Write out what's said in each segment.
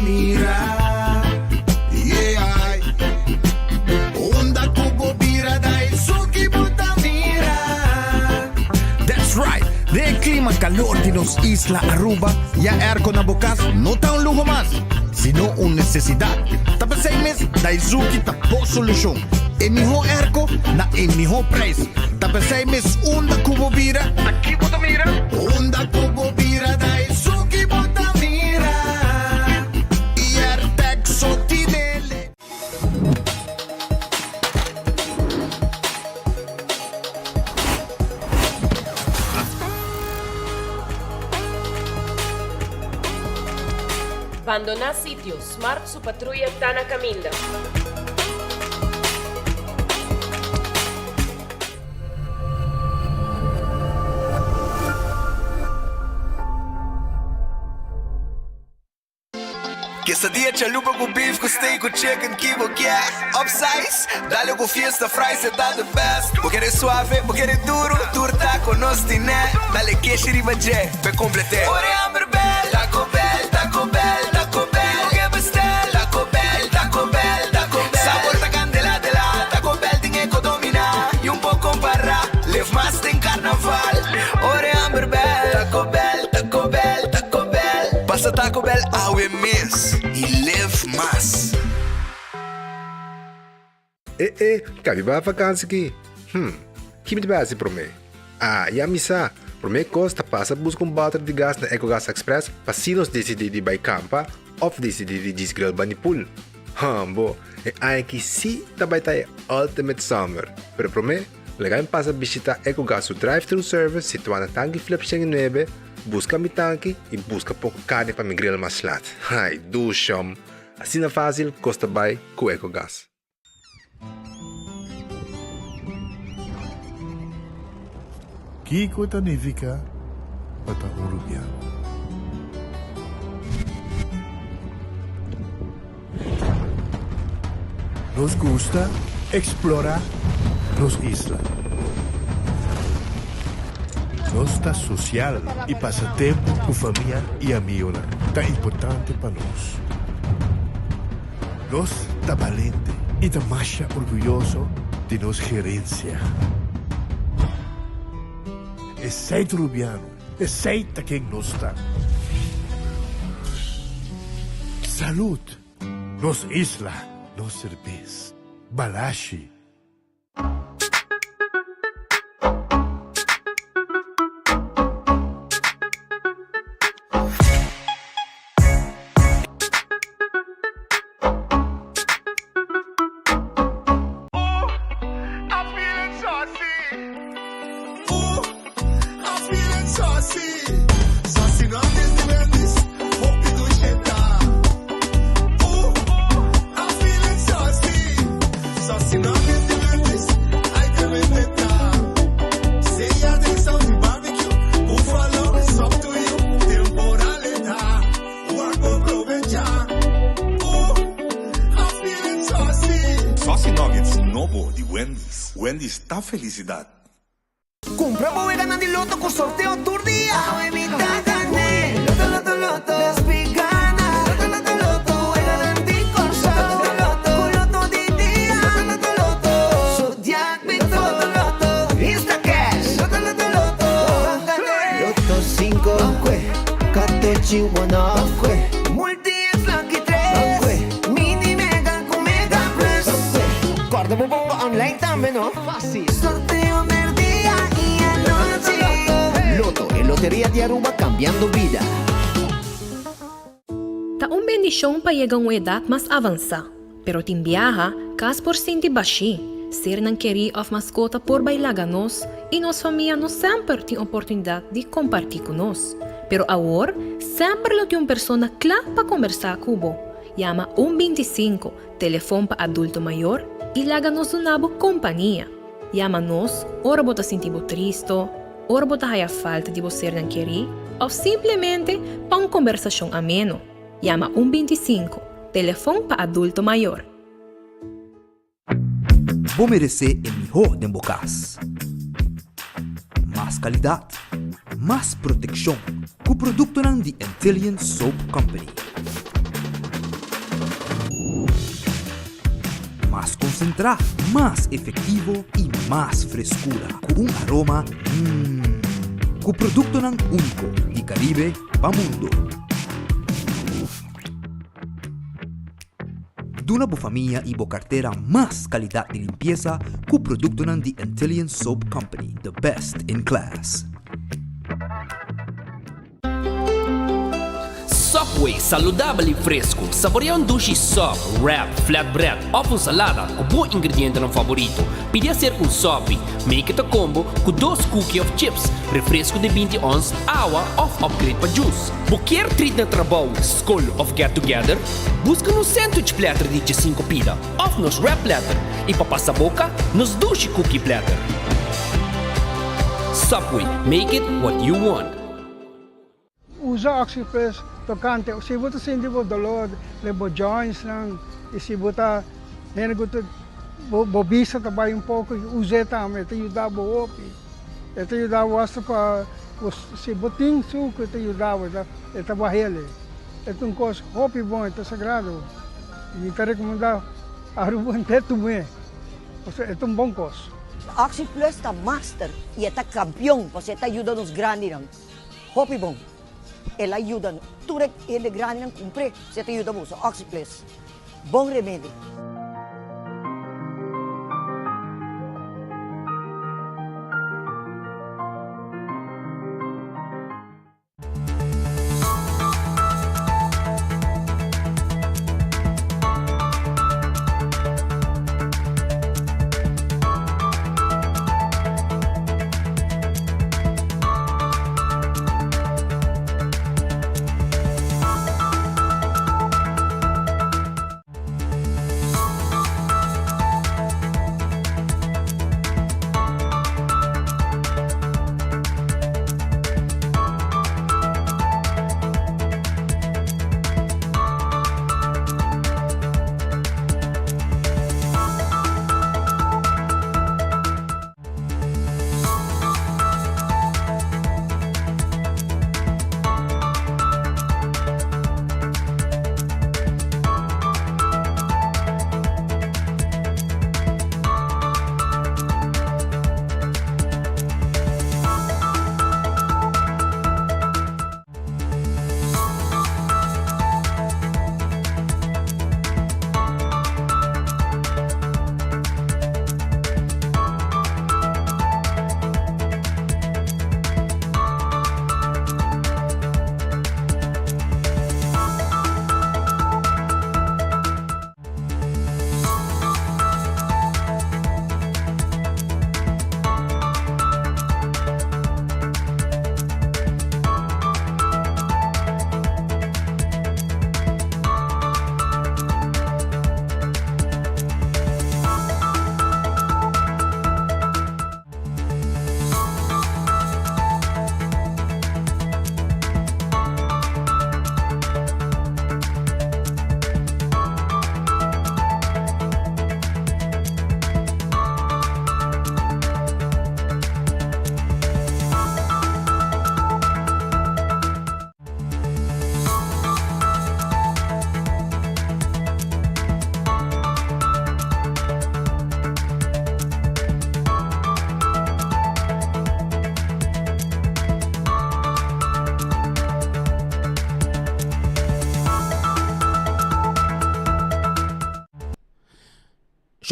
mira. Yeah. Unda ku bo bira Daisuki bo ta mira. That's right! Den e clima calor di nos isla Aruba, ya airco na bo cas no ta un luho mas, sino un necesidad. Ta p'esey mes Daizuki ta bo solucion. E miho airco na e miho prijs. Ta p'esey mes unda cu bo bira, aki bo ta mira. Unda cu bo bira Daizuki bo ta mira. Y Airtec so tinele. Bandoná sitio, Smart su patruya ta na kaminda. Quesadilla chalupa cu beef cu steak cu chicken ki bo kier Upsize, dale cu fiesta fries e ta the best Bo kere suave, bo kere duro, tur taco nos tine Dale keshi riba dje, p'e complete Ora e hamber bel, Taco Bell, Taco Bell, Taco Bell Bo ke bestel, Taco Bell, Taco Bell, Taco Bell Sabor ta candela de la, Taco Bell tin e co domina Y un por compara, live mas den carnaval Ora e hamber bel, Taco Bell, Taco Bell, Taco Bell. Pasa Taco Bell awe mes y live mas. E e, ka mi bai vakansi ki? Hm, ki mi ta bai hasi promé? Ah, ya mi sa! Promé kos ta pasa buska un bòter di gas na Ecogas Express pa si nos disidí di bai kampa òf disidí di djis grill bani pool. Hambo, e aña aki sí ta bai ta e ultimate summer! Pero promé, laga mi pasa bishitá Ecogas su drive-thru service situá na Tanki Flip 109, Buska mi tanki i buska poko karni pa mi grill mas lat. Ai, dushom! Asina fásil kos ta bai ku Ecogas. Kiko ta nifiká pa ta un rubiano? Nos gusta eksplorá nos isla. Nos ta sosial i pasa tempu ku famia i amigonan ta importante pa nos. Nos ta balente i ta masha orguyoso di nos gerensia. Esei ta Rubiano, esei ta ken nos ta. Salud! Nos isla, nos serbes. Balashi. Saucy Nuggets nobo di Wendy's. Wendy's ta felicidad. Cumpra bo weganan di loto cu sorteo tur dia. Awe mi ta gane. Loto, loto, loto. Despi gana. Loto, loto, loto. Weganan di Corsou. Loto, loto, loto. Cu loto di dia. Loto, loto, loto. Zodiac Loto, loto, loto. Instacash. Loto, loto, loto. Ban gane. Loto cinco. Ban cue. Catochi one off. Ban cue. Multi X Lucky tres. Ban cue. Mini Mega cu Mega Plus. Ban cue. Corda bo bomba online tambe no. Facil. Sorteo merdia y anochi. Lotto, e loteria di Aruba cambiando bida. Ta un bendishon pa yega un edat mas avansá, pero tin biaha, kas por sinti bashí, sernan kerí òf maskota por bai laga nos i nos famia no semper tin oportunidat di kompartí ku nos. Pero awor, semper lo tin un persona kla pa kombersá ku bo. Yama un 25, telefon pa adulto mayor, i laga nos duna bo kompania. Yama nos ora bo ta sinti bo tristo, ora bo ta haya falta di bo sernan kerí òf simplemente pa un kombersashon ameno. Yama un 25, telefon pa adulto mayor. Bo meresé e mihó den bo kas. Mas kalidat, mas protekshon ku produktonan di Antillian Soap Company. Mas konsentrá, mas efektivo i mas freskura ku un aroma mmm. Ku produktonan úniko di Karibe pa mundu. Duna bo famia i bo kartera mas kalidat di limpiesa ku produktonan di Antillian Soap Company, the best in class. Subway, saludabel i fresku. Saborea un dushi sub, wrap, flatbread òf un salada ku bo ingredientenan faborito. Pidi aser un sopi. Make it a combo ku dos cookie òf chips, refresku di 20 ons, awa òf upgrade pa juice. Bo kier treat na trabou, skol òf get together? Buska nos sandwich platter di 15 pida òf nos wrap platter i pa pasa boka, nos dushi cookie platter. Subway, make it what you want. Usa Oxyplus tokante si bo ta sinti bo dolor den bo jointsnan i si bo ta hende ku ta bo bista ta bai un poko us'e tambe e ta yuda bo hopi. E ta yuda bo asta pa si bo tin suku e ta yuda bo e ta bah'el. E ta un kos hopi bon e ta sagrado. Mi ta rekomendá Aruba henter tum'é pasobra e ta un bon kos. Oxyplus ta master i e ta kampion pasobra e ta yuda nos grandinan. Hopi bon. El a yuda tur e hende grandinan kumpr'é si e ta yuda boso. Oxyplus. Bon remedi.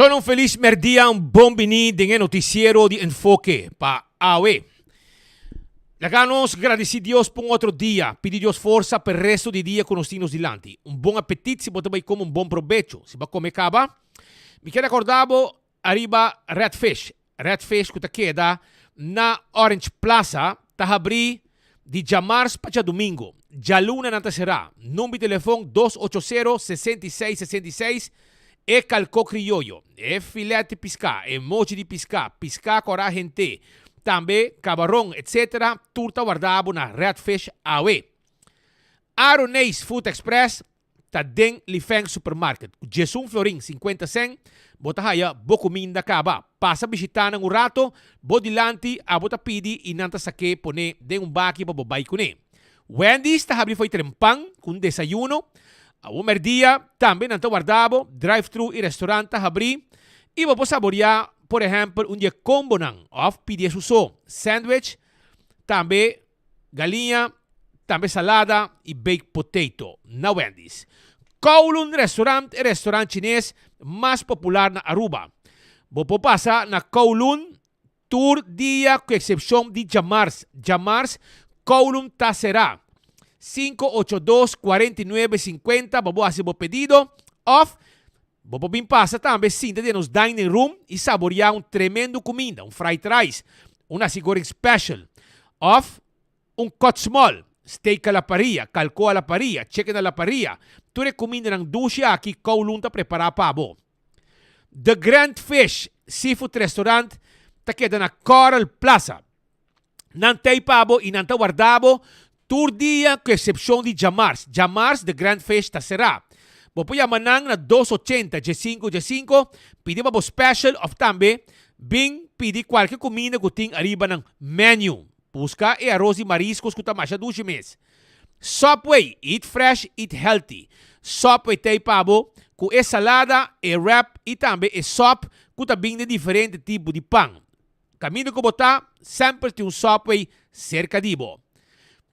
Shon un felis merdia, un bon bini den e noticiero di Enfoke pa awe. Laga nos gradici Dios pa un otro dia, pidi Dios forsa pa e resto di dia cu nos tin nos dilanti. Un bon apetit si bo ta bay come un bon probecho. Si bo a come caba, mi kier acorda bo ariba Red Fish. Red Fish cu ta keda na Orange Plaza ta habri di djamars pa djadumingo. Djaluna nan ta cera. Number di telefon dos ocho sero, 66 66 E kalkó krioyo, e filet di piská, e mochi di piská, piská kòrá hent'é, tambe kabaron, etc. Tur ta warda bo na Red Fish awe. Aroneis Food Express ta den Lifeng Supermarket. Ku djesun florin sinkuenta sèn bo ta haya bo kuminda kaba. Pasa bishitá nan un rato, bo dilanti abo ta pidi i nan ta sak'é pon'é den un baki pa bo bai kuné. Wendy's ta habri fo'i trempan ku un desayuno. Awor merdia tambe nan ta warda bo, drive-thru i restaurant ta habrí i bo por saboriá por ehèmpel un di e kombonan òf pidi esun so, sandwich, tambe galiña, tambe salada i baked potato na Wendy's. Kowloon Restaurant e restaurant chines mas popular na Aruba. Bo por pasa na Kowloon Tur dia ku eksepshon di djamars. Djamars Kowloon ta será. 582 49 50 pa bo hasi bo pedido òf bo por bin pasa tambe sinta den nos dining room i saboriá un tremendo kuminda, un fried rice, un nasi goreng special òf un kòt small, steak a la parilla, kalko a la parilla, chicken a la parilla. Tur e kumindanan dushi aki Kowloon ta prepará pa bo. The Grand Fish Seafood Restaurant ta keda na Coral Plaza. Nan ta ei pa bo i nan ta warda bo tur dia ku eksepshon di djamars. Djamars The Grand Fish ta será. Bo por yama nan na dos ochenta diesinku diesinku, pidi pa bo special òf tambe bin pidi kualke kuminda ku tin ariba nan menu. Buska e aros di mariskos ku ta masha dushi mes. Subway, eat fresh, eat healthy. Subway ta ei pa bo ku e salada, e wrap i tambe e sop ku ta bin den diferente tipo di pan. Kaminda ku bo ta, semper tin un Subway serka di bo.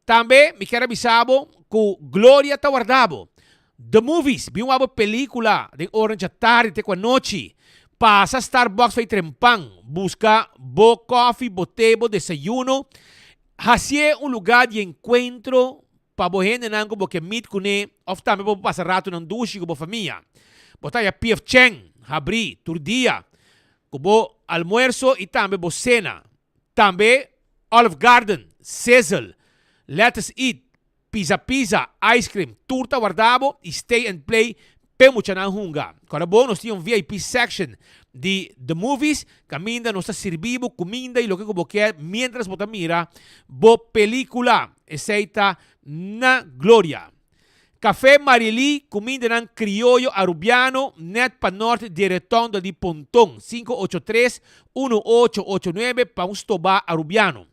Tambe mi kier a bisa bo ku Gloria ta warda bo. The Movies, bin wak bo pelikula den ora djatardi te ku anochi. Pasa Starbucks pa i trempan, buska bo kofi, bo te, bo desayuno. Hasié un lugá di enkuentro pa bo hendenan ku bo ke meet kuné òf tambe pa bo pasa ratunan dushi ku bo famia. Bo ta haña P.F. Chang habrí tur dia ku bo almuerso i tambe bo sena. Tambe Olive Garden, Sizzle, Lettuce Eat, Pizza Pizza, Ice Cream, tur ta warda bo y Stay and Play p'e muchanan hunga. Kòrda bo, nos tin un VIP section di The Movies kaminda nos ta sirbi bo kuminda y loke ku bo kier mientras bo ta mira bo pelikula. Esei ta na Gloria. Café Marily, kumindanan krioyo arubiano nèt pa nort di e retondo di Ponton, 583 1889 pa un stobá arubiano.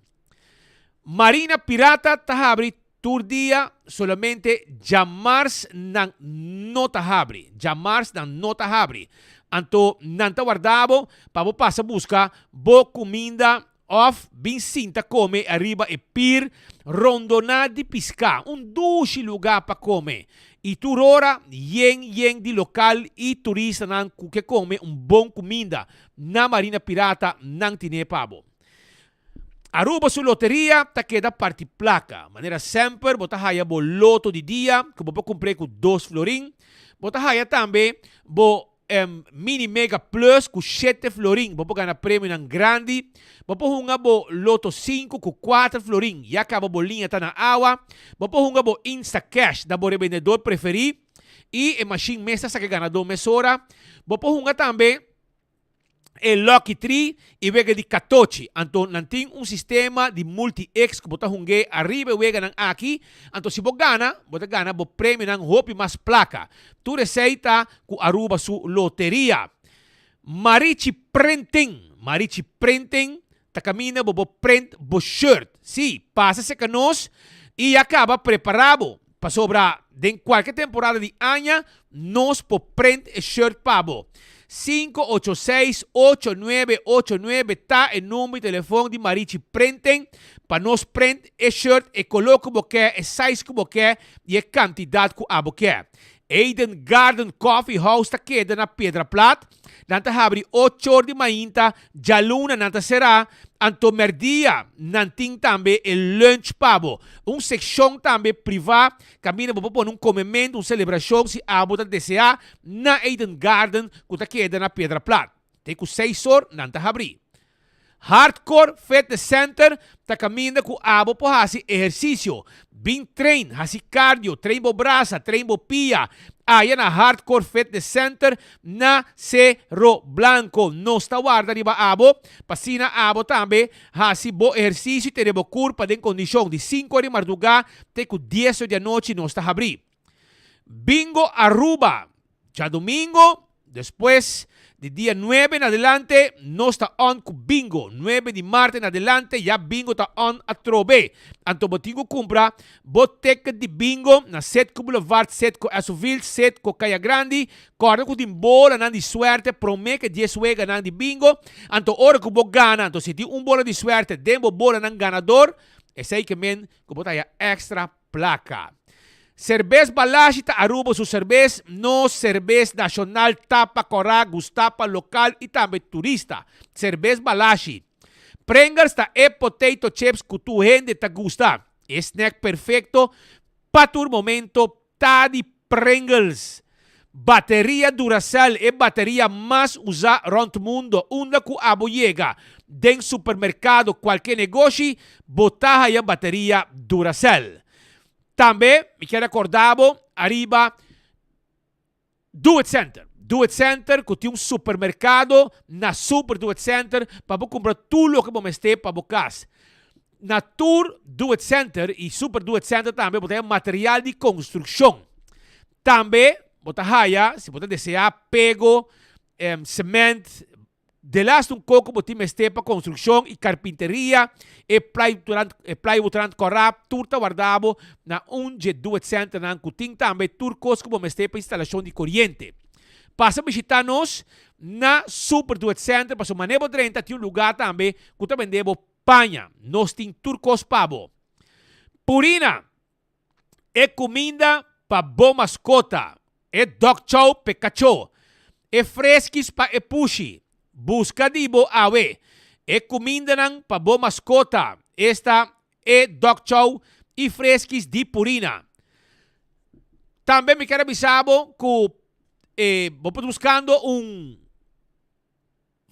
Marina Pirata ta habri tur dia, solamente djamars nan no ta habri. Djamars nan no ta habri. Anto nan ta warda bo pa bo pasa buska bo kuminda òf bin sinta kome ariba e pir rondoná di piská. Un dushi lugá pa kome i tur ora yen yen di lokal i turistanan ku ke kome un bon kuminda na Marina Pirata nan tine pa bo. Aruba su loteria ta keda parti placa. Manera semper bo ta haya bo loto di dia cu bo por cumpr'e cu dos florin. Bo ta haya tambe bo mini mega plus cu shete florin. Bo por gana premionan grandi. Bo por hunga bo loto sinku cu kuater florin. Ya caba bo liña ta na awa. Bo por hunga bo insta cash na bo rebendedor preferi y e machine mes ta saca e ganador mesora. Bo por hunga tambe. e Lucky Tree i wega di katochi. Anto nan tin un sistema di multi-X ku bo ta hung'é ariba e weganan aki. Anto si bo gana, bo ta gana bo premionan hopi mas plaka. Tur esei ta ku Aruba su loteria. Marichi Printing Marichi Printing ta kaminda bo bo print bo shirt. Sí, pasa serka nos i ya kaba prepará bo, pasobra den kualke temporada di aña nos por print e shirt pa bo. 586 8989 ta e number di telefon di Marichi Printing pa nos print e shirt e koló ku bo ke, e size ku bo ke i e kantidat ku abo ke. Eden Garden Coffee House ta keda na Piedra Plat. Nan ta habri ocho or di mainta, djaluna nan ta será, anto mèrdia nan tin tambe e lunch pa bo. Un sekshon tambe privá kaminda bo por pone un komementu, un selebrashon si abo ta deseá na Eden Garden ku ta keda na Piedra Plat. Te ku seis or nan ta habri. Hardcore Fitness Center ta kaminda ku abo por hasi ehersisio. Bin train, hasi cardio, train bo brasa, train bo pia. Aya na Hardcore Fitness Center na Cerro Blanco. Nos ta warda riba abo pa asina abo tambe hasi bo ehersisio y tene bo kurpa den kondishon. Di sinku or di mardugá te ku dies or di anochi nos ta habrí. Bingo Aruba, djadumingo. Despues di dia nuebe en adelante nos ta on ku bingo. Nuebe di mart en adelante ya bingo ta on atrobe. Anto bo tin ku kumpra bo ticket di bingo na Setco Boulevard, Setco Esoville, Setco Kaya Grandi. Kòrda ku tin bolanan di suerte promé ke dies weganan di bingo. Anto ora ku bo gana, anto si tin un bola di suerte den bo bolanan ganador, esei ke men ku bo ta haya extra plaka. Serbes Balashi ta Aruba su serbes, nos serbes nashonal tapa kòrá, gustá pa lokal i tambe turista. Serbes Balashi. Pringles ta e potato chips ku tur hende ta gusta. E snack perfekto pa tur momento ta di Pringles. Bateria Duracell, e bateria mas usá rònt mundo. Unda ku abo yega, den supermerkado, kualke negoshi, bo ta haya bateria Duracell. Tambe mi kier rekordá bo ariba Do It Center. Do It Center ku tin un supermerkado na Super Do It Center pa bo kumpra tur loke bo mester pa bo kas. Na tur Do It Center y Super Do It Center tambe bo ta haya material di construccion. Tambe bo ta haya, si bo ta desea, pego, cement, delaste un coco bo tin mester pa construccion y carpinteria, e plywoodrand cora, tur ta warda bo na un dje Do It Centernan cu tin tambe tur cos cu bo mester pa instalacion di coriente. Pasa bishita nos na Super Do It Center pasobra mane bo drenta tin un lugar tambe cu ta bende bo Paña, nos tin tur kos pa bo. Purina, e kuminda pa bo maskota, e dog chow p'e kachó, e freskis pa e pushi. Buska di bo awe e kumindanan pa bo maskota, esta e dog chow i freskis di Purina. Tambe mi kier a bisa bo ku e bo por ta buskando un.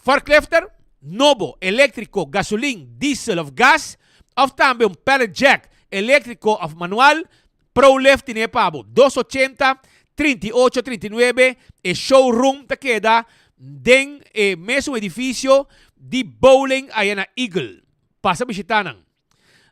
Forklifter, nobo, eléktriko, gasolin, diesel òf gas, òf tambe un pallet jack, eléktriko òf manual, ProLift tine pa bo. Dos ochenta, 38 39, e showroom ta keda den e mesun edifisio di bowling aya na Eagle. Pasa bishita nan.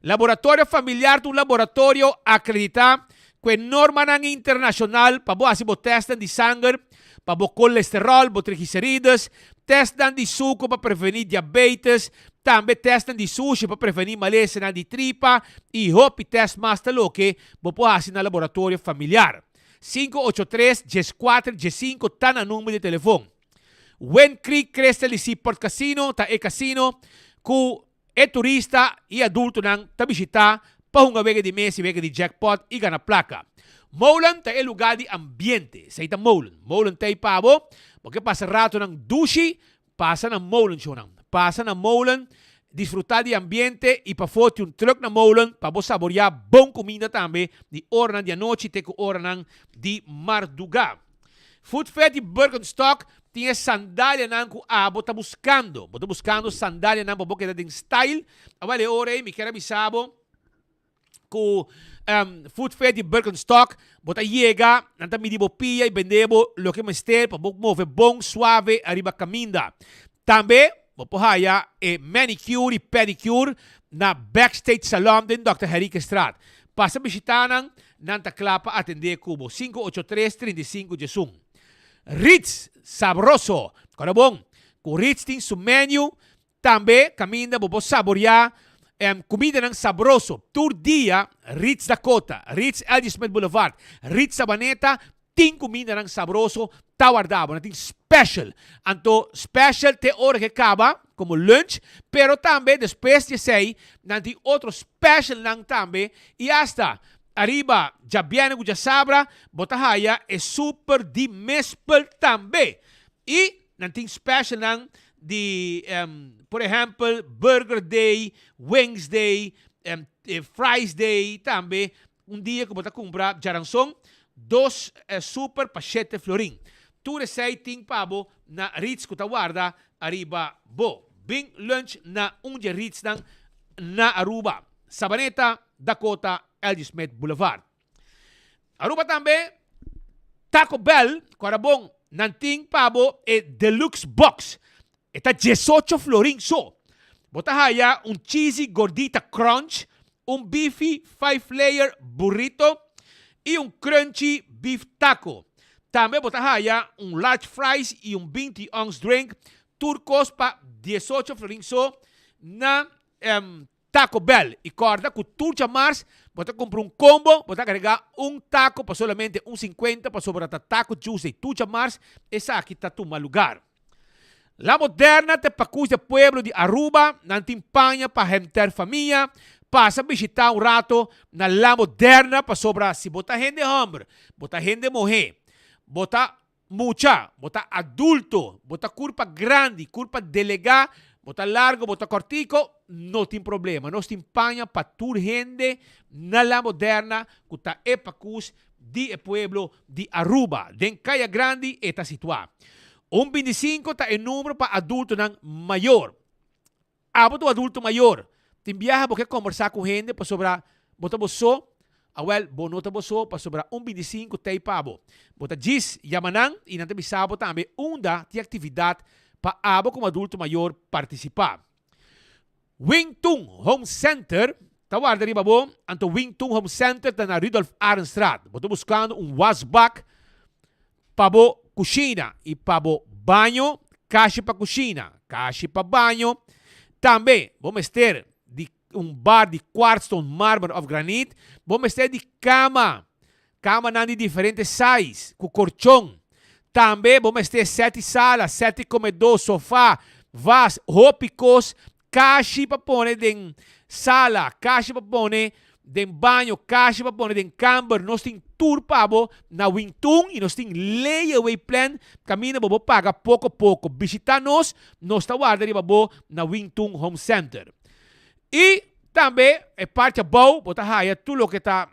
Laboratorio Familiar ta un laboratorio akreditá ku e normanan internashonal pa bo hasi bo tèstnan di sanger pa bo kolesteròl, bo trigliserides, tèstnan di suku pa prevení diabetes, tambe tèstnan di sushi pa prevení malesanan di tripa i hopi tèst mas ta loke bo por hasi na Laboratorio Familiar. 583 14 15 ta nan number di telefon. Wind Creek Crystal di Seaport Casino ta e casino ku E turista i adultonan ta bishitá pa hunga wega di mes i wega di jackpot i gana plaka. Molen ta e lugá di ambiente. Esei ta Molen. Molen ta ei pa bo. Bo ke pasa ratonan dushi? Pasa na Molen, shownan. Pasa na Molen, disfrutá di ambiente i pafó tin un trùk na Molen pa bo saboriá bon kuminda tambe di oranan di anochi te ku oranan di mardugá. Footfed di Birkenstock tin e sandalianan ku abo ta buskando. Bo ta buskando sandalianan pa bo keda den style? Awel e ora ei mi kier a bisa bo ku Footfed di Birkenstock bo ta yega, nan ta midi bo pia i bende bo loke mester pa bo move bon suave ariba kaminda. Tambe bo por haya e manicure i pedicure na Backstage Salon den Dòkter Henriquezstraat. Pasa bishita nan, nan ta kla pa atendé ku bo. Sinku ocho tres, 35 diesun. Ritz, sabroso! Kòrda bon, ku Ritz tin su menu tambe kaminda bo por saboriá kumindanan sabroso. Tur dia Ritz Dakota, Ritz LG Smith Boulevard, Ritz Sabaneta Tin kumindanan sabroso ta warda bo. Nan tin special. Anto special te ora ke kaba komo lunch, pero tambe despues di esei nan tin otro specialnan tambe i asta ariba djabièrnè ku djasabra bo ta haya e super di mespel tambe. I nan tin specialnan di por ehèmpel burger day, wings day, fries day tambe. Un dia ku bo ta kumpra djaranson, dos super pa shete florin. Tur esei tin pa bo na Ritz ku ta warda ariba bo. Bin lunch na un dje Ritznan na Aruba, Sabaneta, Dakota, LG Smith Boulevard. Aruba tambe, Taco Bell, ku ara bon, nan tin pa bo e Deluxe Box. E ta diesocho florin so. Bo ta haya un cheesy gordita crunch, un beefy five layer burrito y un crunchy beef taco. Tambe bo ta haya un large fries y un 20 ounce drink, tur cos pa 18 florin so na Taco Bell. Y corda cu tur djamars bo ta cumpra un combo, bo ta agrega un taco pa solamente un 50 pasobra ta Taco Tuesday tur djamars esaki ta tuma lugar. La Moderna ta e pakus di e pueblo di Aruba, nan tin paña pa henter famia. Pasa bishita un rato na La Moderna pasobra si bo ta hende homber, bo ta hende muhe, bo ta mucha, bo ta adulto, bo ta curpa grandi, curpa delega, bo ta largo, bo ta cortico, no tin problema. Nos tin paña pa tur hende na La Moderna cu ta e pakus di e pueblo di Aruba. Den Caya Grandi e ta situa. Un bintisinco ta e numero pa adultonan mayor. Abo ta un adulto mayor. Tin biaha bo ke combersa cu hende pasobra bo ta bo so? Awel, bo no ta bo so pasobra un bintisinco t'ey pa bo. Bo ta djis yama nan y nan ta bisa bo tambe unda tin actividad pa abo como adulto mayor participa. Wing Tun Home Center ta warda riba bo, anto Wing Tun Home Center ta na Rudolf Arendstraat. Bo ta buskando un wasbak pa bo kushina i pa bo baño, kashi pa kushina, kashi pa baño. Tambe bo mester di un bar di kwartstone, marmer òf granit. Bo mester di kama, kamanan di diferente size ku korchon. Tambe bo mester sèt sala, sèt komedó, sofá, vas, hopi kos, kashi pa pone den sala, kashi pa pone den baño, kashi pa pone den kamber. Nos tin tur pa bo na Wintun i nos tin layaway plan kaminda bo por paga poko poko. Bishita nos, nos ta warda riba bo na Wintun Home Center. I tambe e parti abou bo ta haya tur loke ta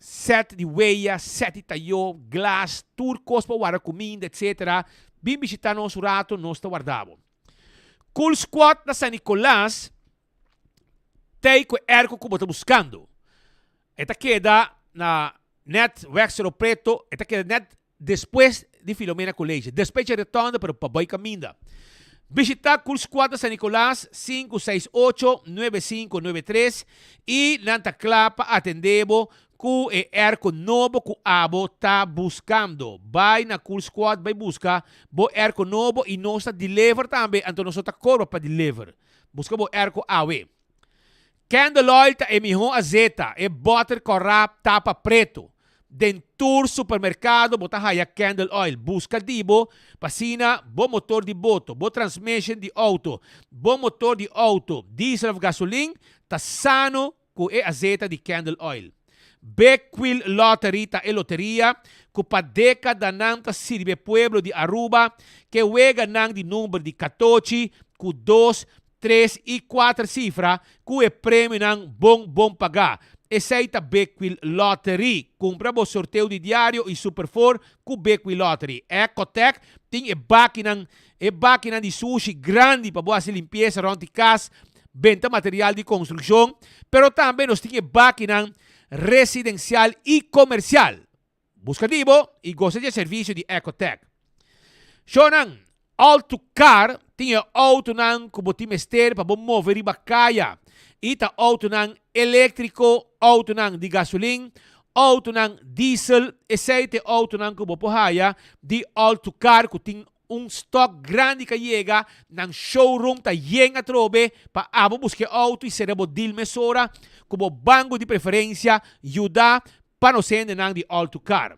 Set di weya, set di tayó, glas, tur kos pa warda kuminda, etc. Bin bishita nos un rato, nos ta warda bo. Cool Squad na San Nicolas t'ei ku e airco ku bo ta buskando. E ta keda na net Weg Cerro Preto, e ta keda net Despues di Filomena College, despecha rotonde pero pa bai caminda. Bishita Cool Squad na San Nicolas, 568 9593 y nan ta cla pa atende bo cu e airco nobo cu abo ta buscando. Bai na Cool Squad bai busca bo airco nobo y nos ta deliver tambe, anto nos no ta cobra pa deliver. Busca bo airco awe. Candle oil ta e mihó azeta, e bòter kòrá tapa pretu. Den tur supermerkado bo ta haya candle oil. Buska di bo pa asina bo motor di boto, bo transmission di outo, bo motor di outo, diesel òf gasolin, ta sano ku e azeta di candle oil. Big Quill Lottery ta e loteria ku pa dékadanan ta sirbi e pueblo di Aruba ke weganan di number di katochi ku dos, tres i kuater sifra ku e premionan bon bon pagá. Esei ta Big Quill Lottery. Kumpra bo sorteo di diario i Super Four ku Big Quill Lottery. Ecotec tin e bakinan e bakinan di sushi grandi pa bo hasi limpiesa rònt di kas, benta material di konstrukshon, pero tambe nos tin e bakinan residensial i komersial. Buska di bo i gosa di e servisio di Ecotec. Shownan, All to Car tin e outonan ku bo tin mester pa bo move riba kaya. I ta outonan eléktriko, outonan di gasolin, outonan diesel, esei ta e outonan ku bo por haya di All to Car ku tin un stock grandi ka yega, nan showroom ta yen atrobe pa abo buska e outo i sera bo deal mesora ku bo banko di preferensia yuda Pa nos hendenan di All to Car.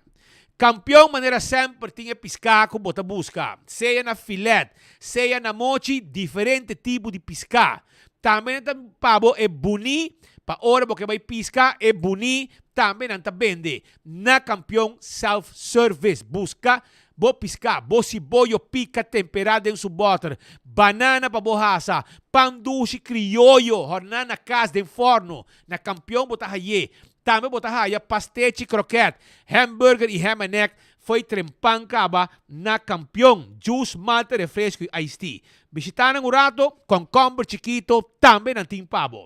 Kampion manera semper tin e piská ku bo ta buska, sea na filet, sea na mochi, diferente tipo di piská. Tambe nan ta pa bo e buni, pa ora bo ke bai piska, e buni tambe nan ta bende na Kampion Self Service. Buska bo piská, bo siboyo pika temperá den su bòter, banana pa bo hasa, pan dushi krioyo hòrná na kas den fòrno, na Kampion bo ta hay'é. Tambe bo ta haya pastechi kroket, hamburger i ham and egg fo'i trempan kaba na Kampion, juice, malta, refresco i iced tea. Bishita nan un rato, konkomber chikito tambe nan tin pa bo.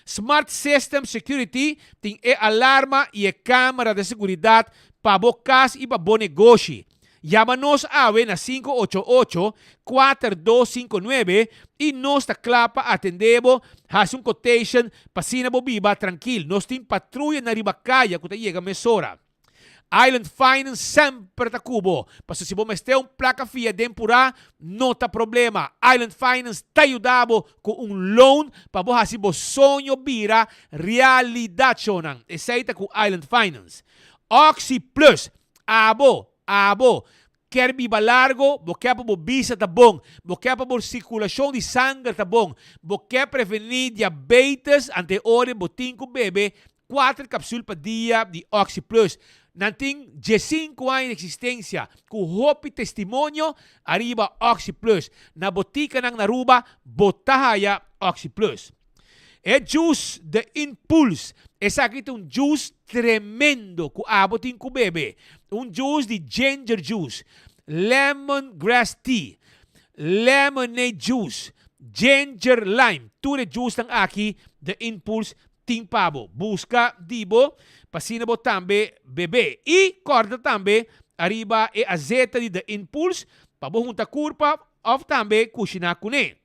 Smart System Security tin e alarma i e kamera di seguridat pa bo kas i pa bo negoshi. Yama nos awe na 588 4259 i nos ta kla pa atendé bo, hasi un quotation pa asina bo biba trankil. Nos tin patruya na riba kaya ku ta yega mesora. Island Finance semper ta ku bo. Pasobra si bo mester un plaka fia den purá, no ta problema. Island Finance ta yuda bo ku un loan pa bo hasi bo soño bira realidat, shownan. Esei ta ku Island Finance. Oxi Plus, Abo, abo, kier biba largo, bo kier pa bo bista ta bon, bo kier pa bo sirkulashon di sanger ta bon, bo kier prevení diabetes, ante ora bo tin ku bebe Kuater kapsul pa dia di Oxi Plus. Nan tin diesinku aña di eksistensia ku hopi testimonio ariba Oxi Plus. Na botikanan na Aruba bo ta haya Oxi Plus. E juice The Impulse, esaki ta un juice tremendo ku abo tin ku bebe. Un juice di ginger juice, lemon grass tea, lemonade juice, ginger lime. Tur e juicenan aki The Impulse Tin pa bo. Buska di bo, pa asina bo tambe bebe. I kòrda tambe ariba e azeta di The Impulse pa bo hunta kurpa òf tambe kushiná kuné.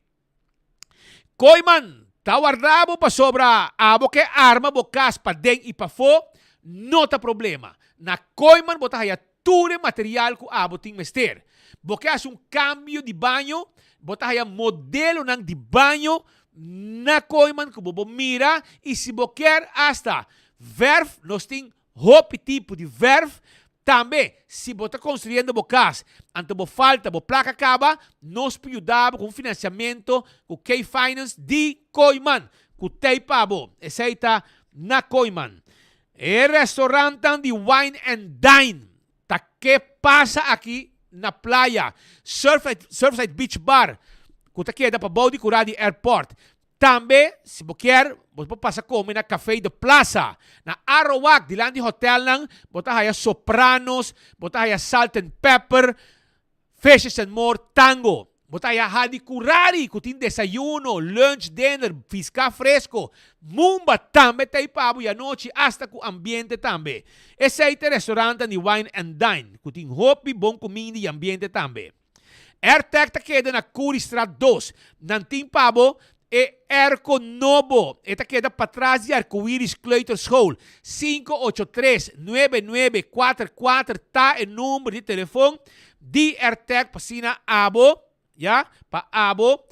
Kooiman ta warda bo pasobra abo ke arma bo kas paden i pafó no ta problema. Na Kooiman bo ta haya tur e material ku abo tin mester. Bo ke hasi un kambio di baño, bo ta haya modelonan di baño na Kooiman ku bo por mira i si bo kier asta verf, nos tin hopi tipo di verf. Tambe si bo ta konstruyendo bo kas anto bo falta bo plaka kaba, nos por yuda bo ku un finansiamentu ku K-Finance di Kooiman ku t'ei pa bo. Esei ta na Kooiman. E restaurantnan di Wine and Dine ta ke pasa aki na playa Surfside Beach Bar ku ta keda pabou di kura di airport. Tambe si bo kier bo por pasa kome na Café de Plaza. Na Arawak dilanti hotelnan bo ta haya Sopranos, bo ta haya Salt and Pepper, Fishes and More, Tango. Bo ta haya Hadi Curari cu tin desayuno, lunch, dinner, fisca fresco. Mumba tambe ta ei pa bo y anochi hasta cu ambiente tambe. Esey ta e restaurantan di Wine and Dine cu tin hopi bon cuminda y ambiente tambe. Airtec ta keda na Curiestraat dos. Nan tin pa bo e airco nobo. E ta keda patras di Arcoiris Kleuterschool. 583 9944 ta e number di telefon di Airtec pa asina abo, ya, pa abo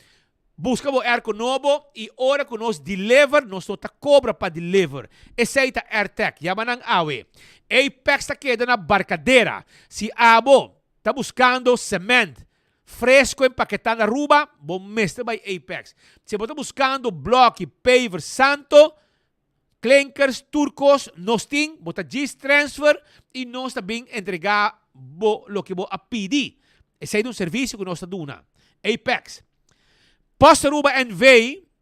busca bo airco nobo y ora cu nos deliver nos no ta cobra pa deliver. Esey ta Airtec. Yama nan awe. Apex ta keda na Barcadera. Si abo ta buscando cement, Fresco empaketá na Aruba, bo mester bai Apex. Si bo ta buskando blòki, paver, santo, klinkers, tur kos, nos tin, bo ta djis transfer i nos ta bin entregá bo loke bo a pidi. Esei ta un servisio ku nos ta duna. Apex. Post Aruba NV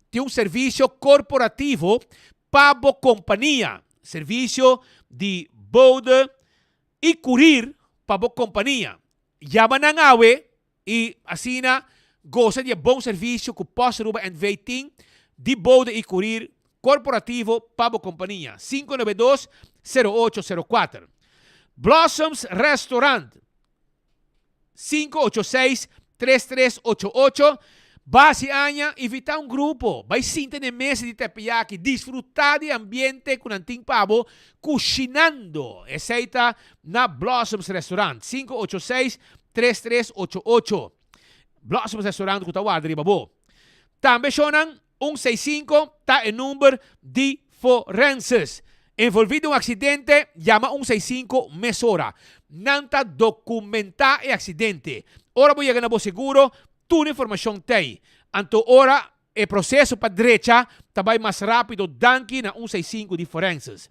tin un servisio korporativo pa bo kompania. Servisio di bode i kurir pa bo kompania. Yama nan awe i asina gosa di e bon servisio ku Post Aruba NV tin di bode i kurir korporativo pa bo kompania. 592 0804 Blossoms Restaurant 586 3388 Basi aña, invitá un grupo, bai sinta na e mesa di teppanyaki, disfrutá di e ambiente ku nan tin pa bo kushinando. Esei ta na Blossoms Restaurant, 586 3388. Blossoms Restaurant ku ta warda riba bo. Tambe shownan, un seis sinku ta e number di forenses. Envolví den un aksidente, yama un seis sinku mesora. Nan ta dokumentá e aksidente. Ora bo yega na bo seguro, Tur informashon t'ei. Anto ora e proseso pa drecha ta bai mas rápido danki na un seisinku di forenses.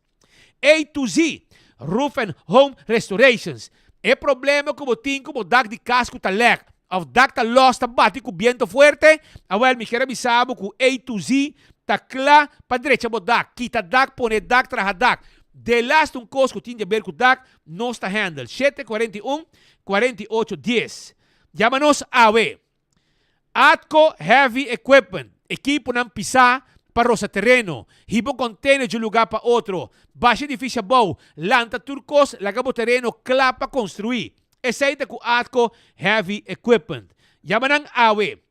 A to Z, Roof and Home Restorations. E problema ku bo tin ku bo dak di kas ku ta lèk òf dak ta lòs ta bati ku biento fuerte, awèl mi kier a bisa bo ku A to Z ta kla pa drecha bo dak, kita dak, pone dak, traha dak. Delaste un kos ku tin di aber ku dak, nos ta handle. 7 41 48 10. Yama nos awe. Atco Heavy Equipment, ekiponan pisá pa rosa tereno, hiba un container dje un lugá pa otro, basha edificio abou, lanta tur kos, laga bo tereno kla pa konstruí. Esei ta ku Atco Heavy Equipment. Yama nan awe.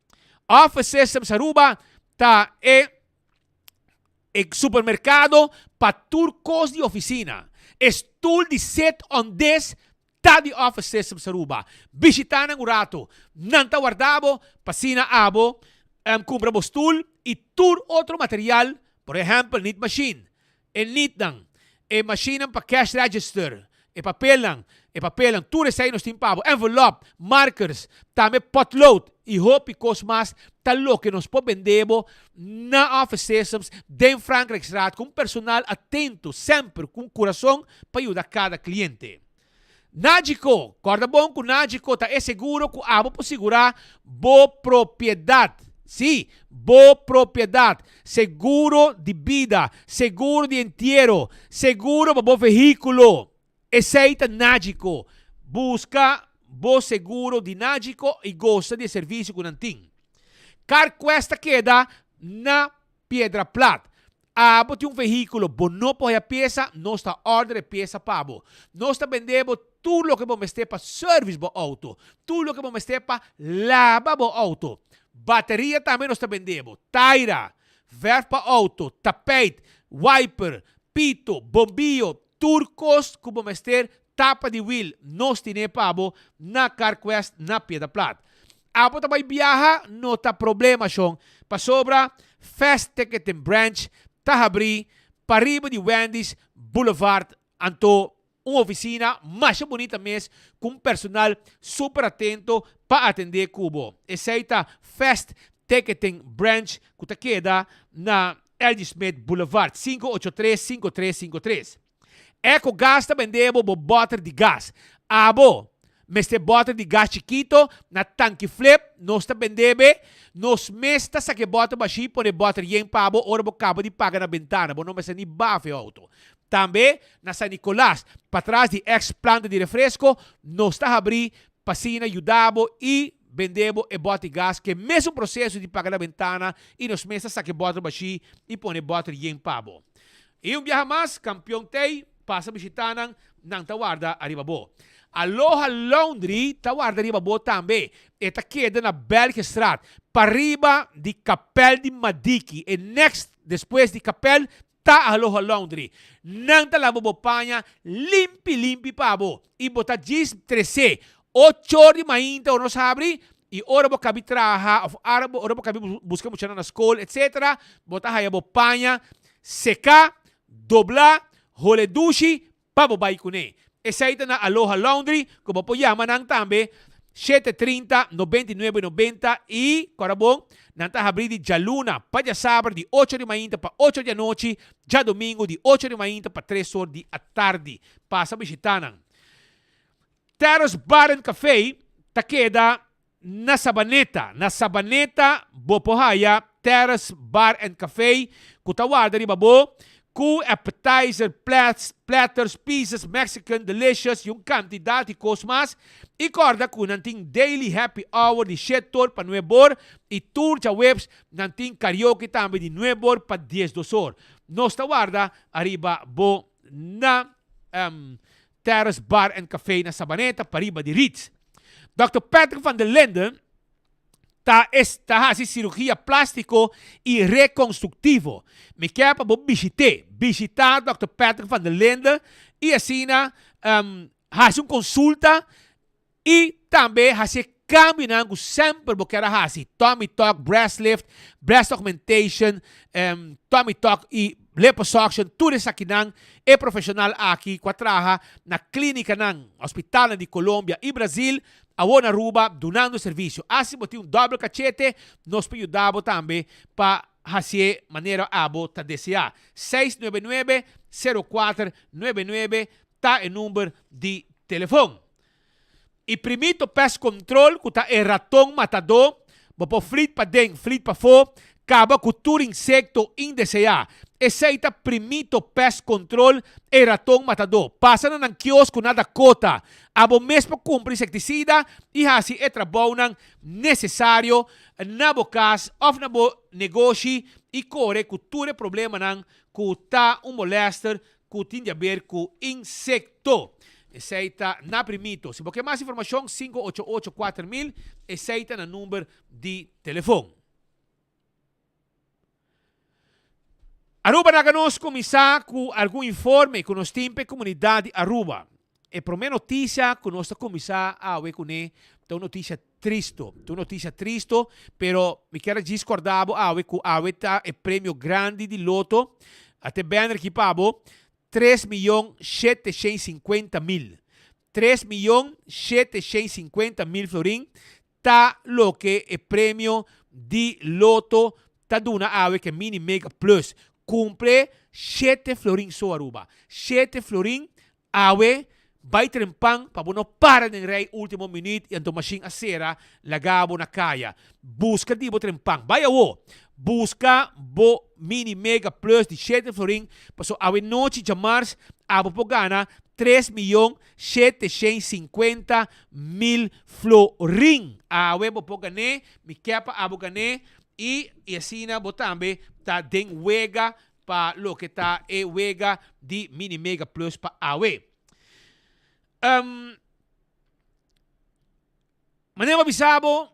Office Systems Aruba ta e. E supermercado pa tur cos di oficina. E stoel di sit on this ta di Office Systems Aruba. Bishita nan un rato. Nan ta warda bo pa asina abo cumpra bo stoel y tur otro material, por ehempel nit machine, e nitnan, e machinenan pa cash register, e papelnan, e papelnan, tur esei nos tin pa bo, envelop, markers, tambe potlood y hopi cos mas ta loke nos por bende bo na Office Systems den Frankrijkstraat cu un personal atento semper cu un curason pa yuda cada cliente. Nagico, Corda bon cu Nagico ta e seguro cu abo por sigura bo propiedad. Sí, bo propiedad. Seguro di bida, seguro di entiero, seguro pa bo vehiculo. Esey ta Nagico. Busca bo seguro di Nagico y gosa di e servicio cu nan tin. CarQuest ta keda na Piedra Plat. Abo tin un vehíkulo, bo no por haya piesa, nos ta order e piesa pa bo. Nos ta bende bo tur loke bo mester pa service bo auto, tur loke bo mester pa laba bo auto. Bateria tambe nos ta bende bo, taira, verf pa auto, tapijt, wiper, pito, bombiyo, tur kos ku bo mester, tapa di wiel, nos tine pa bo na Carquest na Piedra Plat. Abo ta bai biaha? No ta problema shon, pasobra Fast Ticketing Branch ta habrí pariba di Wendy's Boulevard, anto un oficina masha bunita mes cu un personal super atento pa atende cu bo. Esey ta Fast Ticketing Branch cu ta keda na LG Smith Boulevard, 583 5353. Ecogas ta bende bo bo boter di gas. Abo mester boter di gas chikito na tanki flip, nos ta bende be. Nos mes ta saka e boter bashí pone boter yen pa bo ora bo kaba di paga na bentana. Bo no mester ni bafa e auto. Tambe na San Nicolas, patras di ex planta di refresco, nos ta habrí pa asina yuda bo i bende bo e bòt di gas ku e mesun proseso di paga na bentana i nos mes ta saka e bòter bashí i pone bòter yen pa bo. I un biaha mas, Kampion Tei pasa bishitá nan, nan ta warda ariba bo. Aloha Laundry ta warda riba bo tambe. E ta keda na Belgestraat, pariba di Kapèl di Madiki. E next despues di kapèl ta Aloha Laundry. Nan ta laba bo paña limpi limpi pa bo i bo ta djis tres'é ochor di mainta ora nos habri i ora bo kabi traha òf ora bo kabi buska muchanan na skol etsetera bo ta haya bo paña Seká, doblá, hole dushi pa bo bai kuné. Esei ta na Aloha Laundry ku bo por yama nan tambe shete 30 99 90 i kòrda bon, nan ta habrí di djaluna pa djasabra di ocho di mainta pa ocho di anochi, djadumingu di ocho di mainta pa tres or di atardi. Pasa bishitá nan. Terrace Bar and Café ta keda Na Sabaneta, Na Sabaneta bo por haya Terrace Bar and Cafe cu ta warda riba bo cu appetizer, plats, platters, pizzas, Mexican, delicious y un cantidad di cos mas. Y corda cu nan tin daily happy hour di shet or pa nueb or y tur djaweps nan tin karaoke tambe di nueb or pa diesdos or. Nos ta warda ariba bo na Terrace Bar and Cafe na Sabaneta pariba di Ritz. Dòkter Patrick van der Linden ta ta hasi sirugia plástiko i rekonstruktivo. Mi kier pa bo bishit'é. Bishitá Dòkter Patrick van der Linden i asina hasi un konsulta i tambe hasi e kambionan ku semper bo kier a hasi, tummy tuck, breast lift, breast augmentation, tummy tuck i liposuction, tur esakinan e profesional aki ku a traha na klínikanan, hospitalnan di Colombia i Brazil, awor na Aruba dunando servisio. Asi bo tin un dòbel kachete, nos por yuda bo tambe pa hasié manera abo ta deseá. 699 0499 ta e number di telefon. I primito pest control ku ta e raton matadó, bo por flit paden, flit pafó, kaba ku tur insekto indeseá. Esei ta primito pest control, e raton matadó. Pasa na nan kiosko na Dakota. Abo mes por kumpra insektisida i hasi e trabounan nesesario na bo kas òf na bo negoshi i kore ku tur e problemanan ku ta un molèster ku tin di aber ku insekto. Esei ta na primito. Si bo ke mas informashon, 588 4000, esei ta na number di telefon. Aruba laga nos kuminsá ku algun informe ku nos tin pa e komunidat di Aruba. E promé notisia ku nos ta kuminsá awe kuné ta un notisia tristo. Ta un notisia tristo, pero mi kier a djis kòrda bo awe ku awe ta e premio grandi di loto. A te banner aki pa bo, tres miyon 750 mil. 3 miyon 750 mil florin ta loke e premio di loto ta duna awe ku Mini Mega Plus. Kumpr'é 7 florin so, Aruba. 7 florin awe bai trempan pa bo no para den rij último minuut i anto machine a sera laga bo na kaya. Buska di bo trempan. Bai awo. Buska bo Mini Mega Plus di 7 florin paso awe nochi djamars abo por gana 3 miyon 750 mil florin. Awe bo por gan'é, mi ke pa abo gan'é i asina bo tambe ta den wega pa loke ta e wega di Mini Mega Plus pa awe. Manera bisa bo,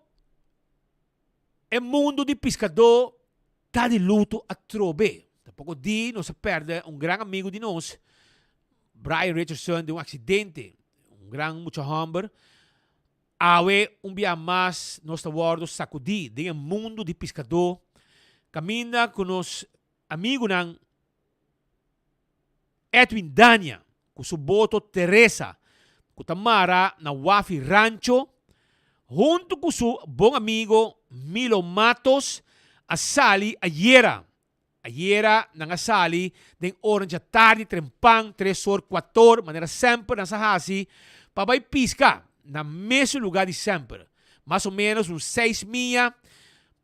e mundu di piskadó ta di luto atrobe. Tampoko di nos a pèrdè un gran amigu di nos, Brian Richardson, den un aksidente. Un gran mucha hòmber. Awe un bia mas nos ta wòrdu sakudí den e mundu di piskadó, kaminda ku nos amigunan Edwin Dania ku su boto Teresa ku ta mara na Wafi Rancho huntu ku su bon amigo Milo Matos a sali ayera. Ayera nan a sali den ora djatardi trempan 3 or 4 or manera semper nan sa hasi pa bai piska na mesun lugá di semper, mas o ménos un 6 mia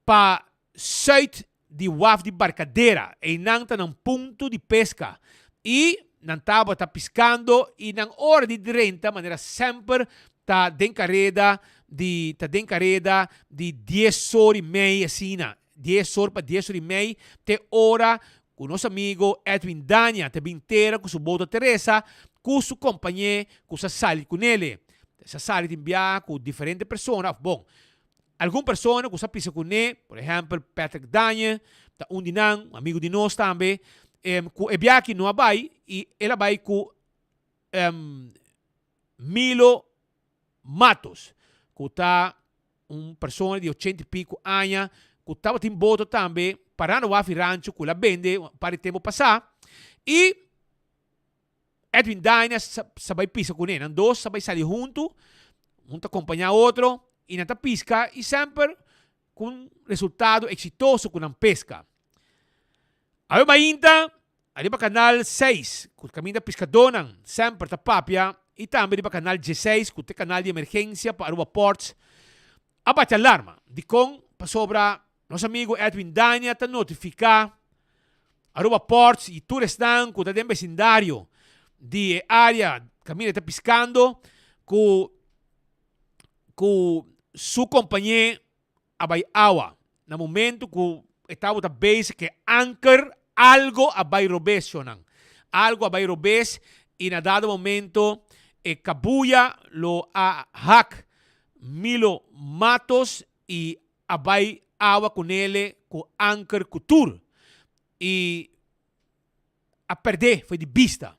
pa sùit di waf di Barcadera. Einan ta nan punto di peska i nan tabata piskando i nan ora di drenta manera semper ta den kareda di ta den kareda di 10 or i mei asina, 10 or pa 10 or i mei, te ora ku nos amigo Edwin Dania ta bin tera ku su boto Teresa ku su kompañé ku sa sali kunele. Sa sali tin biaha ku diferente persona, òf bon, algun persona ku sa pisa kuné, por ehèmpel Patrick Danje ta un di nan, un amigu di nos tambe, ku e biaha aki no a bai i el a bai ku Milo Matos, ku ta un persona di 80 i piku aña ku tabatin boto tambe pará na Wafi Rancho ku el a bende un par di tempu pasá i Edwin Dania sa bai piska kuné. Nan dos sa bai sali huntu, un ta kompañá otro i nan ta piska i semper ku un resultado eksitoso ku nan peska. Awe mainta ariba kanal 6 ku kaminda piskadónan semper ta papia i tambe riba kanal 16 ku ta e kanal di emergensia pa Aruba Ports a bati alarma. Dikon? Pasobra nos amigu Edwin Dania ta notifiká Aruba Ports i tur esnan ku ta den besindario di e área kaminda e ta piskando ku ku su kompañé a bai awa. Na momento ku e tabata bezig ku e anker, algo a bai robes, shonnan. Algo a bai robes i na dado momento e kabuya lo a hak Milo Matos i a bai awa kunele ku anker ku tur i a perdé for di bista.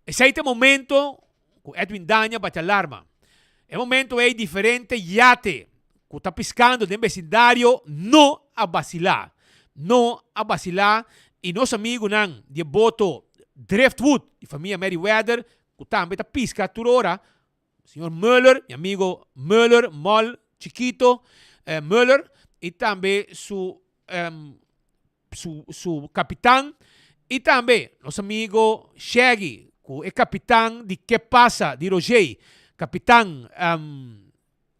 Esei ta e momento ku Edwin Dania bati alarma. E momento ei diferente yate ku ta piskando den besindario no a basilá. No a basilá i nos amigunan di e boto Driftwood di famia Merryweather ku tambe ta piska tur ora, señor Muller, mi amigo Muller, Mol, Chiquito, Muller, i tambe su su su kapitan i tambe nos amigo Shaggy ku e kapitan di Ke Pasa di Roger, kapitan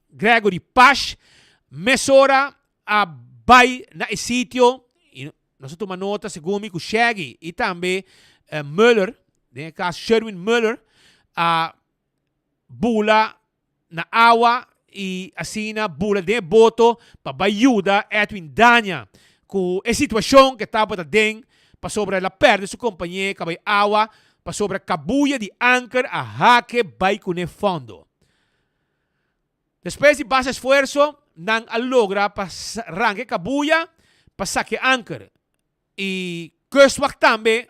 Gregory Pash, mesora a bai na e sitio i nos a tuma nota segun mi ku Shaggy i tambe Muller, den e kas Sherwin Muller, a bula na awa i asina bula den e boto pa bai yuda Edwin Dania ku e situashon ku e tabata den pasobra el a pèrdè su kompañé ku a bai awa pasobra kabuya di anker a hake bai kuné fondo. Despues di basta esfuerso nan a logra pa ranka e kabuya pa saka e anker i. Kustwacht tambe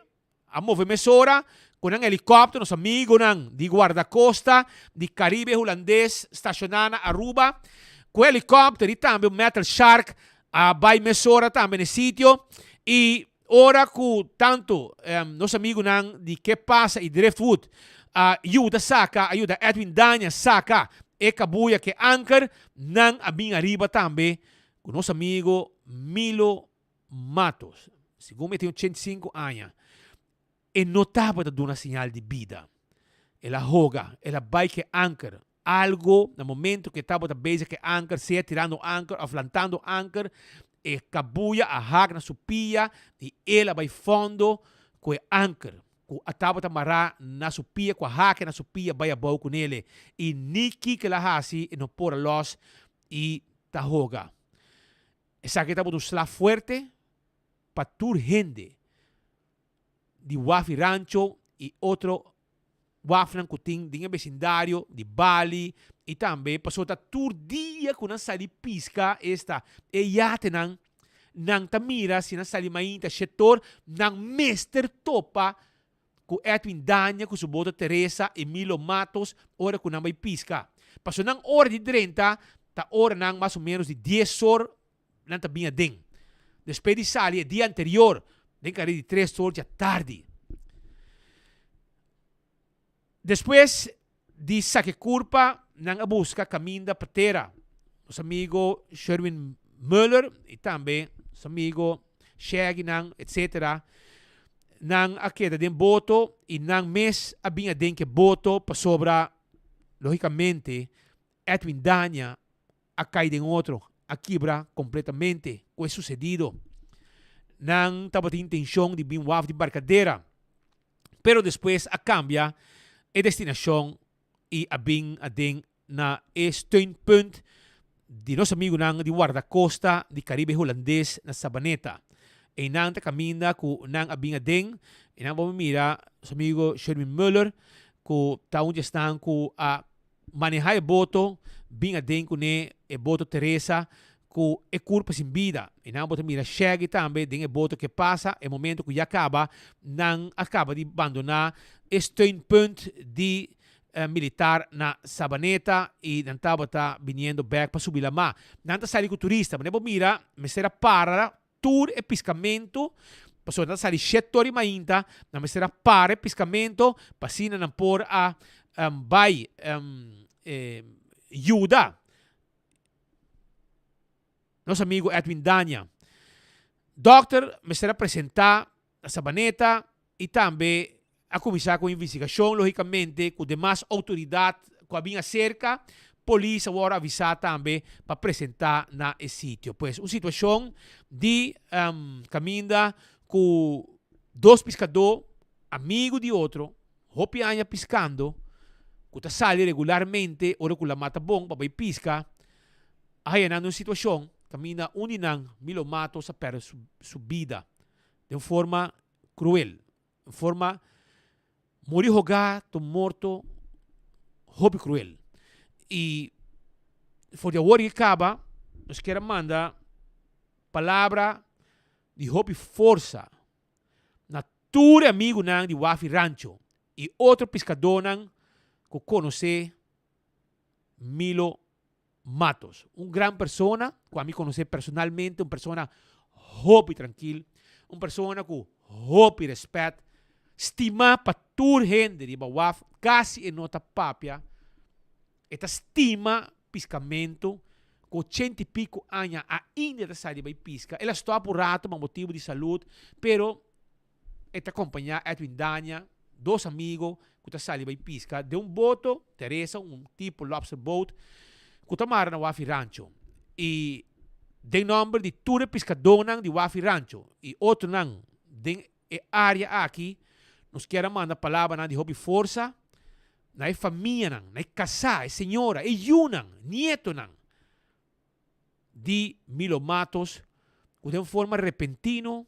a move mesora ku nan helikòpter, nos amigonan di Guardacosta di Caribe Hulandes stashoná na Aruba, ku helikòpter i tambe un metal shark a bai mesora tambe na e sitio i ora ku tantu nos amigunan di Ke Pasa i Driftwood a yuda saka, a yuda Edwin Daña saka e kabuya ku e anker, nan a bin ariba tambe ku nos amigo Milo Matos. Segun mi e tin 85 aña. E no tabata duna señal di bida. El a hoga, el a bai ku e anker. Algo na momento ku e tabata bezig ku e anker, sea tirando anker òf lantando anker, e kabuya a hak na su pia i el a bai fondo ku e anker ku a tabata mará na su pia, ku a hak na su pia bai abou kunele. I ni kiko el a hasi e no por a lòs i ta hoga. Esaki tabata un sla fuerte pa tur hende di waf i rancho i otro wafnan ku tin den e besindario di Bali i tambe pasobra ta tur dia ku nan sali piska esta e yatenan nan ta mira si nan sali mainta shetor nan mester topa ku Edwin Daña ku su boto Teresa i Milo Matos ora ku nan bai piska. Pasobra nan ora di drenta ta oranan mas o menos di dies or nan ta bin aden. Despues di sali e dia anterior den kare di tres or dja tardi. Despues di sake kurpa nan a buska kaminda pa tera. Nos amigo Sherwin Muller i tambe nos amigo Shaggy nan etc. Nan a keda den boto i nan mes a bin aden ke boto pasobra logicamente Edwin Daña a kai den otro, a kibra kompletamente ku e susedido. Nan tabatin intenshon di bin waf di Barkadera, pero despues a kambia e destinashon i a bin aden na e steunpunt di nos amigunan di Wardakosta di Karibe Hulandes na Sabaneta. Einan ta kaminda ku nan a bin aden i nan por mira nos amigu Sherwin Muller ku ta un di esnan ku a Maneha e boto bin aden kuné e boto Teresa ku e kurpa sin bida. I nan bo ta mira Shaggy tambe den e boto ke pasa e momento ku ya kaba nan a kaba di bandoná e steunpunt di militar na Sabaneta i nan tabata biniendo bèk pa subi lamá. Nan ta sali ku turista. Manera bo mira mester a para Tur e piscamento, pasobra nan ta sali shet tor di mainta, nan mester a para e piscamento pa asina nan por a bai yuda nos amigo Edwin Dania. Dokter mester a presenta na Sabaneta y tambe a cuminsa cu investigacion logicamente cu demas autoridad cu a bin acerca, polis a worde avisa tambe pa presenta na e sitio. Pues un situacion di caminda cu dos piscador amigo di otro, hopi aña piscando, cu ta sali regularmente ora cu la mata bon pa bay pisca, a haya nan den un situacion caminda un di nan, Milo Matos, a perde su bida den forma cruel, un forma muri hogá ta un morto hopi cruel. Y for di awor y caba nos kier a manda palabra di hopi forsa na tur e amigunan di Wafi Rancho y otro piscadónan cu conoce Milo Matos. Un gran persona cu ami conoce personalmente, un persona hopi trankil, un persona cu hopi respet, stima pa tur hende riba waf, casi e no ta papia, e ta stima piscamento, cu ochenta y pico aña ainda e ta sali bay pisca, el a stop un rato pa motibo di salud, pero E ta kompañá Edwin Dania, dos amigo ku ta sali bai piska den un boto, Teresa, un tipo lobster boat, ku ta mara na Wafi Rancho. I den nòmber di tur e piskadónan di Wafi Rancho i otronan den e área aki, nos kier a manda palabranan di hopi forsa na e famianan, na e kasá, e señora, e yunan, nietonan di Milo Matos ku den forma repentino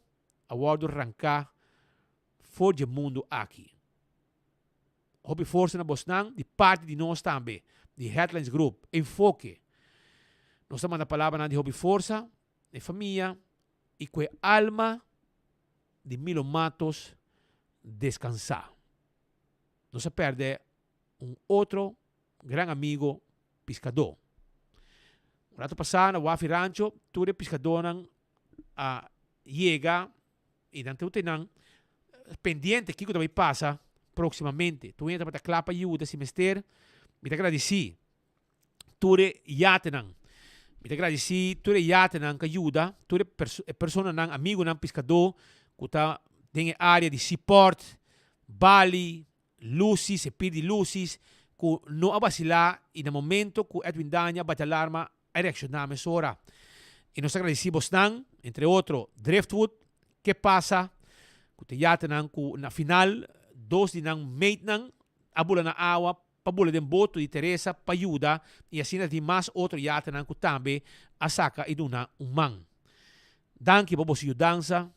a wòrdu ranká for dje mundu aki. Hopi forsa na bosnan di parti di nos tambe, di Headlines Group, Enfoke. Nos ta manda palabranan di hopi forsa na e famia i ku e alma. di Milo Matos deskansá. Nos a pèrdè un otro gran amigo piskadó. Un rato pasá na Wafi Rancho tur e piskadónan a yega i nan tur tenan pendiente kiko ta bai pasa próksimamente. Tur hende tabata kla pa yuda si mester. Mi ta gradisí tur e yatenan. Mi ta gradisí tur e yatenan ku a yuda, tur e personanan, amigunan piskadó ku ta den e área di Seaport, Bali, Lucis, e pir di Lucis, ku no a basilá i na momento ku Edwin Daña a bati alarma a reakshoná mesora. I nos ta gradisí bosnan, entre otro Driftwood, Ke Pasa, ku ta yatenan ku na final dos di nan matenan a bula na awa pa bula den boto di Teresa pa yuda i asina tin mas otro yatenan ku tambe a saka i duna un man. Danki pa boso yudansa.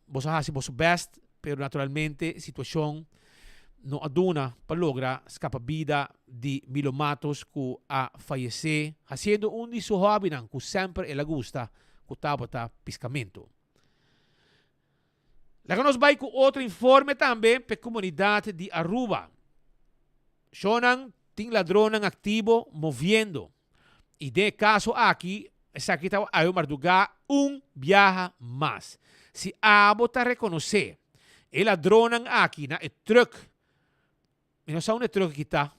Boso a hasi boso best, pero naturalmente situacion no a duna pa logra scapa bida di Milo Matos cu a fayece haciendo un di su hobbynan cu semper el a gusta cu tabata piscamento. Laga nos bay cu otro informe tambe p'e comunidad di Aruba. Shownan tin ladronnan activo moviendo. I den e kaso aki, esaki ta awe mardugá un biaha mas. Si abo ta rekonosé e ladronnan aki na e trùk, mi no sa unda e trùk aki ta,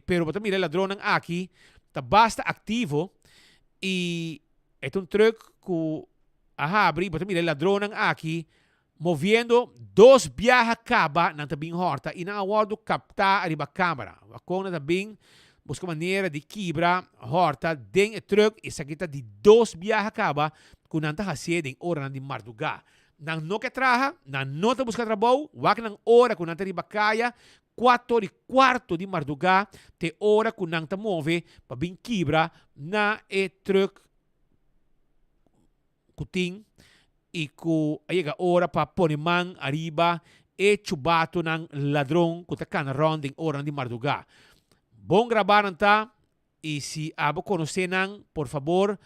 pero bo ta mira e ladronnan aki ta basta aktivo i e ta un trùk ku a habri, bo ta mira e ladronnan aki Moviendo dos biaha caba nan ta bin horta y nan a wordo capta ariba camera. Wacon nan ta bin busca manera di kibra horta den e truck y esaki ta di dos biaha caba cu nan ta hacié den oranan di marduga. Nan no ke traha, nan no ta busca trabou, wak nan ora cu nan ta riba caya, cuator y cuarto di marduga te ora cu nan ta move pa bin kibra na e truck ku tin i ku a yega ora pa pone man ariba e chubatonan ladron ku ta kana rònt den oranan di mardugá. Bon grabá nan ta i si abo konosé nan por fabor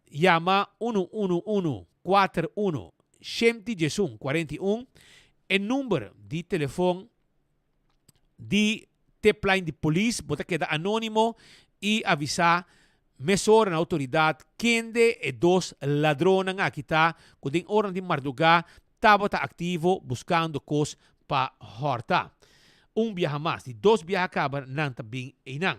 yama unu unu unu kuater unu shenti diesun kuarenta i un e number di telefon di tipline di polis bo ta keda anonimo y avisa mesora na autoridad kende e dos ladronnan aki ta cu den oranan di marduga tabata activo buscando cos pa horta. Un biaha mas, di dos biaha caba nan ta bin eynan.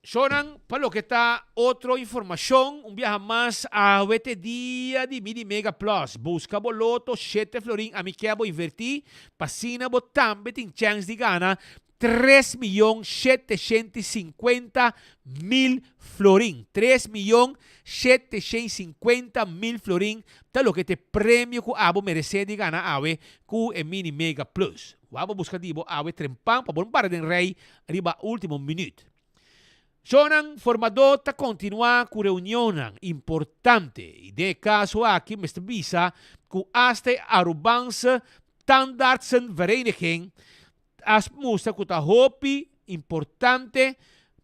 Shownan pa loke ta otro informacion un biaha mas awe t'e dia di Mini Mega Plus. Busca bo loto shete florin ami ke bo inverti pa asina bo tambe tin chens di gana tres miyon 750,000 florin. 3,750,000 florin ta loke t'e premio cu abo merece di gana awe cu e Mini Mega Plus. Wou bo busca di bo awe trempan pa bo no para den rij riba ultimo minuut. Shownan formadó ta kontinuá ku reunionnan importante i den e kaso aki mester bisa ku asta e Arubaanse Tandartsenvereniging a mustra ku ta hopi importante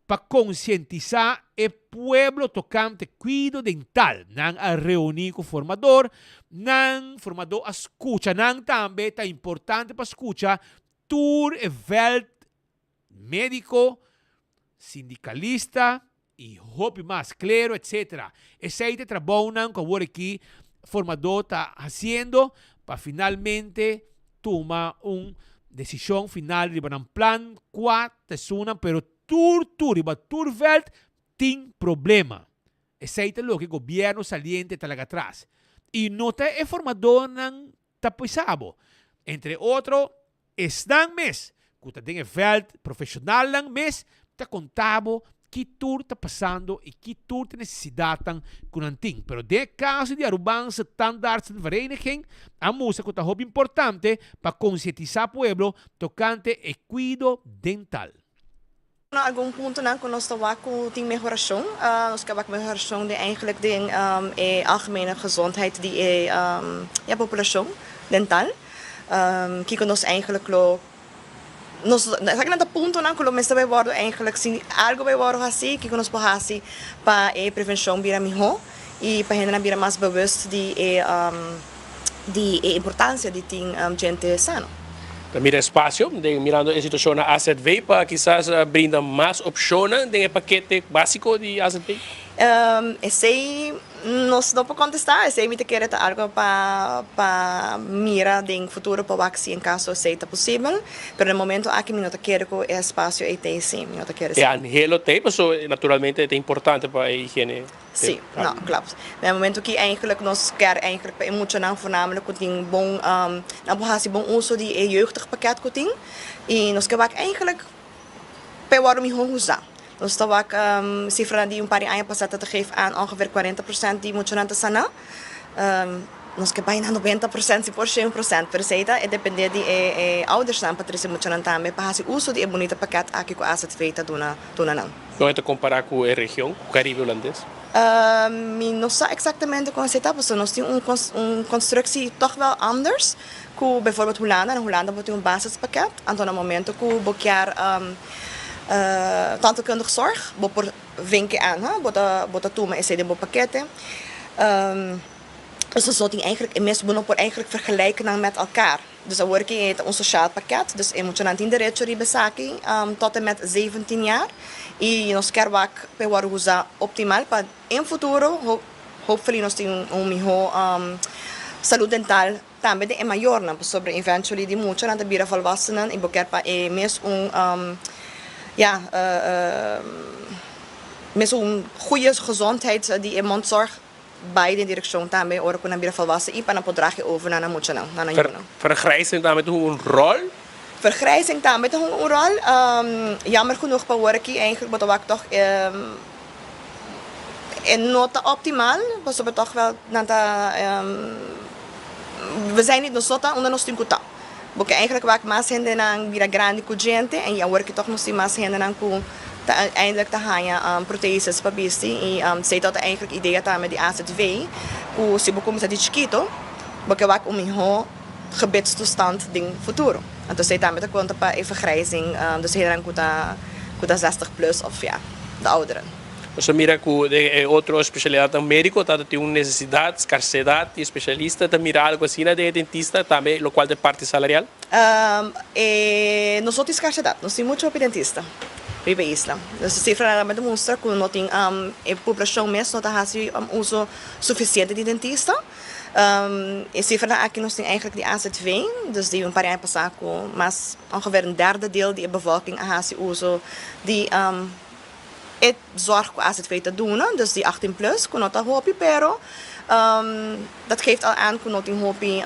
pa konsientisá e pueblo tokante kuido dental. Nan a reuní ku formador, nan formadó a skucha nan tambe, ta importante pa skucha tur e vèlt médiko, sindikalista i hopi mas, klero etc. Esei ta e trabounan ku awor aki formadó ta hasiendo pa finalmente tuma un desishon final riba nan plan kua ta esunnan, pero tur tur riba tur vèlt tin problema. Esei ta loke gobièrnu saliente ta laga atras. I no ta e formadónan ta pisa bo. Entre otro, esnan mes ku ta den e vèlt, profeshonalnan mes ta konta bo ki tur ta pasando i ki tur ta e nesesidatnan ku nan tin. Pero den e kaso di Arubaanse Tandartsenvereniging a mustra ku ta hopi importante pa konsientisá pueblo tokante e kuido dental. Na algun puntonan ku nos ta wak ku tin mehorashon, nos ka wak mehorashon den eigenlijk den e algemene gezondheid di e ya populashon dental. Kiko nos eigenlijk lo nos esakinan ta puntonan ku lo mester bai wòrdu eigenlijk si algu bai wòrdu hasi kiko nos por hasi pa e prevenshon bira mihó i pa hendenan bira mas bewust di e. Di e importancia di tin djente sano. Ta mira espacio den mirando e situacion na azv pa kisas brinda mas opcionnan den e pakete basico di azv? Esey nos no por contesta, esey mi ta kere ta algo pa pa mira den futuro pa wak si en caso esey ta posibel, pero na e momento aki mi no ta kere cu e espacio ey ta esi, mi no ta kere E anhelo ta ey pasobra naturalmente ta importante pa e higiene. Sí, no, klopt. Na e momento ki eigenlijk nos kier eigenlijk pa e muchanan voornamelijk ku tin bon, nan por hasi bon uso di e jeugdig pakket ku tin i nos ke wak eigenlijk pa e wòrdu mihó usá. Nos ta wak sifranan di un par di aña pasá ta ta geef aan ongeveer kuarenta prosènt di muchanan ta saná. Nos ke bai na 90% si por 100%, pero esei ta e dependé di e oudersnan pa trese muchanan tambe pa hasi uso di e bunita pakket aki ku AZV ta duna duna nan. Kon e ta kompará ku e region, ku Karibe Hulandes? Mi no sa eksaktamente kon esei ta, pasobra nos tin un un konstruksi tòg wèl anders ku bijvoorbeeld Hulanda. Na Hulanda bo tin un basispakket, anto na momento ku bo kier tandheelkundig zorg, bo por vinke aan, bo ta bo ta tuma esei den bo pakete. Dus nos no tin eigenlijk e mes, bo no por eigenlijk vergelijken nan met elkaar. Dus awor ki e ta un sociaal pakket, dus e muchanan tin derecho riba esaki tot en met 17 jaar. Y nos kier wak pa e wòrdu usa optimal pa en futuro hopefully nos tin un miho salud dental tambe den e mayornan, pasobra eventually di muchanan ta bira volwasenen y bo kier pa e mes un ja mes un goeie gezondheid di e mondzorg Bai den direkshon tambe ora ku nan bira volwassen i pa nan por draga e over na nan muchanan, na nan yunan. Vergrijzing tambe ta hunga un ròl? Vergrijzing tambe ta hunga un ròl. Jammer genoeg pa ora aki eigenlijk bo ta wak tòg e no ta optimal pasobra tòg wèl nan ta we zijn niet nos no ta unda nos tin ku ta. Bo ke eigenlijk wak mas hendenan bira grandi ku djente en awor aki tòg nos tin mas hendenan ku ta eindelijk ta haña protesis pa bisti i esei ta eigenlijk idea tambe di AZV ku si bo kuminsá di chikito bo ke wak un mihó gebitstoestand den futuro. Anto esei tambe ta konta pa e vergrijzing, dus hendenan ku ta ku ta zestig plus òf ya de ouderen. Nos a mira ku den e otro espesialidatnan médiko ta tin un nesesidat, skarsedat di espesialista. Ta mira algu asina den e dentista tambe, lokual ta e parti salarial? E nos no tin skarsedat, nos tin muchu hopi dentista riba e isla. Nos sifranan tambe ta mustra ku no tin e poblashon mes no ta hasi uso sufisiente di dentista. E sifranan aki nos tin eigentlik di AZV, dus di un par di aña pasá ku mas ongeveer un derde deel di e bevolking a hasi uso di E zorg ku AZV ta duna, dus di 18 plus, ku no ta hopi, pero dat geeft al aan ku no tin hopi,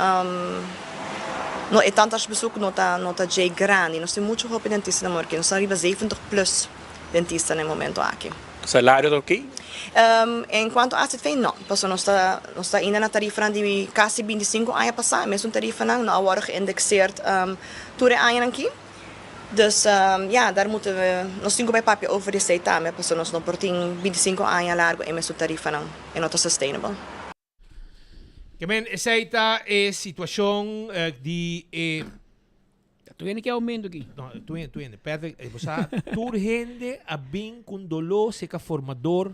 no e tandartsbezoek no ta no ta dje grandi. Nos tin muchu hopi dentista na Morki, nos ta riba 70 plus dentista na e momento aki. Salario ta oké? En kuanto AZV no, pasobra nos ta nos ta ainda na tarifanan di kasi 25 aña pasá, e mesun tarifanan no a wòrdu geïndexeerd tur e añanan aki. Dus ja, daar moeten we, nos tin ku bai papia over di esei tambe, pasobra nos no por tin 25 aña largu e mesun tarifanan, e no ta sustainable. Ke men esei ta e situashon di e. Ta tur hende ke aumento aki. No, tur hende, tur hende. Patrick, bo sa, tur hende a bin ku un doló seka formador,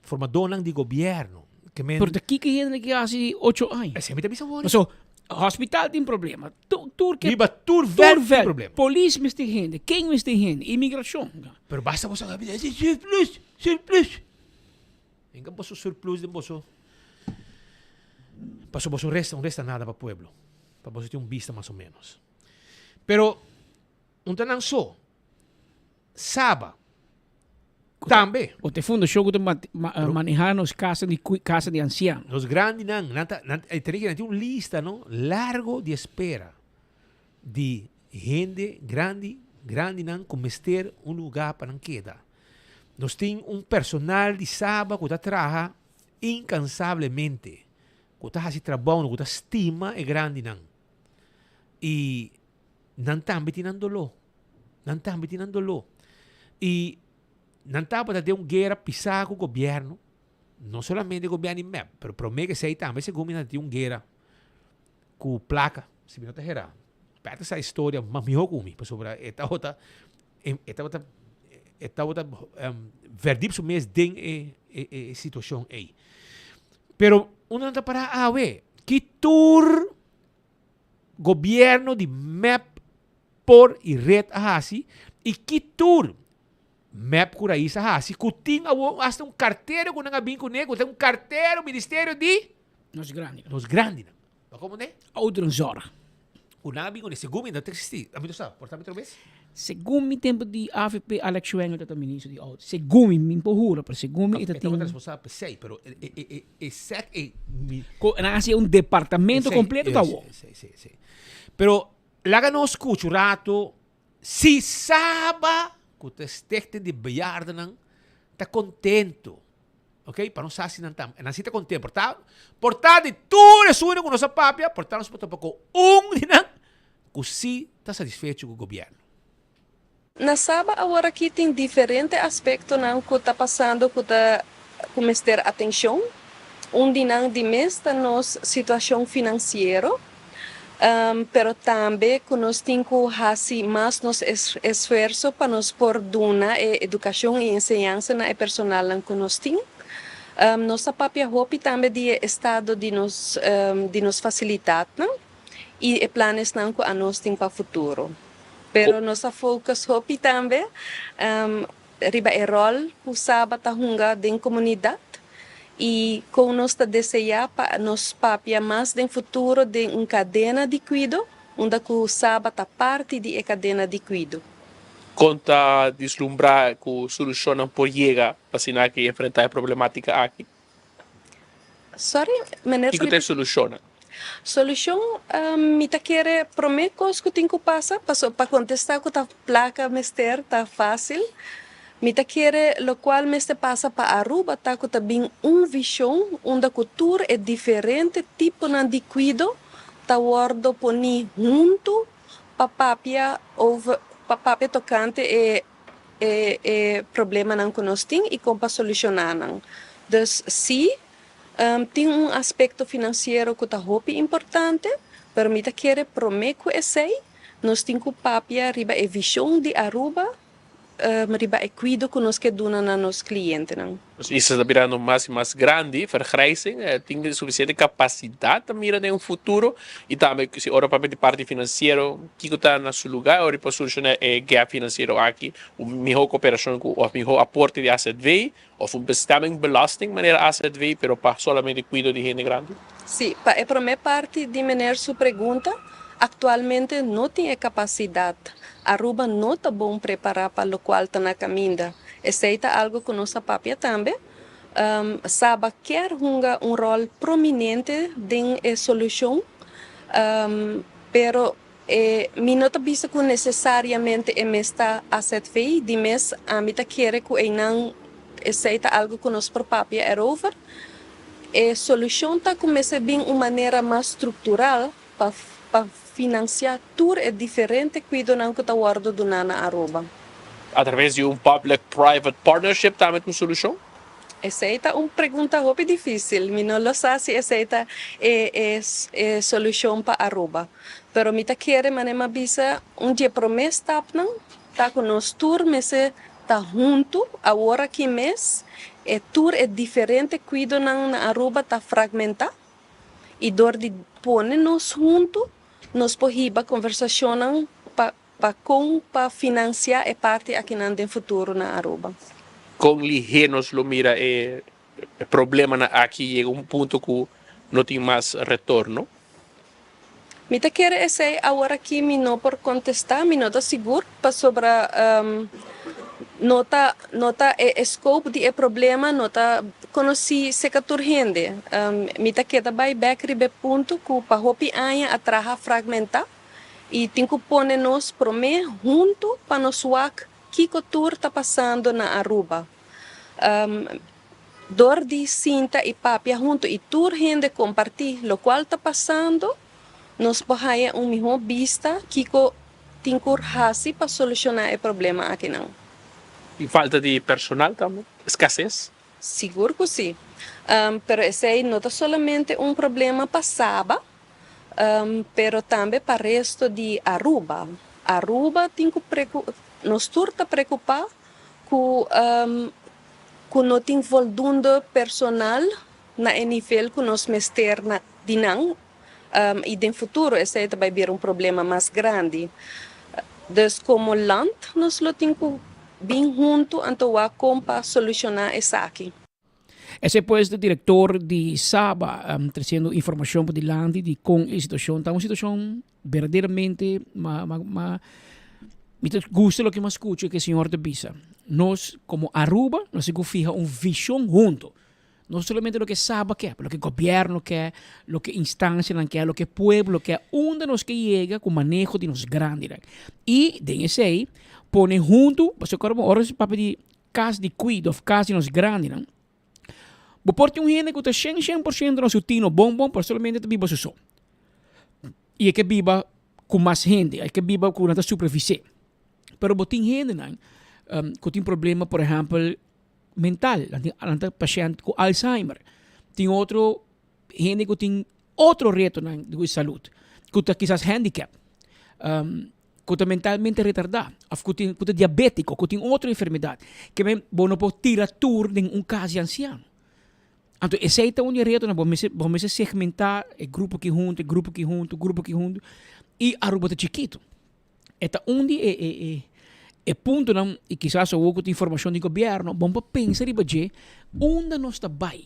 formadónan di gobièrnu. Ke men. Pero ta kiko hende ke hasi ocho aña? Esei mi ta bisa wor. Paso, hospital tin problema. Tur ke. Riba tur veld tin problema. Polis mester hende, ken mester hende, imigrashon. Pero basta boso a bisa, surplus, surplus. Venga boso surplus den boso. Paso boso resta, un resta nada pa pueblo. Pa boso tin un bista mas o menos. Pero, un ta nan so. Saba. Tambe. O te fundashon ku ta maneha nos kasa di kasa di ansiano. Nos grandinan, nan ta, nan, e tene nan tin un lista, no, largo di espera di hende grandi, grandinan ku mester un luga pa nan keda. Nos tin un personal di Saba ku ta traha inkansablemente, ku ta hasi trabou, ku ta stima e grandinan. I nan tambe tin nan doló. Nan tambe tin nan doló. I nan tabata den un guera pisá ku gobièrnu, no solamente gobièrnu di mep, pero promé ku esei tambe segun mi nan tin un guera ku plaka, si mi no ta herá. Pèt sa historia mas mihó ku mi, pasobra e tabata e tabata e tabata verdiep su mes den e e situashon ei. Pero unda nan ta pará awe? Ki tur. gobierno di mep por y red a haci y ki tur mep cu Raiz a haci cu tin awor hasta un cartero cu nan a bin cune cu ta un cartero ministerio di Nos grandinan. Nos grandinan. Bo como ne? Ouderenzorg. Cu nan a bin cune segun mi no ta existi. Ami no sa, por ta mi otro bes? Segun mi tempo di avp Alex Schwengle ta ta ministro di ouder. Segun mi, mi por hura, pero segun mi e ta E tin. tabata responsabel p'esey, pero e e e e sec e mi. Cu nan a haci un departamento Esey, completo ta awor. Esey, esey, esey. Pero laga nos scucha un rato si Saba cu ta stichting di bejaardennan ta contento. Ok, pa nos sa si nan ta, nan si ta contento. Por ta, por ta di tur esunnan cu nos a papia, por ta nos por topa cu un di nan cu si ta satisfecho cu gobierno. Na Saba aworaki tin diferente aspectonan cu ta pasando cu ta cu mester atencion. Un di nan di mes ta nos situacion financiero, pero tambe cu nos tin cu haci mas nos esfuerzo pa nos por duna e educacion y enseñansa na e personalnan cu nos tin. Nos ta papia hopi tambe di e estado di nos di nos facilidadnan y e planesnan cu anos tin pa futuro. Pero nos ta focus hopi tambe riba e rol cu Saba ta hunga den comunidad y con nos ta desea pa nos papia mas den futuro den un cadena di cuido unda cu Saba ta parti di e cadena di cuido. Con ta dislumbra cu solucionnan por yega pa asina aki enfrenta e problematica aki? Sorry, meneer. Kiko ta e solushonnan? Solushon, mi ta kere promé kos ku tin ku pasa, paso pa kontestá ku ta plaka mester ta fásil. Mi ta kere lokual mester pasa pa Aruba ta ku ta bin un vishon unda ku tur e diferente tiponan di kuido ta wòrdu poní huntu pa papia over pa papia tokante e e e problemanan ku nos tin i kon pa solushoná nan. Dus sí, tin un aspekto finansiero ku ta hopi importante, pero mi ta kere promé ku esei nos tin ku papia riba e vishon di Aruba riba e kuido ku nos ke duna na nos klientenan. Nos isla ta birando mas i mas grandi, vergrijzing, tin sufisiente kapasidat ta mira den un futuro i tambe si ora papia di parti finansiero kiko ta na su luga ora por soluciona e gap finansiero aki, un miho koperashon ku òf miho aporte di AZV òf un bestemmingbelasting manera AZV pero pa solamente kuido di hende grandi. Sí, pa e promé parti di meneer su pregunta, aktualmente no tin e kapasidat. Aruba no ta bon prepará pa lokual ta na kaminda. Esei ta algo ku nos a papia tambe. Saba kier hunga un ròl prominente den e solushon, pero e mi no ta bisa ku nesesariamente e mes ta AZV. Di mes ami ta kere ku einan esei ta algo ku nos por papia erover. E solushon ta ku mester bin un manera mas struktural pa pa finansiá tur e diferente kuidonan ku ta wòrdu duná na Aruba. A traves di un public private partnership tambe ta un solushon? Esei ta un pregunta hopi difísil. Mi no lo sa si esei ta e e e solushon pa Aruba. Pero mi ta kere manera mi a bisa un di e promé stapnan ta ku nos tur mester ta huntu awor aki mes e tur e diferente kuidonan na Aruba ta fragmentá. I dor di pone nos huntu, nos por hiba conversacionnan pa pa con pa financia e parti akinan den futuro na Aruba. Con lihé nos lo mira e problemanan aki yega un punto cu no tin mas retorno? Mi ta kere esei aworaki mi no por contesta, mi no ta sigur, pasobra no ta no ta e scope di e problema no ta conoci seca tur hende. Mi ta keda bay bek riba e punto cu pa hopi aña a traha fragmenta y tin cu pone nos prome hunto pa nos wak kico tur ta pasando na Aruba. Dor di sinta i papia huntu i tur hende kompartí lokual ta pasando, nos por haña un mihó bista kiko tin ku hasi pa solushoná e problema akinan. I falta di personal tambe? Eskases? Sigur ku sí. Pero esei no ta solamente un problema pa Saba, pero tambe pa resto di Aruba. Aruba tin ku nos tur ta preokupá ku ku no tin voldoende personal na e nivel ku nos mester na di nan. I den futuro esei ta bai bira un problema mas grandi. Dus komo land nos lo tin ku bin huntu anto wak kon pa solushoná esaki. Esei pues de direktor di Saba tresiendo informashon pa dilanti di kon e situashon ta. Un situashon berdaderamente ma ma ma mi ta gusta loke mi a skucha ke señor ta bisa. Nos komo Aruba nos tin ku fiha un vishon hunto. No solamente loke Saba ke, pero loke gobierno ke, loke instancianan ke, loke pueblo ke, unda nos ke yega ku maneho di nos grandinan. I den esei pone huntu, pasobra ora nos papia di kas di kuido òf kas di nos grandinan, bo por tin un hende ku ta shen shen por shento na su tino bon bon, pero solamente ta biba su so. I e ke biba ku mas hende, e ke biba ku nan ta supervis'é. Pero bo tin hendenan ku tin problema, por ehèmpel, mental, nan tin nan ta pashènt ku Alzheimer, tin otro hende ku tin otro retonan di salud, ku ta kisas handicap, ku ta mentalmente retardá òf ku tin ku ta diabétiko, ku tin otro enfermedat, ke men bo no por tira tur den un kas di ansiano. Anto esei ta un di e retonan, bo mester bo mester segmentá e grupo aki huntu, e grupo aki huntu, grupo aki huntu i Aruba ta chikitu. E ta un di e e e e puntonan i kisas awor ku tin informashon di gobièrnu bon pa pensa riba dje unda nos ta bai.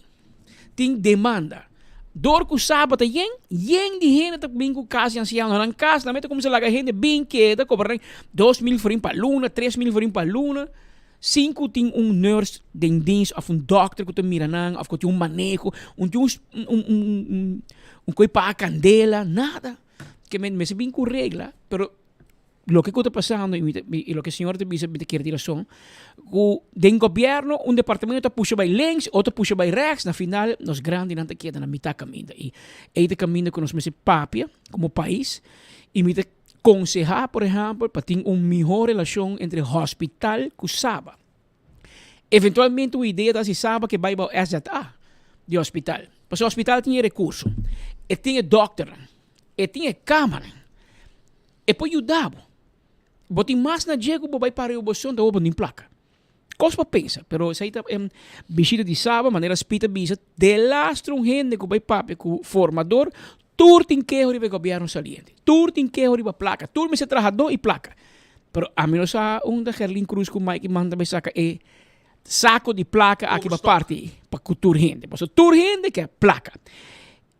Tin demanda. Dor ku Saba ta yen, yen di hende ta bin ku kas di ansiano nan kas, nan mester kuminsá laga hende bin keda kobra nan 2000 florin pa luna, 3000 florin pa luna, sin ku tin un nurse den dins òf un dòkter ku ta mira nan òf ku tin un maneho, un tin un un un un koi paga kandela, nada. Ke men mester bin ku regla, pero loke ku ta pasando i i loke señor ta bisa mi ta kere tin rason, ku den gobièrnu un departamento ta pusha bai links, otro pusha bai rèks, na final nos grandinan ta keda na mitá kaminda. I ei ta kaminda ku nos mester papia komo pais i mi ta konsehá por ehèmpel pa tin un mihó relashon entre hòspital ku Saba. Eventualmente un idea ta si Saba ke bai bou SZA di hospital. Pasobra hospital tin e rekurso, e tin e dòkternan, e tin e kamanan, e por yuda bo. Bo tin mas na dje ku bo bai para e oboshon ta bo tin plaka. Kos pa pensa, pero esei ta e bishita di Saba, manera Speed a bisa, delastro un hende ku bai papia ku formador, tur tin keho riba e gobièrnu saliente, tur tin keho riba plaka, tur mester trahadó i plaka. Pero ami no sa unda Gerlin Cruz ku Mike Eman ta bai saka e sako di plaka aki pa parti pa ku tur hende. Pasobra tur hende ke plaka.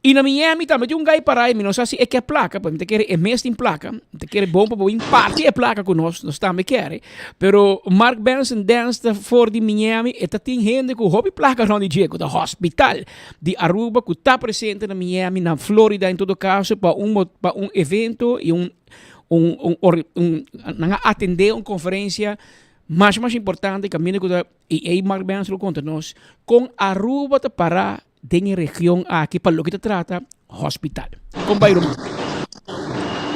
I na Miami tambe tin un gai para i mi no sa si e ke plaka, pasobra mi ta kere e mes tin plaka. Mi ta kere bon pa bo bin parti e plaka ku nos, nos tambe kere. Pero Mark Benson Dance ta for di Miami, e ta tin hende ku hopi plaka rond di dje, ku ta hospital di Aruba ku ta presente na Miami, na Florida en todo kaso pa un pa un evento i un un un or un nan a atendé un konferensia mas mas importante kaminda ku ta i ei Mark Benson lo konta nos kon Aruba ta pará den e region aki pa loke ta trata hospital. Kon bai ruman?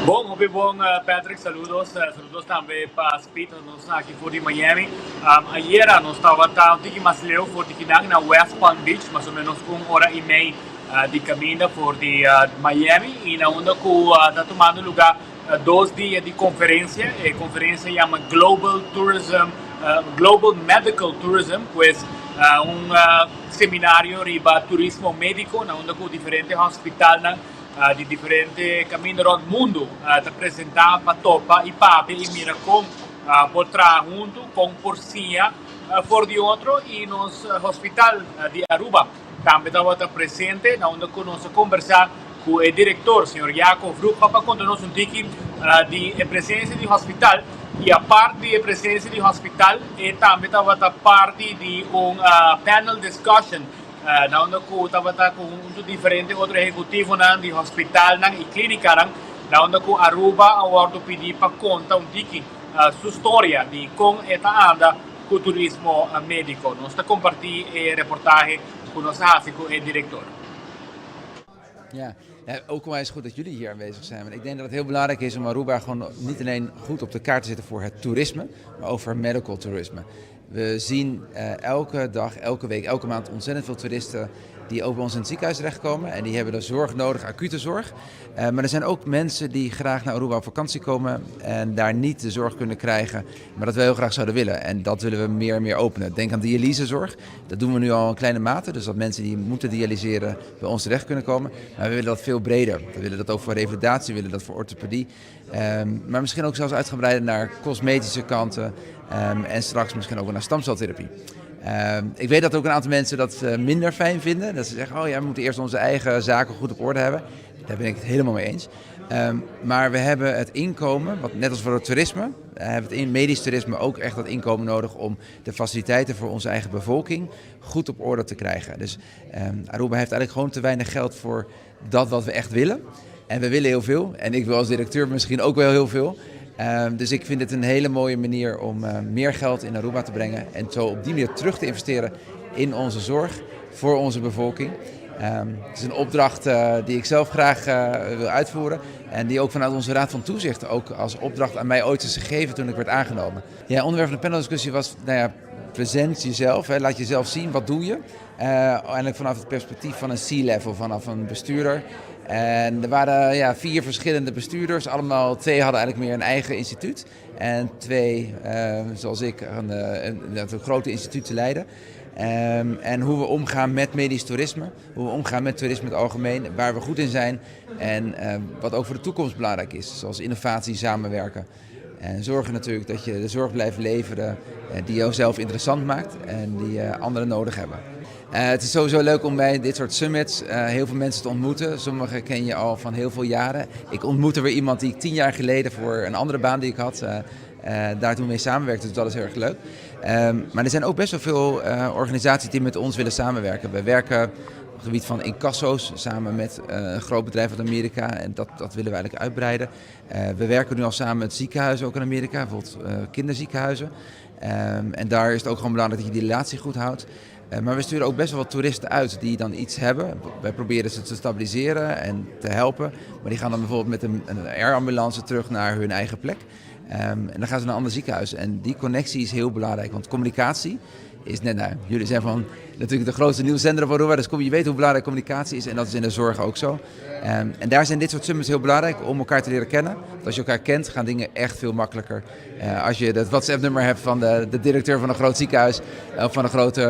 Bon, hopi bon Patrick, saludos, saludos tambe pa Speed, nos ta aki for di Miami. Ayera nos tabata un tiki mas leu for di kinan na West Palm Beach, mas o menos un ora i mei di caminda for di Miami y na unda cu ta tumando lugar dos dia di conferencia. E conferencia yama Global Tourism, Global Medical Tourism, pues un seminario riba turismo medico na unda cu diferente hospitalnan di diferente caminda rond mundo ta presenta pa topa y papia y mira con por traha hunto, con por siña for di otro y nos hospital di Aruba. Tambe tabata presente na unda cu nos a conversa cu e director, señor Jaco Vroegha, pa conta nos un tiki di e presencia di hospital y apart di e presencia di hospital e tambe tabata parti di un panel discussion na unda cu tabata cu hunto diferente otro ehecutivonan di hospitalnan y clinicanan na unda cu Aruba a wordo pidi pa conta un tiki su storia di con e ta anda ku turismo médiko. Nos ta kompartí e reportahe ku nos a hasi ku e direktor. Ja, ja, ook onwijs goed dat jullie hier aanwezig zijn. Want ik denk dat het heel belangrijk is om Aruba gewoon niet alleen goed op de kaart te zetten voor het toerisme, maar ook voor medical toerisme. We zien uh, elke dag, elke week, elke maand ontzettend veel toeristen die ook bij ons in het ziekenhuis terechtkomen. En die hebben de zorg nodig, acute zorg. Eh, maar er zijn ook mensen die graag naar Aruba op vakantie komen en daar niet de zorg kunnen krijgen, maar dat we heel graag zouden willen. En dat willen we meer en meer openen. Denk aan dialysezorg. Dat doen we nu al in kleine mate. Dus dat mensen die moeten dialyseren bij ons terecht kunnen komen. Maar we willen dat veel breder. We willen dat ook voor revalidatie, we willen dat voor orthopedie. Ehm, maar misschien ook zelfs uitgebreider naar cosmetische kanten ehm, en straks misschien ook wel naar stamceltherapie. Ehm, ik weet dat ook een aantal mensen dat eh, minder fijn vinden. Dat ze zeggen, oh ja, we moeten eerst onze eigen zaken goed op orde hebben. Daar ben ik het helemaal mee eens. Ehm, maar we hebben het inkomen, wat net als voor het toerisme, eh, hebben het in medisch toerisme ook echt dat inkomen nodig om de faciliteiten voor onze eigen bevolking goed op orde te krijgen. Dus ehm, Aruba heeft eigenlijk gewoon te weinig geld voor dat wat we echt willen. En we willen heel veel. En ik wil als directeur misschien ook wel heel veel. Ehm, dus ik vind het een hele mooie manier om eh, meer geld in Aruba te brengen. En zo op die manier terug te investeren in onze zorg voor onze bevolking. Ehm, het is een opdracht eh, die ik zelf graag eh, wil uitvoeren. En die ook vanuit onze Raad van Toezicht ook als opdracht aan mij ooit is gegeven toen ik werd aangenomen. Ja, onderwerp van de paneldiscussie was, nou ja, present jezelf. Hè, laat jezelf zien, wat doe je? Uh, eigenlijk vanaf het perspectief van een C-level, vanaf een bestuurder. En er waren ja, vier verschillende bestuurders. Allemaal, twee hadden eigenlijk meer een eigen instituut. En twee, uh, zoals ik, een, een, een grote instituut te leiden. Um, en hoe we omgaan met medisch toerisme, hoe we omgaan met toerisme in het algemeen, waar we goed in zijn en uh, wat ook voor de toekomst belangrijk is, zoals innovatie, samenwerken. En zorgen natuurlijk dat je de zorg blijft leveren eh, die jou zelf interessant maakt en die uh, anderen nodig hebben. Uh, het is sowieso leuk om bij dit soort summits uh, heel veel mensen te ontmoeten. Sommigen ken je al van heel veel jaren. Ik ontmoette weer iemand die ik tien jaar geleden voor een andere baan die ik had, uh, daar toen mee samenwerkte. Dus dat is heel erg leuk. Um, maar er zijn ook best wel veel organisaties die met ons willen samenwerken. We werken op het gebied van incasso's samen met een groot bedrijf uit Amerika. En dat, dat willen we eigenlijk uitbreiden. We werken nu al samen met ziekenhuizen ook in Amerika, bijvoorbeeld kinderziekenhuizen. Um, en daar is het ook gewoon belangrijk dat je die relatie goed houdt. Uh, maar we sturen ook best wel wat toeristen uit die dan iets hebben. Wij proberen ze te stabiliseren en te helpen. Maar die gaan dan bijvoorbeeld met een, een air-ambulance terug naar hun eigen plek. Um, en dan gaan ze naar een ander ziekenhuis. En die connectie is heel belangrijk, want communicatie is net, nou, jullie zijn van natuurlijk de grootste nieuwszender op Aruba, dus kom, je weet hoe belangrijk communicatie is en dat is in de zorg ook zo. Um, en daar zijn dit soort summits heel belangrijk om elkaar te leren kennen. Want als je elkaar kent, gaan dingen echt veel makkelijker. Uh, als je dat WhatsApp-nummer hebt van de, de directeur van een groot ziekenhuis of van een grote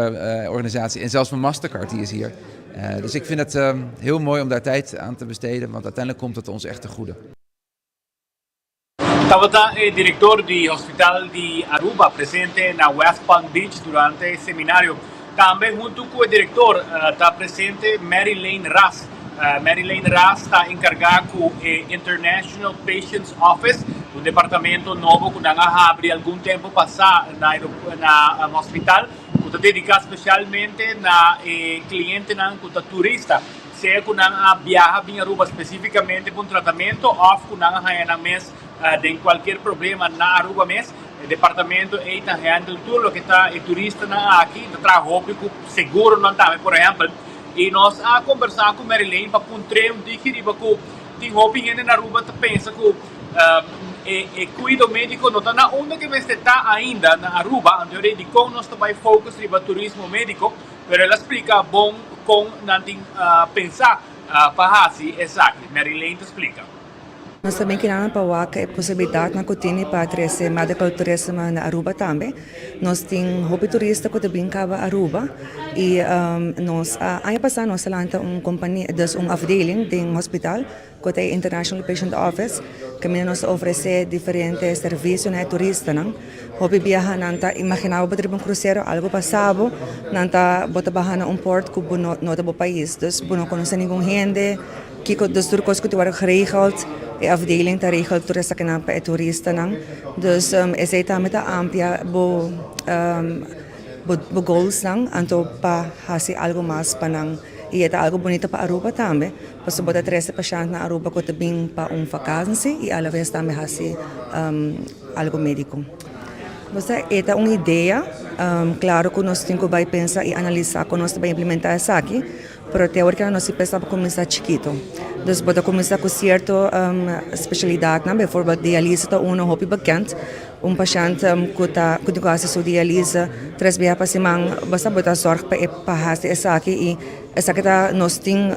uh, organisatie en zelfs van Mastercard, die is hier. Uh, dus ik vind het um, heel mooi om daar tijd aan te besteden, want uiteindelijk komt het ons echt te goede. Tabata e director di Hospital di Aruba presente na West Palm Beach durante e seminario. Tambe hunto cu e director ta presente Mary Lane Ras. Mary Lane Ras ta encarga cu e International Patients Office, un departamento nobo cu nan a habri algun tempo pasa na na hospital cu ta dedica specialmente na e clientenan cu ta turista. Sea ku nan a biaha bin Aruba spesífikamente pa un tratamentu òf ku nan a haña nan mes den kualkier problema na Aruba mes, e departamento ei ta handle tur loke ta e turistanan aki. Ta traha hopi ku seguronan tambe, por ehèmpel. I nos a kombersá ku Marilyn pa puntr'é un tiki riba ku tin hopi hende na Aruba ta pensa ku e kuido médiko no ta na unda ke mester ta ainda na Aruba. Anto e dikon nos ta bai focus riba turismo médiko? Pero el a splika bon kon nan tin pensá pa hasi esaki. Marilyn ta splika. Nos ta bin kinan pa wak e posibilidatnan ku tini pa trese medical tourism na Aruba tambe. Nos tin hopi turista ku ta bin kaba Aruba i nos a aña pasá nos a lanta un kompania, dus un afdeling den hospital ku ta e International Patient Office, kaminda nos ta ofresé diferente servisio na e turistanan. Hopi biaha nan ta imaginá bo bo ta riba un krusero, algu pasa bo, nan ta bo ta baha na un port ku bo no no ta bo pais, dus bo no konosé ningun hende, kiko, dus tur kos ku ta wòrdu geregeld, e afdeling ta regel tur esakinan pa e turistanan. Dus esei tambe ta amplia bo bo goalsnan anto pa hasi algu mas pa nan. I e ta algo bunita pa Aruba tambe, pasobra bo ta trese pashant na Aruba ku ta bin pa un vakansi i alaves tambe hasi algo médiko. Bo sa, e ta un idea, klaro ku nos tin ku bai pensa i analisá kon nos ta bai implementá esaki, pero te awor keda nos si pensa pa kuminsá chikito. Dus bo ta kuminsá ku sierto spesialidatnan, beivoorbeeld dialise ta uno hopi bekend. Un pashènt ku ta ku tin ku hasi su dialise tres biaha pa siman, bo sa bo ta zòrg pa e pa hasi esaki i Esaki ta nos tin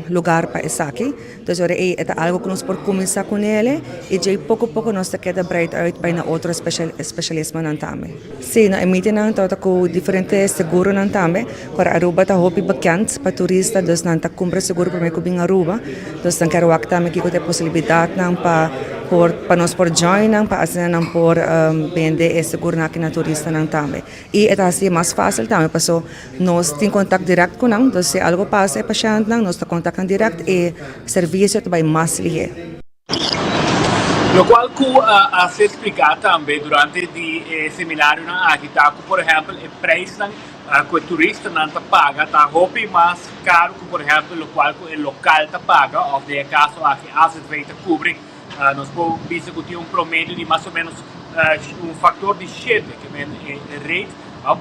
lugar pa esaki. Dus ora ei e ta algo ku nos por kuminsá kunele i djei poko poko nos ta keda breid uit bai na otro especialismonan tambe. Sí, na e meetingnan tabata ku diferente seguronan tambe. Ku Aruba ta hopi bekend pa turista, dus nan ta kumpra seguro promé ku bin Aruba. Dus nan kier wak tambe kiko ta e posibilidatnan pa por pa nos por join nan pa asina nan por bende e seguronan aki na turistanan tambe. I e ta hasi mas fásil tambe paso nos tin kontakt dirèkt ku nan, dus si algu pasa e pashèntnan nos ta kontak nan dirèkt e servisio ta bai mas lihé. Lokual ku a ser spliká tambe durante di e seminarionan aki ta ku por ehèmpel e preisnan ku e turistanan ta paga ta hopi mas karu ku por ehèmpel lokual ku e lokal ta paga òf den e kaso aki AZV ta kubri. Nos por bisa ku tin un promedio di mas o ménos un faktor di shete ke men e rate.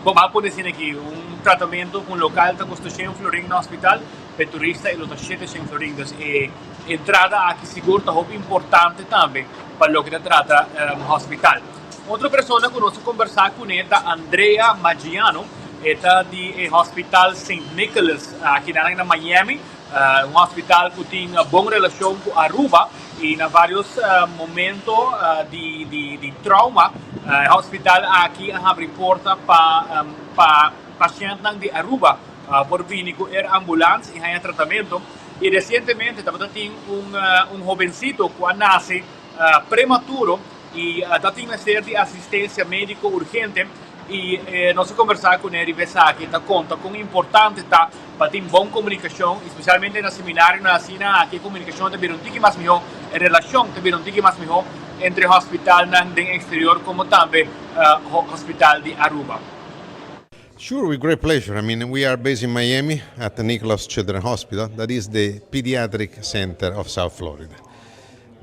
Bo a pone asina aki, un tratamentu ku un lokal ta kosta shen florin na hospital, pa e turista e lo ta shete shen florin. Dus e entrada aki sigur ta hopi importante tambe pa loke ta trata hospital. Otro persona ku nos a kombersá kuné ta Andrea Maggiano, e ta di e hospital Saint Nicholas aki nan na Miami. Un hospital cu tin bon relacion cu Aruba y na varios momento di trauma e hospital aki a habri porta pa pa pacientnan di Aruba por bini cu air ambulance y haya tratamento. Y recientemente tabata tin un hobencito cu a nace prematuro y ta tin mester di asistencia medico urgente y nos a conversa cu ne riba esaki ta conta con importante ta pa tin bon comunicacion y specialmente na seminarionan asina aki e comunicacion ta bira un tiki mas miho, e relacion ta bira un tiki mas miho entre hospitalnan den exterior como tambe hospital di Aruba. Sure, with great pleasure. I mean, we are based in Miami at the Nicholas Children's Hospital, that is the pediatric center of South Florida.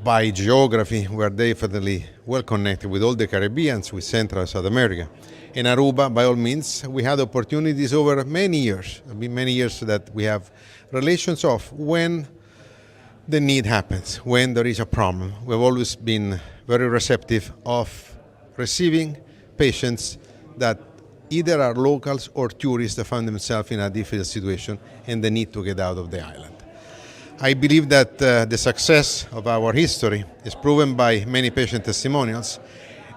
By geography, we are definitely well connected with all the Caribbeans, with Central and South America. In Aruba, by all means, we had opportunities over many years. It's been many years that we have relations of when the need happens, when there is a problem. We've always been very receptive of receiving patients that either are locals or tourists that find themselves in a difficult situation and they need to get out of the island. I believe that uh, the success of our history is proven by many patient testimonials.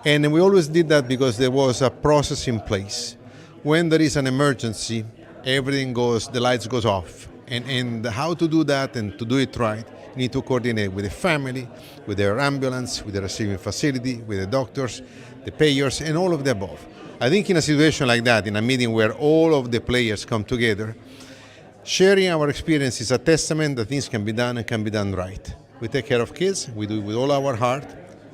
And we always did that because there was a process in place. When there is an emergency, everything goes, the lights goes off. And, and how to do that and to do it right, you need to coordinate with the family, with their ambulance, with the receiving facility, with the doctors, the payers, and all of the above. I think in a situation like that, in a meeting where all of the players come together, sharing our experience is a testament that things can be done and can be done right. We take care of kids, we do it with all our heart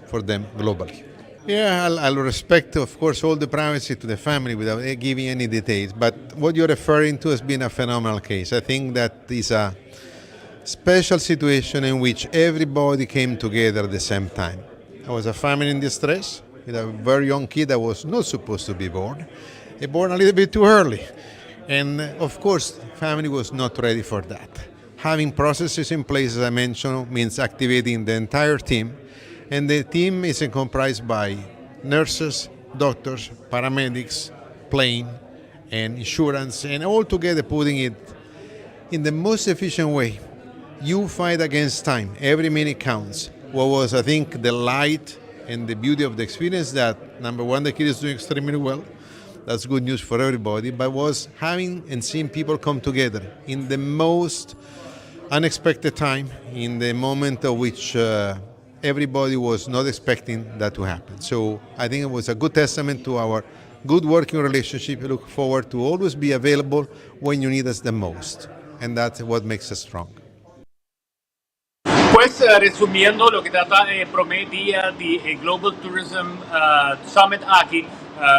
for them globally. Yeah, I'll, I'll respect, of course, all the privacy to the family without giving any details. But what you're referring to has been a phenomenal case. I think that is a special situation in which everybody came together at the same time. I was a family in distress with a very young kid that was not supposed to be born. He born a little bit too early. And of course, family was not ready for that. Having processes in place, as I mentioned, means activating the entire team. And the team is comprised by nurses, doctors, paramedics, plane, and insurance, and all together putting it in the most efficient way. You fight against time. Every minute counts. What was, I think, the light and the beauty of the experience that, number one, the kid is doing extremely well. That's good news for everybody. But was having and seeing people come together in the most unexpected time, in the moment of which uh, everybody was not expecting that to happen. So I think it was a good testament to our good working relationship. We look forward to always be available when you need us the most. And that's what makes us strong. Pues, resumiendo loke ta ta e prome dia di e Global Tourism Summit aki,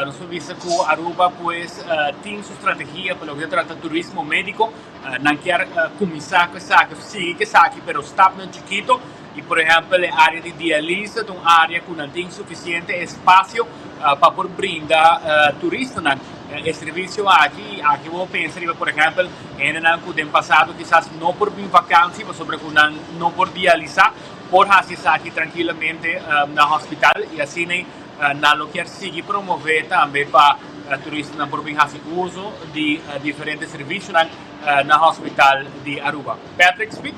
nos por bisa cu Aruba pues tin su strategia pa loke ta trata turismo medico. Nan kier cuminsa cu esaki of sigui cu esaki, pero stapnan chikito. Y por ehempel e area di dialise ta un area cu nan tin suficiente espacio pa por brinda turistanan e servicio aki. Y aki bo pensa riba por ehempel hendenan cu den pasado kisas no por bin vakantie pasobra cu nan no por dialisa, por haci esaki trankilamente na hospital y asina nan lo kier sigui promove tambe pa turistanan por bin haci uso di diferente servicionan. na Hospital di Aruba. Patrick Speed.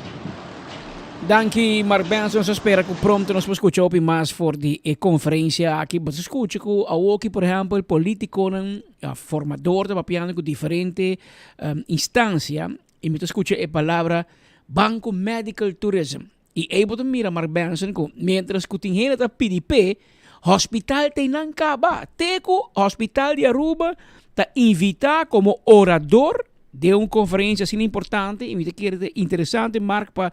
Danki Mark Benson, nos ta spera ku pronto nos por skucha hopi mas for di e konferensia aki. Bo ta skucha ku awoki por ehèmpel politikonan, formador ta papiando ku diferente instansia i mi ta skucha e palabra Banco Medical Tourism. I ei bo ta mira Mark Benson ku mientras ku tin hende ta pidi p'e, hospital ta einan kaba. Te ku Hospital di Aruba ta invitá komo orador Den un conferencia asina importante y mi ta kere ta interesante Mark pa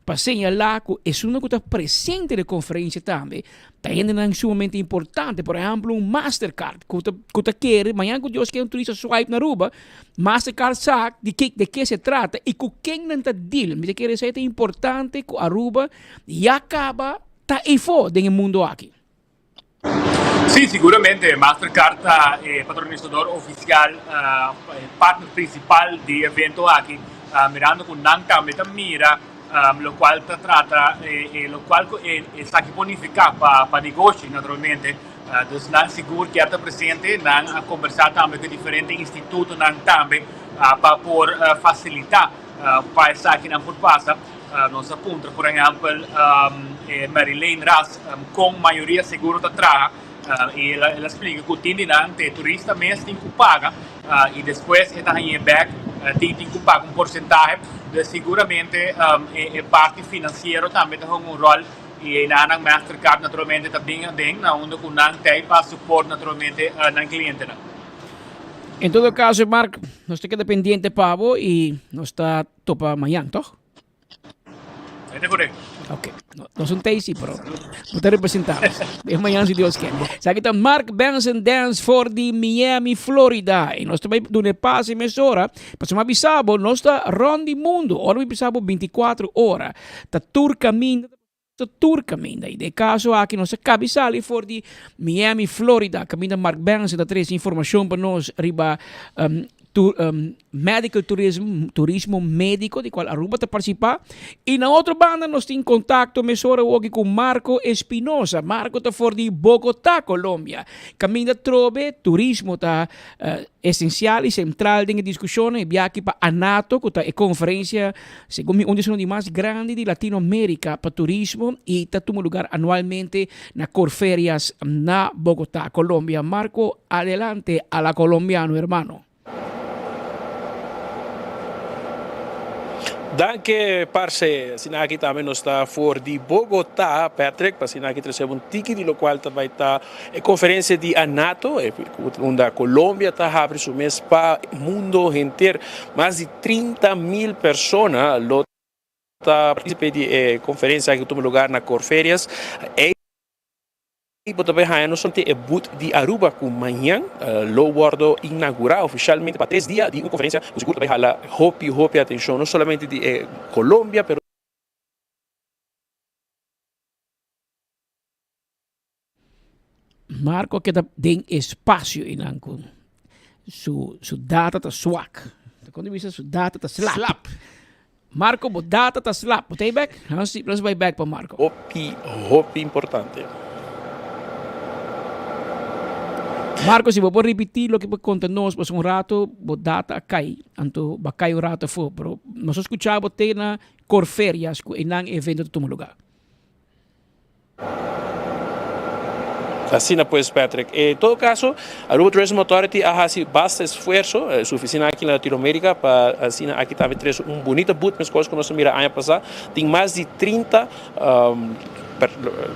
pa señala cu esunnan cu ta presente den conferencia tambe ta hendenan sumamente importante. Por ehemplo un Mastercard cu ta cu ta kere mañana cu Dios kere un turista swipe na Aruba Mastercard sa di ke de ke se trata y cu ken nan ta deal. Mi ta kere esey ta importante cu Aruba ya caba ta eyfo den e mundo aki. Sí, siguramente. Mastercard ta e patronisador oficial, e partner principal di e evento aki, mirando cu nan tambe ta mira locual ta trata e locual cu esaki por nifica pa negoshi naturalmente. Dus nan sigur kier ta presente, nan a conversa tambe cu diferente institutonan tambe pa por facilita pa esakinan por pasa. Nos a puntra por ehèmpel Marilyn Ras kon mayoria seguro ta traha i el a splika ku tin di nan te turista mes tin ku paga i despues e ta hañ'é bèk tin ku paga un porsentahe. Dus siguramente e parti finansiero tambe ta hunga un ròl i einan Mastercard naturalmente ta bin aden na unda ku nan ta ei pa support naturalmente nan klientenan. En todo caso Mark, nos ta keda pendiente pa bo i nos ta topa mañan, toch? Ete correcto. Ok, no, no son Tacy, pero no te representamos. Es mañana si Dios quiere. Sa kita Mark Benson Dance for di Miami, Florida. Y nos también dune pase mes hora. Paso ma bisabo, nos ta rond di mundo. Ora mi bisabo 24 hora. Ta tur caminda. Ta tur caminda. Y den e caso aki nos a cabi sali for di Miami, Florida, caminda Mark Benson ta trece informacion pa nos riba medical tourism, turismo medico di cual Aruba ta participa. Y na otro banda nos tin contacto mesora awoki cu Marco Espinosa. Marco ta for di Bogota, Colombia. Caminda trobe turismo ta Esencial y central den e discusionnan e biaha aki pa ANATO cu ta e conferencia segun mi un di esunnan di mas grandi di Latino America pa turismo y ta tuma lugar anualmente na Corferias na Bogota, Colombia. Marco, adelante a la colombiano hermano. Danke parce, asina aki tambe nos ta for di Bogota, Patrick, pa asina aki trece un tiki di locual ta bay ta E conferencia di ANATO, unda Colombia ta habri su mes pa mundo henter, mas di 30 mil persona lo ta participe di e conferencia aki cu tuma lugar na Corferias. Ey bo ta bay haya no solamente e booth di Aruba cu mañan lo wordo inaugura oficialmente pa tres dia di un conferencia cu sigur ta bay hala hopi hopi atencion no solamente di e Colombia pero Marco a keda den espacio einan cu su su data ta swak. Kon ta bisa su data ta slap. Slap. Marco bo data ta slap. Bo ta ei bek? Nos nos bai bek pa Marco. Hopi hopi importante. Marco si bo por ripiti loke bo konta nos pasobra un rato bo data a kai anto bo a kai un rato afo pero nos a skucha bo te na Corferias ku einan e evento ta tuma luga. Asina pues Patrick. En todo caso, Aruba Tourism Authority a haci basta esfuerzo, su oficina aki na Latinoamerica, pa asina aki tambe trece un bunita booth mescos cu nos a mira aña pasa. Tin mas di 30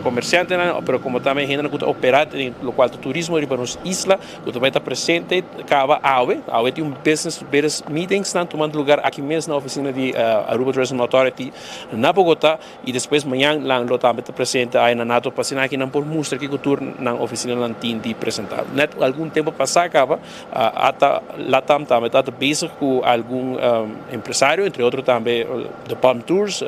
comerciantenan, pero como tambe hendenan cu ta opera den locual ta turismo riba nos isla, cu ta bay ta presente caba awe. Awe tin un business to business meetingsnan tumando lugar aki mes na oficina di Aruba Tourism Authority na Bogota. I despues mañan nan lo tambe ta presente aya na nato pa asina aki nan por mustra kiko tur nan oficinanan tin di presenta. Net algun tempo pasa caba ata Latam tambe ta bezig cu algun empresario entre otro tambe The Palm Tours,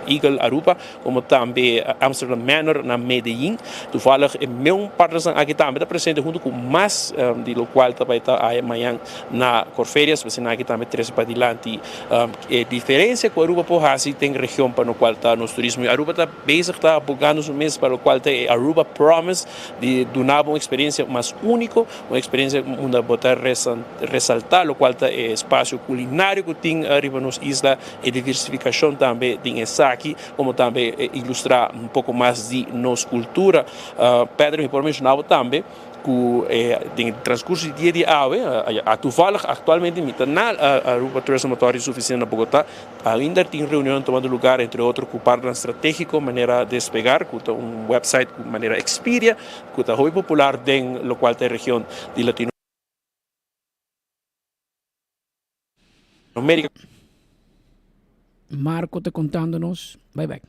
Eagle Aruba como tambe. tambe Amsterdam Manor na Medellin. Toevallig e meun partnersnan aki tambe ta presente hunto cu mas di locual ta bay ta aya mañan na Corferias. Asina aki tambe trece padilanti e diferencia cu Aruba por haci den region pa locual ta nos turismo. Y Aruba ta bezig ta abogando su mes pa locual ta e Aruba Promise di duna bo un experiencia mas unico, un experiencia unda bo ta resalta locual ta e espacio culinario cu tin riba nos isla, e diversificacion tambe den esaki, como tambe ilustra un poco mas di nos cultura. Pedro, mi por menciona bo tambe cu den e transcurso di dia di awe, toevallig actualmente mi ta na Aruba Tourism Authority su oficina na Bogota, Ainda tin reunionnan tomando lugar entre otro cu partnernan strategico manera Despegar cu ta un website cu manera Expedia cu ta hopi popular den locual ta e region di Latino America. Marco ta contando nos. Bai bek.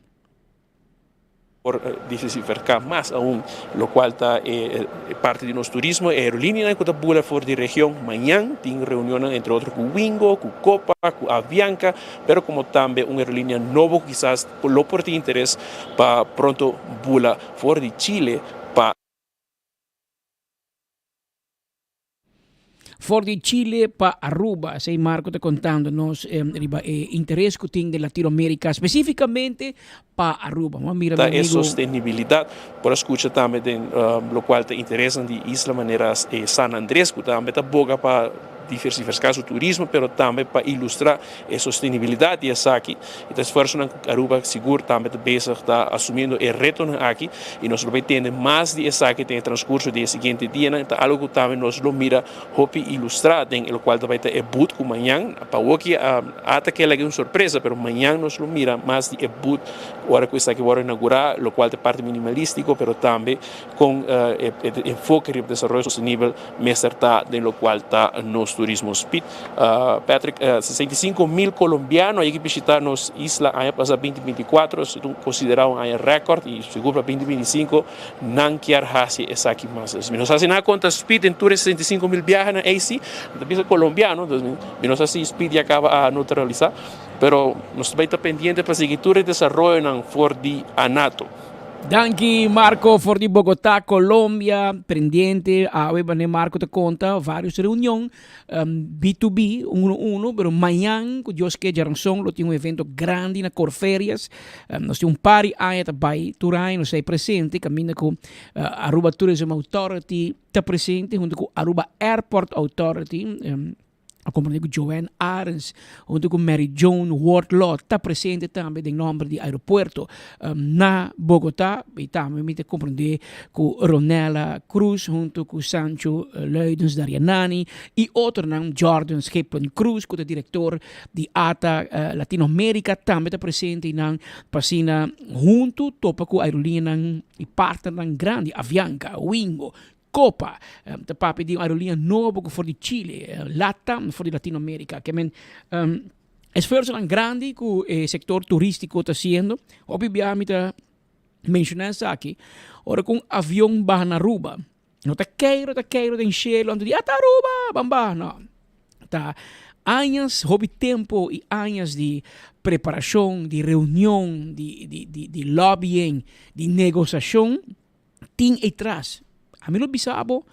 Por diversifica mas aun locual ta e parti di nos turismo. E aerolineanan cu ta bula for di region mañan tin reunionnan entre otro cu Wingo, cu Copa, cu Avianca, pero como tambe un aerolinea nobo cu kisas lo por tin interes pa pronto bula for di Chile pa. For di Chile pa Aruba, esei Marco ta contando nos riba e interes cu tin den Latinoamerica, specificamente pa Aruba. Bo a mira Ta mi e amigo. sostenibilidad. Por a scucha tambe den locual ta interesnan di isla manera e San Andres cu tambe ta boga pa diversifica su turismo pero tambe pa ilustra e sostenibilidad di esaki. E ta esfuerzonan cu Aruba sigur tambe ta bezig ta asumiendo e retonan aki y nos lo bay tende mas di esaki den e transcurso di e siguiente dianan. Ta algo cu tambe nos lo mira hopi ilustra den e locual ta bay ta e boot cu mañan, pa awoki ata kela un sorpresa pero mañan nos lo mira mas di e boot ora cu esaki worde inaugura locual ta e parti minimalistico pero tambe con e enfoke riba desaroyo sostenibel mester ta den locual ta nos turismo. Speed Patrick, 65 mil colombiano a yega bishita nos isla aña pasa 2024, esaki ta considera un aña record y sigur pa 2025 nan kier haci esaki mas. Mi no sa si nan a conta Speed den tur e 65 mil biahenan ey si, mi ta bisa colombiano, mi no sa si Speed ya caba a neutralisa, pero nos ta bay ta pendiente pa sigui tur e desaroyonan for di ANATO. Danki Marco for di Bogotá, Colombia. Pendiente awe bane Marco ta conta varios reunion um, B2B, uno uno, pero mañan cu Dios ke djaranson lo tin un evento grandi na Corferias. Nos tin un par di aña ta bay tur aña nos ta presente caminda cu Aruba Tourism Authority ta presente hunto cu Aruba Airport Authority. A comprende cu Joanne Arends hunto cu Mary Joan Wardlaw ta presente tambe den nomber di aeropuerto na Bogota. Y tambe mi ta comprende cu Ronella Cruz hunto cu Sancho Luidens Darianani y otronan, Jordan Schippen Cruz cu ta director di ATA Latinoamerica tambe ta presente y nan pa asina hunto topa cu aerolineanan y partnernan grandi, Avianca, Wingo, Copa, ta papia di un aerolínea nobo ku for di Chile, Latam for di Latinoamerica. Ke men esfuerzonan grandi ku e sektor turístiko ta hasiendo. Hopi bia mi ta menshoná esaki, ora ku un avion baha na Aruba, no ta keiro ta keiro den shelu anto di a ta Aruba, ban baha. No, ta añas, hopi tempo i añas di preparashon, di reunion, di di di lobbying, di negosiashon. Tin ei tras. Ami lo bisa bo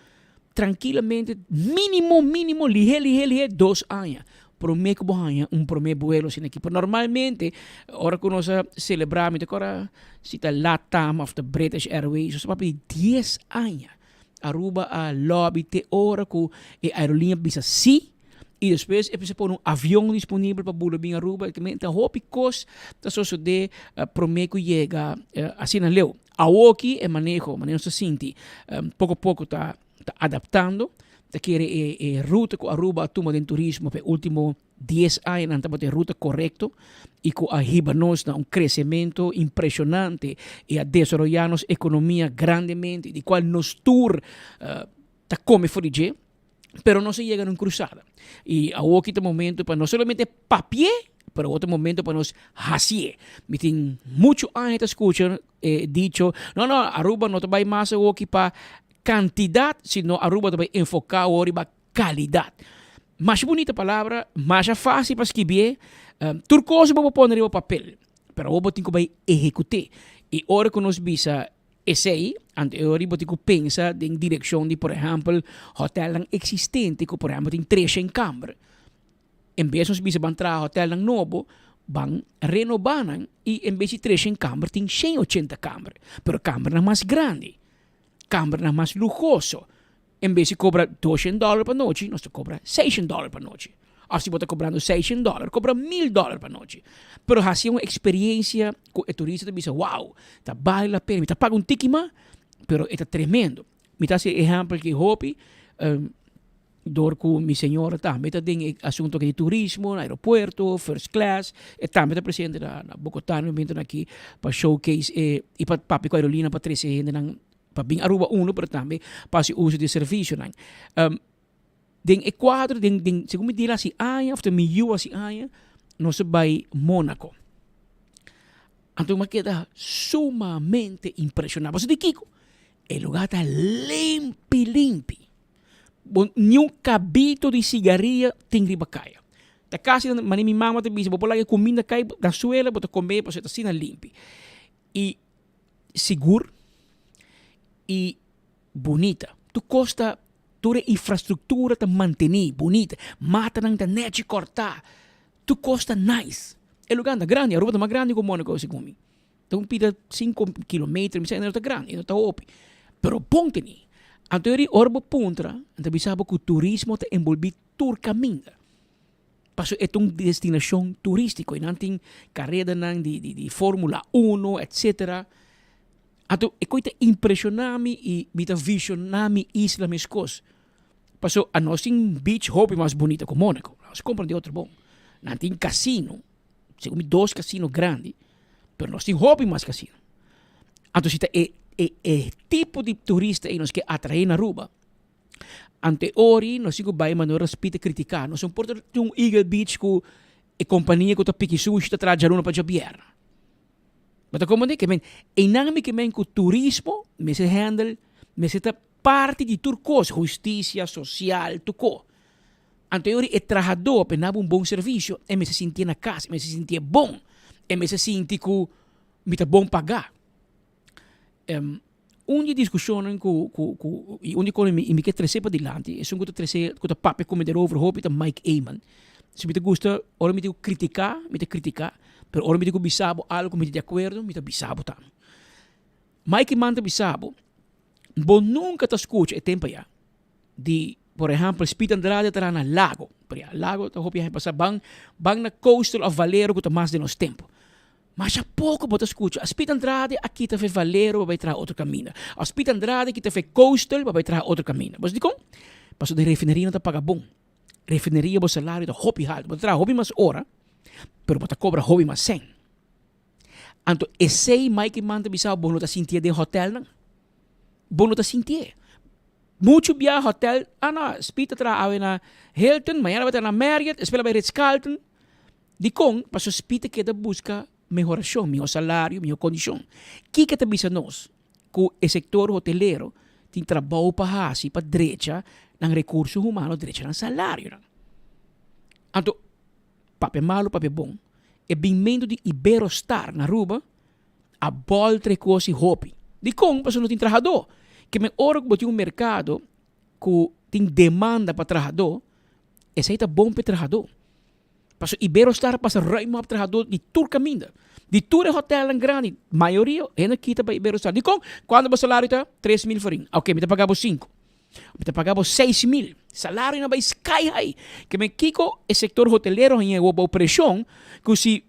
trankilamente minimo minimo lihe lihe lihe dos aña prome ku bo haña un prome buelo asina aki. Pero normalmente ora ku nos a selebrá mi ta kòrda si ta Latam òf ta British Airways nos a papia di dies aña. Aruba a lobby te ora ku e aerolínea bisa sí i despues e bisa pone un avion disponibel pa bula bin Aruba. Ta hopi kos ta sosodé prome ku yega asina leu. Awoki e maneho, manera nos ta sinti, poko poko ta ta adaptando, ta kere e e ruta ku Aruba a tuma den turismo pa e ultimo dies añanan tabata e ruta korekto i ku a hiba nos na un kresementu impreshonante i a desaroyá nos ekonomia grandemente di kual nos tur ta kome for di dje, pero nos a yega na un krusada i awoki ta momento pa no solamente papi'é pero awor ta momento pa nos hasié. Mi tin muchu aña ta skucha e dicho, no no Aruba no ta bai mas awoki pa kantidat sino Aruba ta bai enfoká awor riba kalidat. Masha bunita palabra, masha fásil pa skibié, tur kos bo por pone riba papel. Pero awor bo tin ku bai ehekut'é. I ora ku nos bisa esei, anto e ora bo tin ku pensa den direkshon di, por ehèmpel, hotèlnan eksistente ku por ehèmpel tin treshen kamber. En bes nos bisa ban traha hotèlnan nobo, ban renobá nan i en bes di treshen kamber tin 180 kamber, pero kambernan mas grandi, kambernan mas luhoso. En bes di kobra doshen dòler pa nochi, nos ta kobra seishen dòler pa nochi. Òf si bo ta kobrando seishen dòler, kobra mil dòler pa nochi. Pero hasi un eksperensia ku e turista ta bisa, wow, ta bale la pena, mi ta paga un tiki mas, pero e ta tremendo. Mi ta hasi e ehèmpel ki hopi, dor ku mi señora tambe ta den e asuntu aki di turismo, na aeropuerto, first class, e tambe ta presente na Bogotá na e momentonan aki pa showcase e i pa papia ku aerolínea pa trese hendenan Pa bin Aruba uno, pero tambe pa hasi uso di e servicionan. Den e cuadro, den, den, segun mi dila hasi aña, of ta mi yu hasi aña, nos a bai Monaco. Anto mi a keda sumamente impresioná. Pasobra di kiko? E lugar ta limpi, limpi. Bo, ni un kabito di sigaria tin riba kaya. Ta kasi manera mi mama ta bisa, bo por laga e kuminda kai na suela, bo ta kome pasobra ta asina limpi. I sigur i bunita. Tur kos ta, tur e infrastruktura ta mantení bunita. Matanan ta nèchi kòrtá. Tur kos ta nice. E lugar ta grandi, Aruba ta mas grandi ku Monaco segun mi. Ta un pida sinku kilometer, mi sa e no ta grandi, e no ta hopi. Pero bon tení. Anto eri ora bo puntra, nan ta bisa bo ku turismo ta enbolbí tur kaminda. Pasobra e ta un destinashon turístiko i nan tin karedanan di di di Fórmula Uno etcetera. Anto e kos ta impreshoná mi i mi ta vishoná mi isla meskos. Pasobra anos tin beach hopi mas bunita ku Monaco. Nos komprendé otro bon. Nan tin kasino, segun mi dos kasino grandi, pero nos tin hopi mas kasino. Anto si ta e e e tipo di turista ei nos ke atraé na Aruba, Ante ori nos tin ku bai manera respita kritiká. Nos no por ta tin un Eagle Beach ku e kompania ku ta piki sushi ta traha djaluna pa djabièrnè. Bo ta komprendé? Ke men einan mi ke men ku turismo mester handle, mester ta parti di tur kos, hustisia sosial, tur ko. Ante ori e trahadó pa e naba un bon servisio e mester sintié na kas, e mester sintié bon, e mester sinti ku mi ta bon pagá. Un di e diskushonnan ku ku ku i un di kon mi mi ke trese padilanti esun ku ta trese ku ta papia ku mi derover hopi ta Mike Eman. Si mi ta gusta ora mi tin ku kritiká mi ta kritiká pero ora mi tin ku bisa bo algu ku mi ta di akuerdo mi ta bisa bo tambe. Mike Eman ta bisa bo bo nunka ta skucha e tempu aya di por ehèmpel Speed Andrade ta traha na Lago Lago ta hopi aña pasa ban ban na Coastal òf Valero ku ta mas den nos tempu. Masha poko bo ta skucha, a Speed Andrade a kita fe Valero pa bai traha otro kaminda. A Speed Andrade kita fe Coastal pa bai traha otro kaminda. Bo sa dikon? Pasobra den refineria no ta paga bon. Refineria bo salario ta hopi haltu. Bo ta traha hopi mas ora, pero bo ta kobra hopi mas sèn. Anto esei Mike Eman ta bisa bo no ta sintié den hotèlnan. Bo no ta sintié. Muchu bia hotèl, ah no, Speed ta traha awe na Hilton, mañana bai traha na Marriott, despues a bai Ritz-Carlton. Dikon? Pasobra Speed ta keda buska mehorashon, mihó salario, mihó kondishon. Kiko ta bisa nos? Ku e sektor hotelero tin trabou pa hasi pa drecha nan rekurso humano, drecha nan salarionan. Anto, papia malu, papia bon, e binmentu di Iberostar na Aruba a bòltra e kos i hopi. Dikon? Pasobra no tin trahadó. Ke men ora ku bo tin un merkado ku tin demanda pa trahadó, esei ta bon pa e trahadó. Pasobra Iberostar a pasa ruim op trahadó di tur kaminda. Di tur e hotelnan grandi, mayoria hende kita pa Iberostar. Dikon? Kuantu bo salario ta? 3000 florin. Oke, mi ta paga bo sinku. Mi ta paga bo 6000. Salario na bai sky high. Ke men kiko e sektor hotelero haña awor bou preshon ku si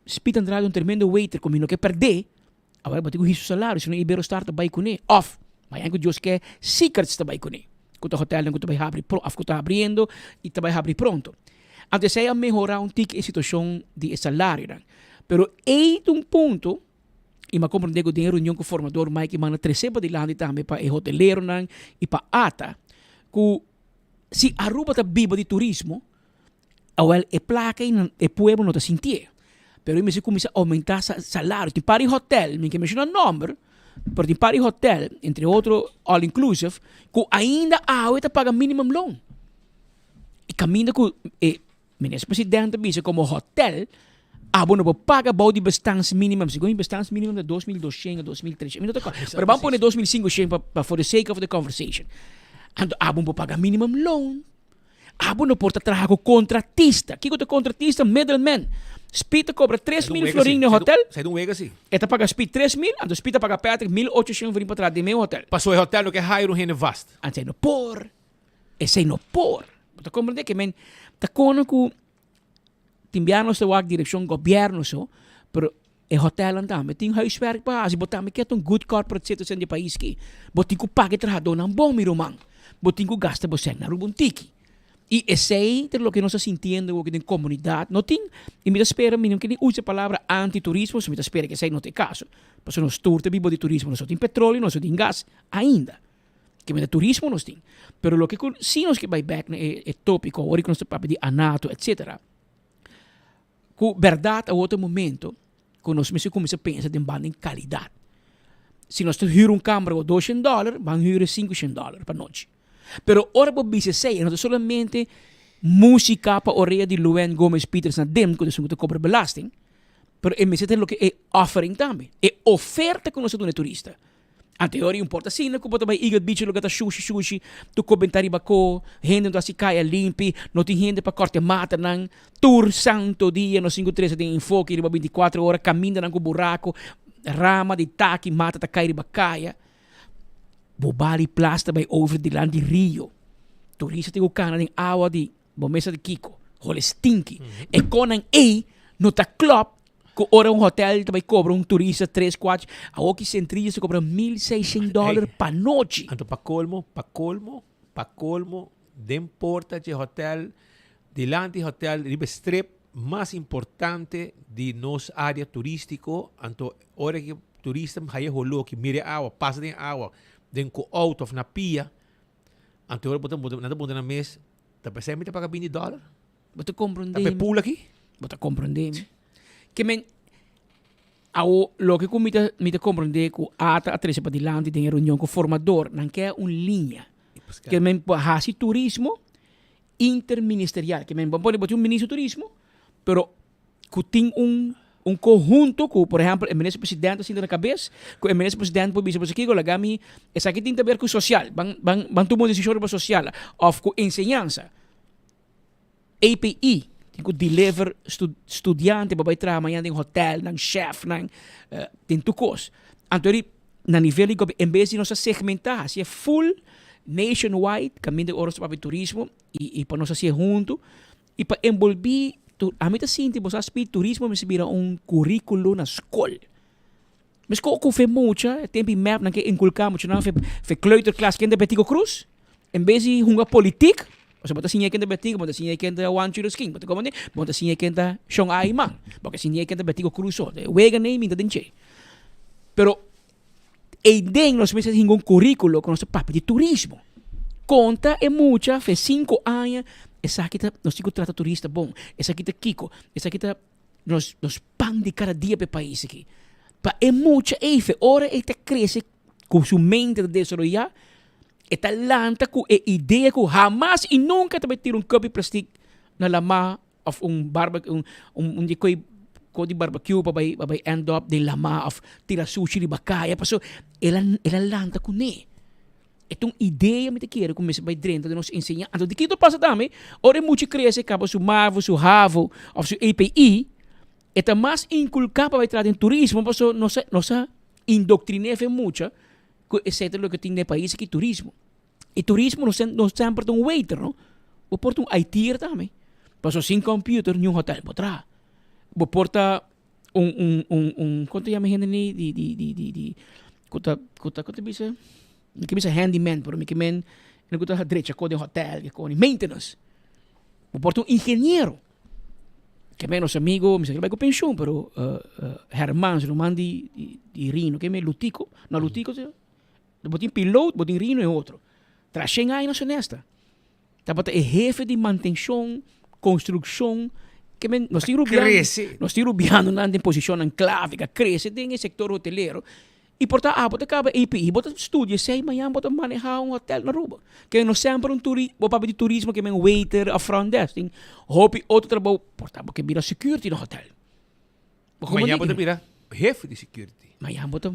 Speed Andrade un tremendo waiter ku mi no ke pèrdè, awor bo tin ku hisa su salario, sino Iberostar ta bai kuné. Òf, mañana ku Dios ke, Secrets ta bai kuné, ku ta hotelnan ku ta bai habri pro, òf ku ta habriendo i ta bai habri pronto. Anto esei a mehorá un tiki e situashon di e salarionan. Pero ei ta un punto, i mi a komprendé ku den e reunion ku formador Mike Eman a tresé padilanti tambe pa e hoteleronan i pa ata, ku si Aruba ta biba di turismo, Awel e plaka ei e pueblo no ta sintié. Pero e mester kuminsá oumentá salario. Tin par di hotel, mi ke menshoná nòmber, pero tin par di hotel, entre otro all inclusive, ku ainda awe ta paga minimum loon. E kaminda ku e minister presidente ta bisa komo hotel. Abo no por paga bou di bestaansminimum. Segun e bestaansminimum ta 2200 o 2300. Mi no ta acorda. Pero ban pone 2500 pa, pa for the sake of the conversation. Anto abo no por paga minimum loan. Abo no por ta traha ku kontratista. Kiko ta kontratista? Middleman. Speed ta kobra 3000 florin na e hotel. Sa e un wega si. E ta paga Speed 3000, anto Speed ta paga Patrick 1800 florin pa traha den meun hotel. Paso e hotel no ke hire un hende vast. Anto esei no por. Esei no por. Bo ta komprende ke men ta kono ku tin bia nos ta wak direkshon gobièrnu so, pero e hotelnan tambe tin huiswerk pa hasi. Bo tambe ke ta un good corporate citizen di e pais aki. Bo tin ku paga e trahadónan bon, mi ruman. Bo tin ku gasta bo sèn na Aruba un tiki. I esei ta loke nos ta sintiendo awoki den komunidat. No tin, i mi ta spera, mi no ke ni usa e palabra anti-turismo, so mi ta spera ku esei no ta e kaso. Pasobra nos tur ta biba di turismo. Nos no tin petroleo, nos no tin gas ainda. Ke mester turismo nos tin. Pero loke ku si nos ke bai bek na e e topiko awor ku nos ta papia di anato etcetera, ku bèrdat awor ta e momento ku nos mester kuminsá pensa den banda den kalidat. Si nos ta hür un kamber ku doshen dòler, ban hür e sinkoshen dòler pa nochi. Pero ora bo bisa esei, e no ta solamente músika pa orea di Luann Gomez Pieters na dem ku ta esun ku ta kobra belasting, pero e mester ta loke e offering tambe, e oferta ku nos ta duna e turista. Anterior un por ta asina ku bo ta bai Eagle Beach e lugar ta shushi shushi, tur kobenta riba ko, hende no ta hasi kaya limpi, no tin hende pa kòrta e matanan, tur santo dia nos tin ku trese den enfoke riba bintikuater ora kamindanan ku buraku, rama di taki mata ta kai riba kaya. Bo bali plas ta bai over dilanti rio, turista tin ku kana den awa di Bo mesa di kiko? Hole stinky. E konan ei no ta klop ku ora un hotel ta bai kobra un turista tres, kuater. Awoki Centrilla ta kobra 1600 dòler pa nochi. Anto pa kolmo, pa kolmo, pa kolmo, den porta dje hotel, dilanti hotel riba e strip mas importante di nos área turístiko, anto ora ki turista haya holó ki mira e awa, pasa den e awa, den ku outo òf na pia, Anto ora bo ta nan ta puntra nan mes, ta pesey mi ta paga binti dòler? Bo ta komprendé mi. Ta pe pool aki? Bo ta komprendé mi. Ke men, awo loke ku mi ta mi ta komprendé ku ata a trese padilanti den e reunion ku formador, nan ke un liña. Ke men por hasi turismo interministerial. Ke men bo pone bo tin un ministro di turismo, pero ku tin un un konhunto ku por ehèmpel e minister presidente ta sinta na kabes ku e minister presidente por bisa bo kiko laga mi esaki tin ta ber ku sosial ban ban ban tuma un desishon riba sosial òf ku enseñansa API tin ku deliver studiante pa bai traha mañana den hotèlnan shèfnan den tur kos anto ri na nivel di gobièrnu en bes di nos a segmentá hasié full nationwide kaminda ora nos ta papia di turismo i pa nos hasié huntu I pa enbolbí tur, ami ta sinti bo sa spi turismo mester bira un curriculo na skol. Meskos ku fe mucha, e tempu mep nan ke inkulká muchanan fe fe kleuterklas ken ta Betico Cruz, en bes di hunga politik, pasobra bo ta siña ken ta Betico, bo ta siña ken ta Juancho Ruskin, bo ta komprende? Bo ta siña ken ta Shon A i Man, bo ke siña ken ta Betico Cruz so, e wega nei minta den dje. Pero Eiden nos mester hinga un curriculo cu nos ta papia di turismo. Conta e mucha fe cinco aña esaki ta nos tin cu trata turista bon, esaki ta kico, esaki ta nos nos pan di cada dia pa e pais aki. Pa e mucha ey fe ora e ta crece cu su mente ta desaroya e ta lanta cu e idea cu hamas y nunca ta bay tira un cup di plastic na lama Of un barbe un un di koi koi di barbecue pa bai pa bai end up den lama of tira sushi riba kaya paso el a el a lanta kuné. E ta un idea mi ta kere ku mester bai drenta den nos enseñansa. Anto di kiko ta pasa tambe ora e mucha krese kaba su mavo su havo of su EPI e ta mas inkulká pa bai traha den turismo paso nos a nos a indoktriné fe mucha ku esei ta loke tin den e pais aki turismo. E turismo no no semper ta un waiter no. Bo por ta un IT'er tambe. Pasobra sin computer niun hotel por traha. Bo por ta un un un un kon ta yama e hende ni di di di di di ku ta ku ta kon ta bisa mi ke bisa handyman pero mi ke men hende ku ta drecha kos den hotel ke kos maintenance. Bo por ta un ingeniero. Ke men nos amigo mi sa ke bai ku penshun pero Herman su ruman di di Rino ke men Lutico no Lutico si. Bo tin piloot, bo tin rino e otro. Tras shen aña nos honesta. Tabata e hefe di mantencion, construccion, ke men nos tin rubiano, nos tin rubianonan den posicionnan clave ke a crece den e sector hotelero y por ta abo ta caba API, bo ta studia esey mañana bo ta maneha un hotel na Aruba. Ke no semper un turi, bo papia di turismo ke men waiter of front desk, tin hopi otro trabou, por ta bo ke bira security na hotel. Mañana bo ta bira hefe di security. Mañana bo ta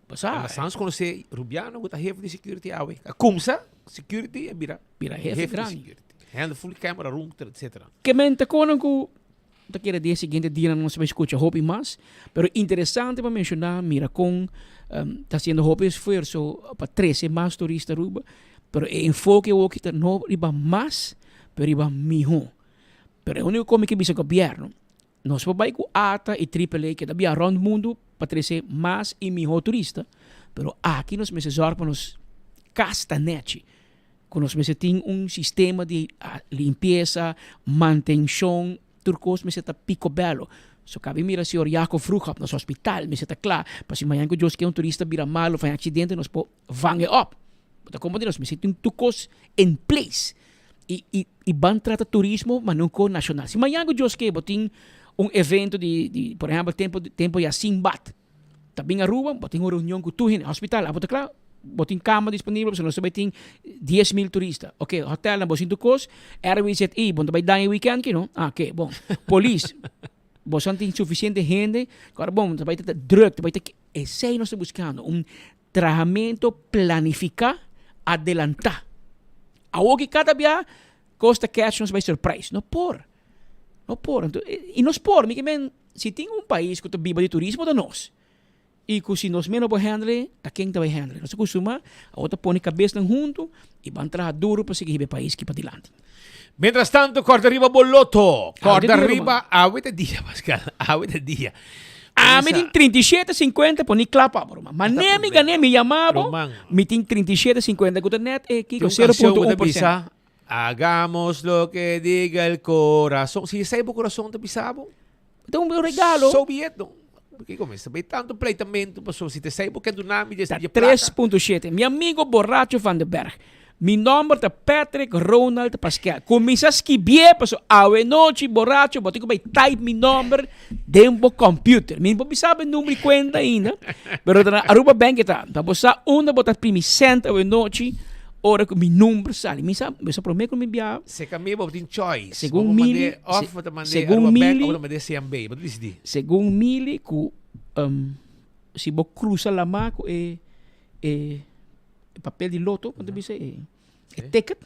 pasa. La sans conoce Rubiano ku ta hefe di security awe. A kumsa security a bira bira hefe di security. Handle full camera room, etc. Ke men ta konan ku ta kere di e siguiente dianan nos ta bai skucha hopi mas. Pero interesante pa menshoná mira kon ta hasiendo hopi esfuerso pa trese mas turista Aruba. Pero e enfoke awoki ta no riba mas, pero riba mihó. Pero e úniko ku mi ke bisa gobièrnu, nos por bai ku ata i triple A keda bia rònt mundu pa trese mas i mihó turista, pero aki nos mester zòrg pa nos kas ta nèchi, ku nos mester tin un sistema di limpiesa, mantenshon, tur kos mester ta pikobèlo. So kabi mira señor Jacob Vroegop, nos hospital mester ta kla pa si mañan ku Dios ke un turista bira malu òf haña aksidente nos por vang e òp. Bo ta komprende? Nos mester tin tur kos in place. I i i ban trata turismo ma no ko nashonal. Si mañan ku Dios ke bo tin un evento di di por ehèmpel tempo tempo ya Sinbad ta bin Aruba bo tin un reunion ku tur hende hospital abo ta kla bo tin kama disponibel pasobra nos ta bai tin 10,000 turista oke hotelnan bo sin tur kos RWZI bo no ta bai daña e weekend ki no ah oke bon polis boso tin sufisiente hende ku ora bon ta bai ta druk ta bai ta esei nos ta buskando un Trahamento planifica, adelanta. Awor ki cada bia cos ta catch nos by surprise. No por. No por. Anto, y nos por. Mi ke men, si tin un pais cu ta biba di turismo ta nos. Y cu si nos mes no por handle, ta ken ta bay handle? Nos ta custuma, awor ta pone cabesnan hunto y ban traha duro pa sigui hiba e pais ki padilanti. Mientras tanto, corda riba bo loto. Corda riba, awe ta dia, Pascal. Awe ta dia. Ami tin 37,50 poni kla pa bo, ruman. Mane mi gané, mi yama bo, mi tin 37,50 ku ta net e kiko, 0.1%. Hagamos lo que diga el corazón. Si esei bo corazón ta bisa bo. Ta un regalo. So be it, no. Kiko mester bay tanto pleitamento pasobra si ta esei bo ke duna mi Ta 3.7. Mi amigo Borracho van den Berg. Mi nomber ta Patrick Ronald Pasquel. Cuminsa skibié paso awe nochi Borracho bo tin cu bay type mi nomber den bo computer. Mi no por bisa bo e number di cuenta ainda, pero ta na Aruba Bank e ta. Pa bo sa unda bo ta primi cent awe nochi ora cu mi number sali. Mi sa, mi sa prome cu mi bia. Seca mi bo tin choice. Segun Bo por Mili, mand'é of bo ta mand'é segun Aruba Bank Mili, of bo ta mand'é CMB. Bo ta disidí. Segun Mili cu si bo cruza lama cu e e papel di loto, con ta bisa e e ticket,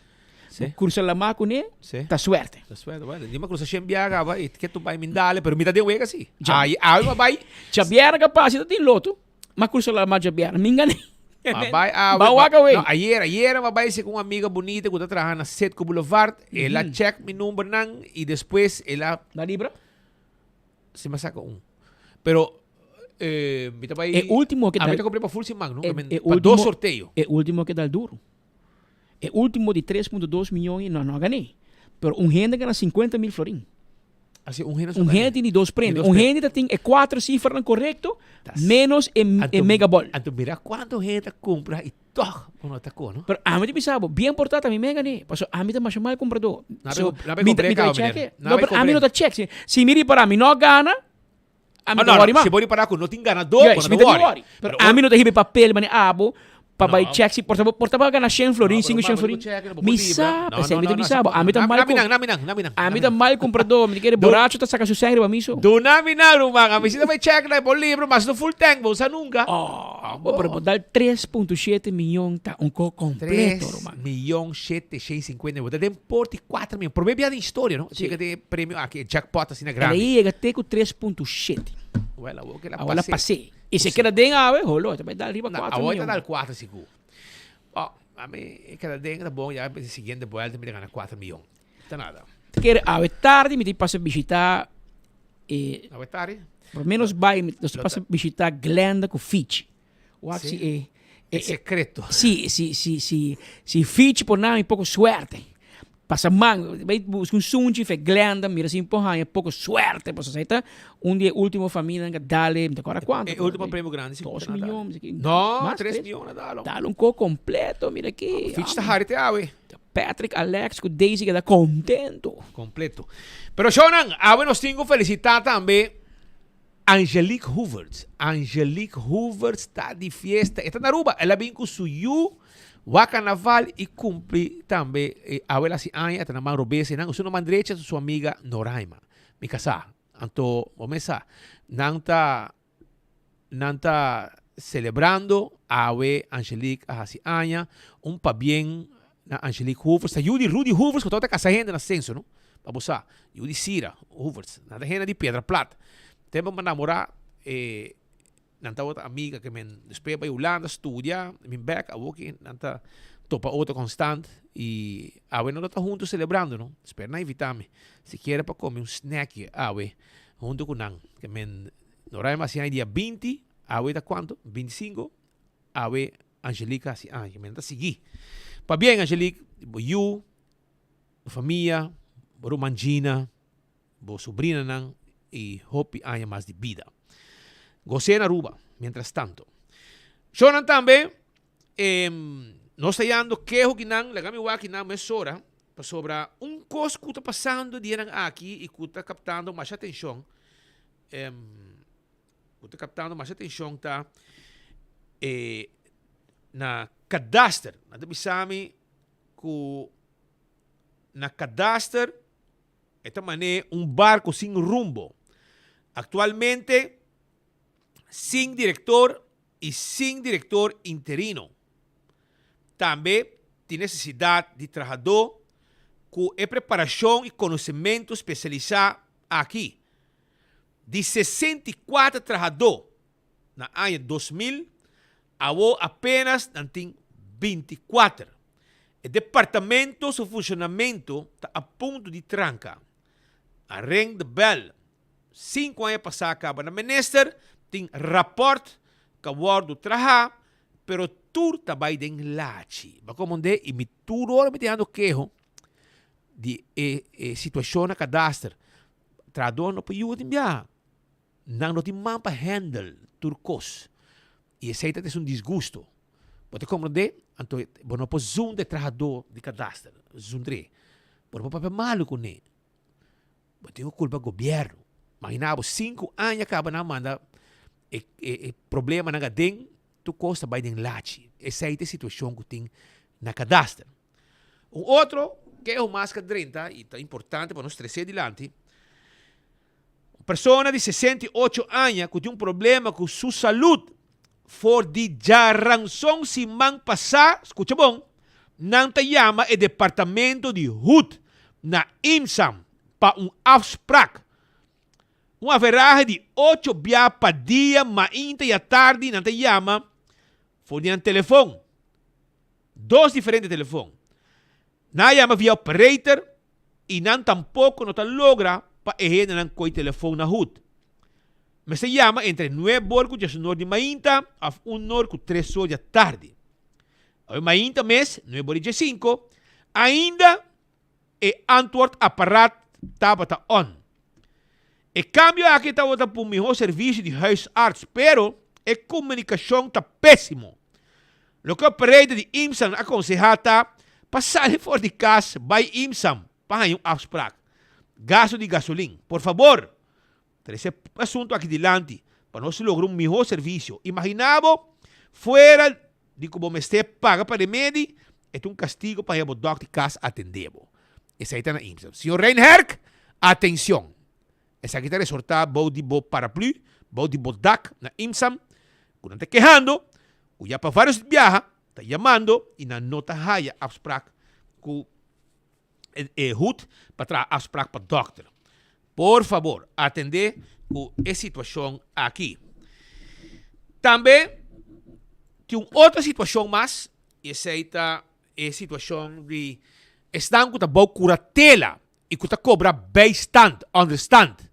bo cruza lama cune, ta suerte. Ta suerte, bueno, di mi a cruza shen biaha caba y ke tu bay mi dale, pero mi ta den wega si. Ay, awe mi a bay. Djabièrnè capaz si ta tin loto. Ma cruza la ma djabièrnè, mi gané. Ma bay awe. Ba wak away. No, ayer, ayer ma bay cu un amiga bunita cu ta traha na Citgo Boulevard. El a check mi numbernan y despues el a. Na libra? Si mi a saca un. Pero eh, mi ta bay. E ultimo ke A mi ta compr'é pa full siman, no? E, pa dos sorteo. E ultimo ke dal duro. E ultimo di 3.2 miyon y no, no a gané. Pero un hende gana 50 mil florin. Así, un hende Un hende tin di dos premio. Un hende ta tin e cuatro cifranan corecto menos e, e megabol. Anto mira cuanto hende ta cumpra y toch bo no ta cono. Pero ami ta bisa bo, bien por ta mi mega ne. Paso ami ta masha mal cumprador. So, mi ta, mi ta check. No, pero ami no ta check. Si, si mi ripara mi no gana, ami no ta worry mas. Si bo ripara cu no tin ganador, bo no ta worry. Pero ami no ta hiba e papel mane abo pa bai check si por ta por ta gana shen florin, cinco shen florin. Mi sa, p'esei mi ta bisa bo, ami ta mal ami ta mal cumprador, mi ta kere boracho ta saca su sangre pa mi so. Duna mi nan ruman, ami si ta bai check na e por libro, mas no full tank, bo sa nunca. Oh, bo pero bo dal 3.7 miyon ta un ko completo ruman. 3 miyon shete shen cincuenta, bo ta den por di 4 miyon, prome bia den historia no, si yega den e premio aki, e jackpot asina grandi. El a yega te cu 3.7. Well, awor ke la Awor la pas'é. I si e keda den awe, holo, e ta bai dal riba No, kuater awor e ta mion. dal kuater sigur. Bo, ami e keda den ta bon, ya e siguiente buelta mi ta gana kuater mion. Ta nada. Ta kere awe tardi mi ta pasa bishita e. Awe tardi? Por lo menos bai, mi nos ta pasa bishita Glenda ku Fitch. Wak si e. E secreto. Si, si, si, si, si Fitch por nan mi poko suerte. Pasa man, bai busca un sunchi fe Glenda, mira si mi por haña poko suerte, pasobra esei ta un di e ultimo famianan ku a dal, mi ta acorda kuantu. E ultimo premio grandi si Dos miyon, mi No, mas tres miyon a dal. Dal un kos kompleto, mira aki. Fitch ta hari te awe. Patrick, Alex ku Daisy keda kontento. Kompleto. Pero shownan, awe nos tin ku felisitá tambe Angelique Hoevertsz. Angelique Hoevertsz ta di fiesta. E ta na Aruba. El a bin ku su yu wak karnaval i kumpli tambe. Awe el hasi aña. E ta na man robes einan. Su na man drecha ta su amiga Noraima. Mi kasá. Anto bo mes sa, nan ta nan ta celebrando awe Angelique a haci aña, un pabien na Angelique Hoevers, ta yu di Rudy Hoevers cu tabata casa hende na censo no, pa bo sa, yu di Sira Hoevers, nan ta hende di Piedra Plat, tempo mi a namora e nan tabata amiga ke men despues a bay Hulanda studia, bin bek awo ki nan ta topa otro constant y awe nan lo ta hunto celebrando no, spera nan invita mi sikiera pa come un snackje awe hunto cu nan, ke men no raya mas haña dia binti, awe ta cuanto? Bintisinco, awe Angelique haci aña, ke men ta sigui. Pabien Angelique, bo yu, bo famia, bo ruman Gina, bo sobrinanan y hopi aña mas di bida. Gos'é na Aruba, mientras tanto. Shownan tambe, nos ta yando keho kinan, laga mi wak kinan mesora, pasobra un kos ku ta pasando dianan aki y ku ta kaptando masha atenshon, ku ta kaptando masha atenshon ta e na kadaster. Nan ta bisa mi ku na kadaster E ta man'é un barco sin rumbo. Actualmente sin director y sin director interino. Tambe tin necesidad di trahadó cu e preparacion y conocemento specialisá aki. Di 64 trahadó na aña 2000, awo apenas nan tin 24. E departamento su funcionamento ta a punto di tranca. A ring the bell. Cinco aña pasa caba na minister tin rapport ca wordo traha, pero tur ta bay den lachi. Bo a comprende? Y mi tur ora mi ta yando keho di e e situacion na kadaster. Trahador no por yuda tin biaha. Nan no tin man pa handle tur kos. I esei ta un disgusto. Bo ta komprondé? Anto bo no por zundra e trahadó di kadaster. Zundr'é. Bo no por papia malu kuné. Bo tin ku kulpa gobièrnu. Maginá bo sinku aña kaba nan manda e e problemanan aden, tur kos ta bai den lachi. Esei ta e situashon ku tin na kadaster. Un otro keho mas ku a drenta i ta importante pa nos tres'é dilanti, Un persona di 68 aña ku tin un problema ku su salud for di djaranson siman pasá, skucha bon, nan ta yama e departamento di hut na IMSAM pa un afsprak. Un averahe di ocho bia pa dia mainta i atardi nan ta yama for di nan telefon. Dos diferente telefon. Nan a yama via operator i nan tampoko no ta logra pa e hendenan koi telefon na hut. Mester yama entre nuebe or ku diesunor di mainta òf un or ku tres or di atardi. Awe mainta mes, nuebe or i diesinko, ainda e antwoordapparaat tabata on. E kambio aki tabata pa un mihó servisio di huisarts, pero e komunikashon ta pésimo. Loke operator di IMSAM a konsehá ta pa sali for di kas bai IMSAM pa haña un afsprak. Gastu di gasolin. Por fabor, trese e asuntu aki dilanti pa nos logra un mihó servisio. Imaginá bo fuera di ku bo mester paga pa remedi, e ta un kastigo pa haña bo dòkter di kas atendé bo. Esei ta na IMSAM. Señor Reinherk, atenshon! Esaki ta resortá bou di bo paraplü, bou di bo dak na IMSAM, ku nan ta kehando ku ya pa vários biaha ta yamando i nan no ta haya afsprak ku e hut pa traha afsprak pa dòkter. Por fabor, atendé ku e situashon aki. Tambe tin un otro situashon mas i esei ta e situashon di esnan ku ta bou kuratela i ku ta kobra bijstand, onderstand.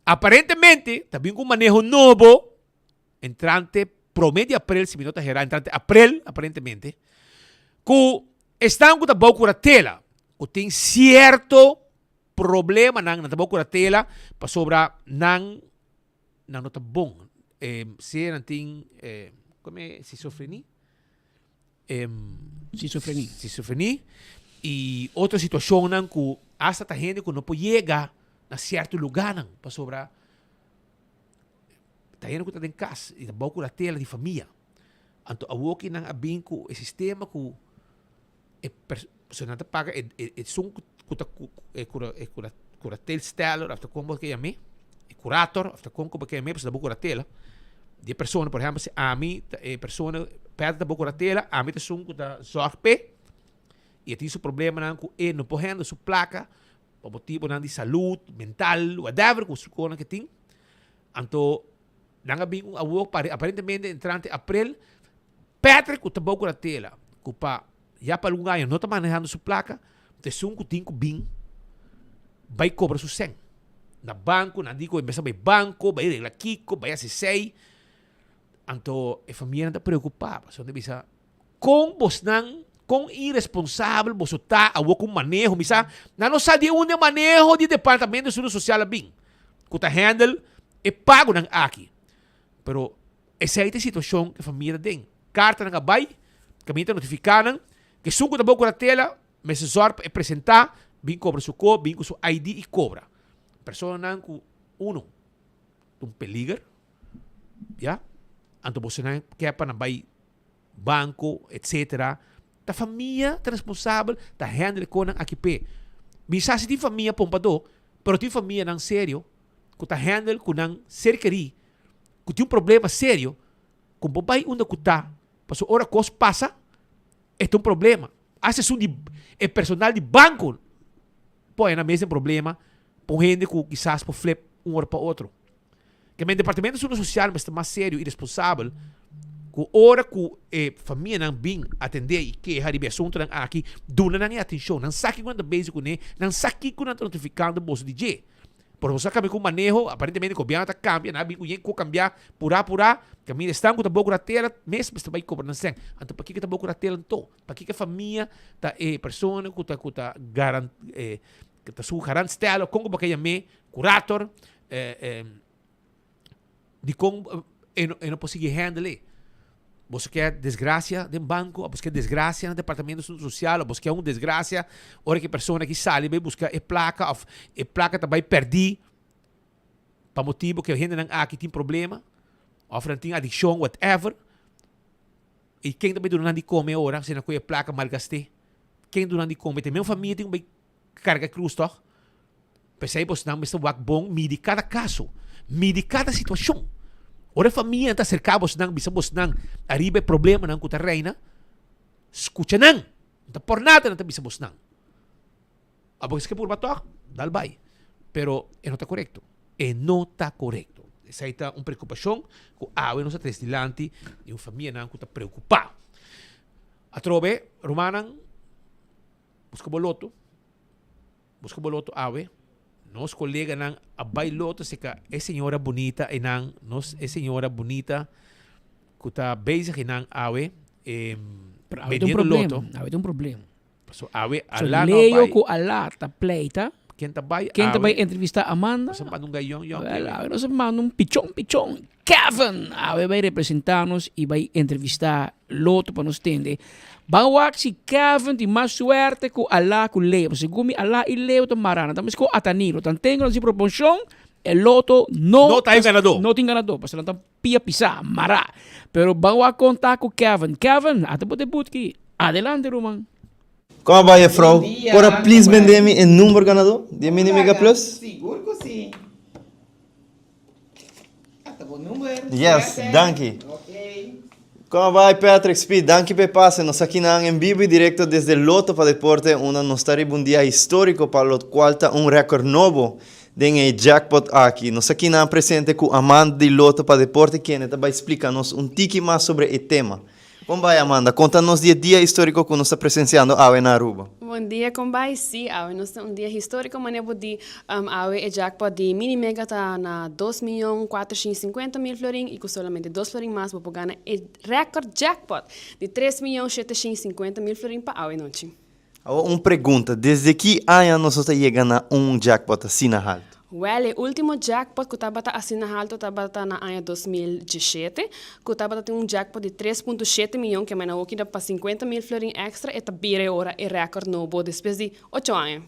Aparentemente ta bin ku un maneho nobo entrante prome di aprel, si mi no ta hera, entrante aprel aparentemente, ku esnan ku ta bou kuratela, ku tin sierto problemanan, nan ta bou kuratela pasobra nan nan no ta bon. Sea nan tin, kome, schizofrenie? Schizofrenie. Schizofrenie y otro situacionnan cu hasta ta hende cu no por yega na cierto lugarnan pasobra ta hende cu ta den cas y ta bou cu la tela di famia. Anto awoki nan a bin cu e sistema cu e perso nan ta paga e esun cu ta e cura e cura curatel steller of ta como ke yam'e. E curator, of ta con cu bo ke me, pasobra ta bo curatela. Di e persona, por ehempel, si ami ta e persona, Pedro ta bo curatela, ami ta esun cu ta zorg p'e, y e tin su problemanan cu e no por handle su placa, pa motibonan di salud, mental, whatever cu su conan cu e tin. Anto, nan a bin un awor, aparentemente entrante april, Patrick cu ta bo curatela, cu pa ya pa algun aña no ta manehando su placa, ta esun cu tin cu bin bay cobra su cen. Na banco, nan di cu e mester bay banco, bay regla kico, bay haci esey. Anto e famianan ta preocupa, pasobra nan ta bisa, con bosnan, con iresponsabel boso ta awor cu maneho. Mi sa, nan no sa di unda e maneho di Departamento di Asunto Social a bin, cu ta handle e pagonan aki. Pero esei ta e situacion cu e famia ta den. Cartanan a bay, caminda ta notifica nan, cu esun cu ta bo curatela mester zorg pa e presenta, bin cobra su co, bin cu su ID y cobra. Personanan cu, uno, ta un peliger, ya, anto bosonan ke pa nan bay banco, etcetera, ta famia ta responsabel ta handle e conan aki p'e. Mi sa si tin famia pompador, pero tin famianan serio cu ta handle cu nan ser keri cu tin un problema serio cu bo bay unda cu ta pasobra ora cos pasa e ta un problema. Hasta esun di e personal di banco por haya nan mes den problema pa un hende cu kisas por flip un ora pa otro. Ke men departamento di asunto social mester mas serio y responsabel cu ora cu e famianan bin atende y keha riba e asuntonan aki duna nan e atencion. Nan sa kico nan ta bezig cune, nan sa kico nan ta notificando boso di dje. Por boso a cambia cu maneho, aparentemente gobierno ta cambia, nan a bin cu yen cu cambia pura pura, caminda esnan cu ta boca ratela mes mester bay cobra nan cen. Anto pakico ta boca ratela anto? Pakico e famia ta e persona cu ta cu ta garan cu ta su garantstelle, con cu bo ke yam'e, curator, dicon e no e no por sigui handle e? Boso ke desgracia den banco, boso ke desgracia na departamento asunto social, boso ke un desgracia ora ki e persona ki sali bay busca e placa of e placa ta bay perdi pa motibo ku e hendenan aki tin problema of nan tin adiccion whatever. Y ken ta bay duna nan di come ora si nan cu e placa malgaste? Ken duna nan di come? Te mes famia tin cu bay carga e cruz toch? P'esei bosnan mester wak bon, midi kada kaso, midi kada situashon. Ora e famianan ta aserká bosnan, bisa bosnan ariba e problemanan ku ta reina, skucha nan. No ta por nada nan ta bisa bosnan. Abo ke purba tòg, dal bai. Pero e no ta korekto. E no ta korekto. Esei ta un preokupashon ku awe nos a tres dilanti di un famianan ku ta preokupá. Atrobe, rumannan, buska bo loto. Buska bo loto awe. Nos koleganan a bai loto seka e señora bunita einan, nos e señora bunita ku ta bezig einan awe Pero awe ta un bendiendo problema, loto. awe ta un problema. Paso awe So Alá no a Leo bai. ku Alá ta pleita. Ken ta bai Ken ta awe? bai entrevista Amanda? Nos a manda un gayon yon Wel, awe. awe nos a manda un pichon pichon. Kevin awe bai representa nos y bai entrevista Loto pa nos tende. Ban wak si Kevin tin mas suerte cu Alá cu Leo. Pasobra segun mi Alá y Leo ta mara. Nan ta mesco Atanilo. Tan tengo nan si proporcion e Loto no No ta e ganador. No tin ganador. Pasobra nan ta pia pisa, mara. Pero ban wak conta cu Kevin. Kevin, ata bo debut ki. Adelante ruman. Kon a bai juffrouw? Por a please bende mi e number ganador di e Mini Mega Plus? Sigur cu si. Ata bo number. Yes, Suerte. danki. Ok. Kon a bai Patrick, Speed, danki pa e pase. Nos aki nan en bibo y directo desde Lotto pa Deporte unda nos ta riba un dia historico pa locual ta un record nobo den e jackpot aki. Nos aki nan presente cu Amanda di Lotto pa Deporte kende ta bai splica nos un tiki mas sobre e tema. Kon bai Amanda? Konta nos di e dia historico ku nos ta presenciando awe na Aruba. Bon dia kon bai? Sí, awe nos tin un dia historico manera bo di awe e jackpot di Mini Mega ta na dos miyon kuatershin sinkuenta mil florin i ku solamente dos florin mas bo por gana e record jackpot di tres miyon sheteshin sinkuenta mil florin pa awe nochi. Awor un pregunta, desde ki aña nos no ta yega na un jackpot asina haltu? Wèl, e último jackpot ku tabata asina haltu tabata na aña 2017, ku tabata tin un jackpot di tres punto shete miyon, ke mena hoki da pa sinkuenta mil florin èkstra, e ta bira e ora e rèkòrt nobo despues di ocho aña.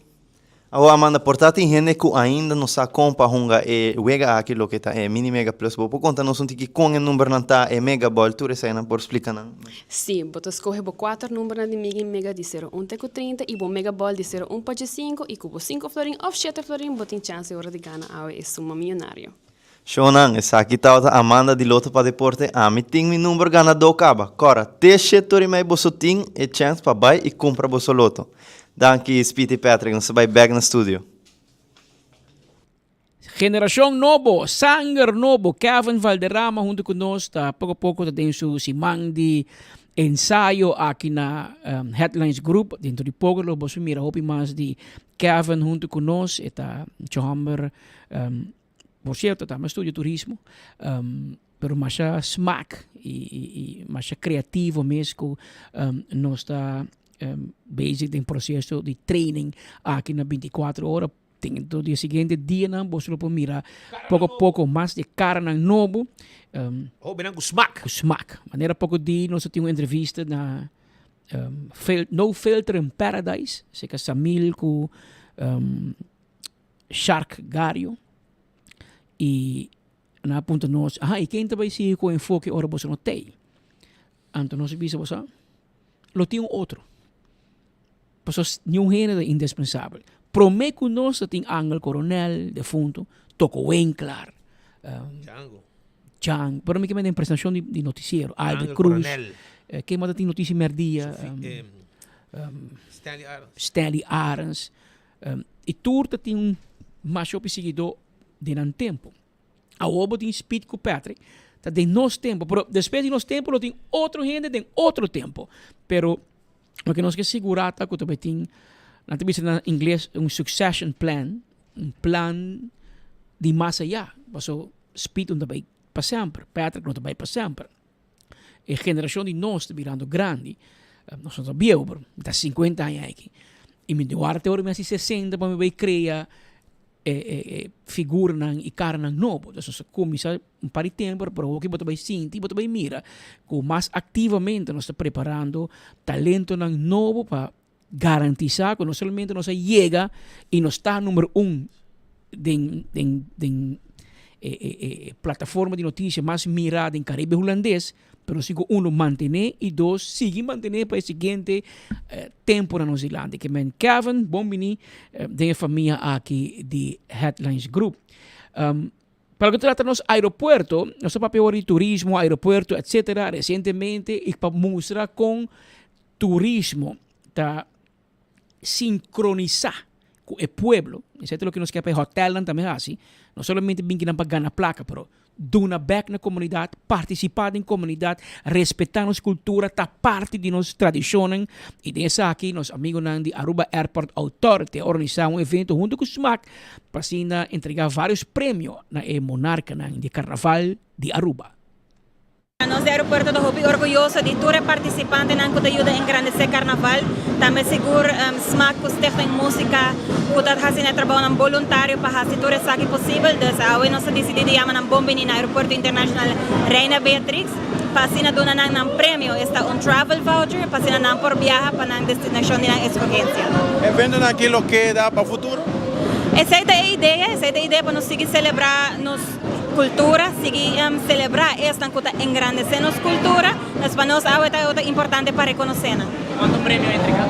Awo Amanda, por ta tin hende ku ainda no sa kon pa hunga e wega aki loke ta e Mini Mega Plus. Bo por konta nos un tiki kon e numbernan ta, e Mega Ball, tur eseinan por splika nan? Si, bo ta skohe bo kuater numbernan di Migi Mega di sero un te ku 30 i bo Mega Ball di sero un pa djesinku i ku bo sinku florin òf shete florin bo tin chans e ora di gana awe e suma miyonario. Shownan, esaki tabata Amanda di Lotto pa Deporte. Ami tin mi number ganadó kaba. Kòrda, te shetor i mei boso tin e chèns pa bai i kumpra boso loto. Danki Speed i Patrick, nos ta bai bèk na studio. Generashon nobo, sanger nobo, Kevin Valderrama huntu ku nos ta poko poko ta den su siman di ensayo aki na Headlines Group. Dentro di poko lo boso mira hopi mas di Kevin huntu ku nos. E ta mucha hòmber. Por cierto, tambe studia turismo, um, pero masha smaak y, y, y masha creativo mes cu um, nos ta um, bezig den proceso di training aki na 24 ora. Ten todo dia siguiente dianan boso lo por mira poco a poco mas de caranan nobo. Um, Hobennan cu smaak. Cu smaak. Manera poco di nos tin un entrevista na um, fil, No Filter in Paradise, seca Samil cu um, Shark Gario y nan a puntra nos, aha, y ken ta bay sigui cu enfoke ora boso no tey? Anto nos a bisa, bo sa, lo tin un otro. Pasobra niun hende ta indispensabel. Prome cu nos ta tin Angel Coronel, defunto, Toko Winklar, Django. Django, pero mi ke mende en presentacion di noticiero, Albert Angel Cruz, Coronel. ken mas ta tin noticia merdia? Sofi, Stanley Arends. Stanley Arends. I tur ta tin un masha hopi siguidó den nan tempu. Awor bo tin Speed ku Patrick, ta den nos tempu, pero despues di nos tempu lo tin otro hende den otro tempu. Pero loke nos ke sigurá ta ku ta bai tin, nan ta bisa na ingles, un succession plan, un plan di mas ayá. Paso Speed no ta bai pa semper, Patrick no ta bai pa semper. E generacion di nos ta birando grandi, nos no ta bieu pero mi ta 50 aña aki y mi di wara te ora mi haci 60 pa mi bay crea e e e figuranan y caranan nobo. Entonces nos a cuminsa un par di tempo pero awo bo ta bay sinti bo ta bay mira cu mas activamente nos ta preparando talentonan nobo pa garantisa cu no solamente nos a yega y nos ta numero un den den den e e e plataforma di noticia mas mira den Caribe Hulandes, pero nos tin cu uno mantene y dos sigui mantene pa e siguiente tempo na nos dilanti. Ke men Kevin, bon bini den e famia aki di Headlines Group. Pa loke ta trata nos aeropuerto, nos ta papia awor di turismo, aeropuerto, etcetera, recientemente y pa mustra con turismo ta sincronisa cu e pueblo, esey ta loke nos kier pa e hotelnan tambe haci, no solamente bin kinan pa gana placa, pero duna bek na comunidad, participa den comunidad, respeta nos cultura, ta parti di nos tradicionnan, y den esaki nos amigonan di Aruba Airport Authority a organisa un evento hunto cu smaak pa asina entrega varios premio na e monarcanan di carnaval di Aruba. Nos di aeropuerto ta hopi orguyoso di tur e partisipantenan ku ta yuda engrandesé karnaval. Tambe sigur smaak ku Stichting Musica ku ta hasi nan e trabounan boluntario pa hasi tur esaki posibel. Dus awe nos ta disidí di yama nan bon bini na Aeropuerto Internashonal Reina Beatrix pa asina duna nan nan premio, esta un travel voucher pa asina nan por biaha pa nan destinashon di nan eskogensia. Eventonan aki lo keda pa futuro? Esei ta e idea, esei ta e idea pa nos sigui selebrá nos. Cultura, sigui celebra esnan cu ta engrandece nos cultura, nos pa nos awe ta ta importante pa reconoce nan. Cuanto premio a entrega?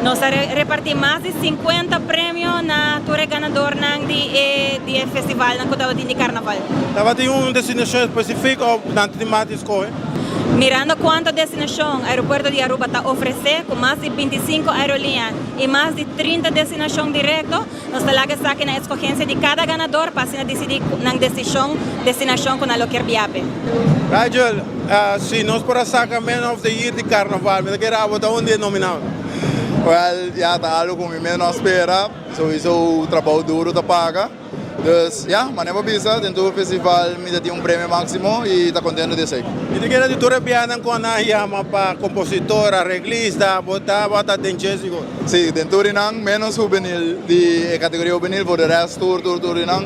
Nos a reparti mas di 50 premio na tur e ganadornan di e di e festivalnan cu tabatin di carnaval. Tabatin un destinacion especifico of nan tin mas di scoge? Mirando cuanto destinacion Aeropuerto di Aruba ta ofrece cu mas di 25 aerolinea y mas di 30 destinacion directo, Nos ta laga esaki na escogencia di cada ganador pa asina dicidi nan decision, destinacion cu nan lo kier biape. Rigel, si nos por a saca Man of the Year di Carnaval, mi ta kere abo ta un di e nominado. Well, ya ta algo cu mi mes no a spera. Souiso trabou duro ta paga. Dus ya, manera bo bisa, den tur festival mi ta tin un premio maximo y ta contento di esey. Mi ta kere di tur e bianan cu nan yama pa compositor, arreglista, bo tabata den dje sigur? Sí, den tur di nan, menos hubenil, di e categoria hubenil, voor de rest tur, tur, tur di nan.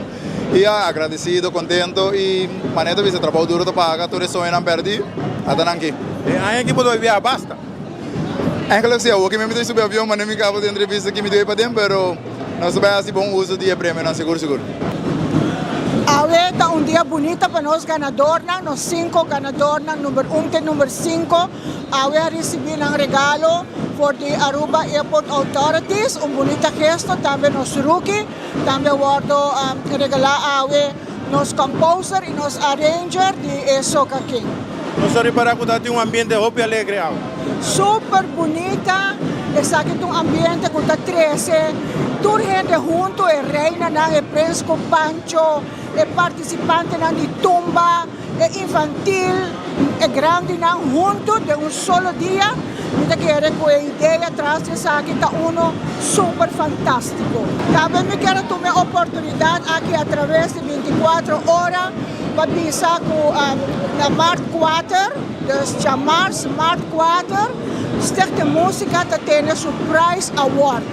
Y ya, agradecido, contento y manera ta bisa trabou duro ta paga, tur e soñonan perdi, ata nan aki. E aña aki bo ta bay biaha basta? Eigenlijk si, awoki mi mi ta subi avion, manera mi caba di entrevista aki mi ta bay paden, pero. Nos ta bai hasi bon uso di e premionan sigur sigur. Awe ta un dia bunita pa nos ganadornan, nos cinco ganadornan number un te number cinco awe a ricibi nan regalo for di Aruba Airport Authorities, un bunita gesto, tambe nos rookie tambe a wordo regala awe, nos composer y nos arranger di e Soca King. Nos a ripara cu ta tin un ambiente hopi alegre awe. Super bunita, esaki ta un ambiente cu ta trece tur hende hunto, e reinanan, e prens cu pancho, e participantenan di tumba, e infantil, e grandinan hunto den un solo dia. Mi ta kere cu e idea tras di esaki ta uno super fantastico. Tambe mi kier a tuma e oportunidad aki a traves di 24 ora pa bisa cu na maart kuater, dus djamars maart kuater, Stichting Musica ta tene su Prize Award.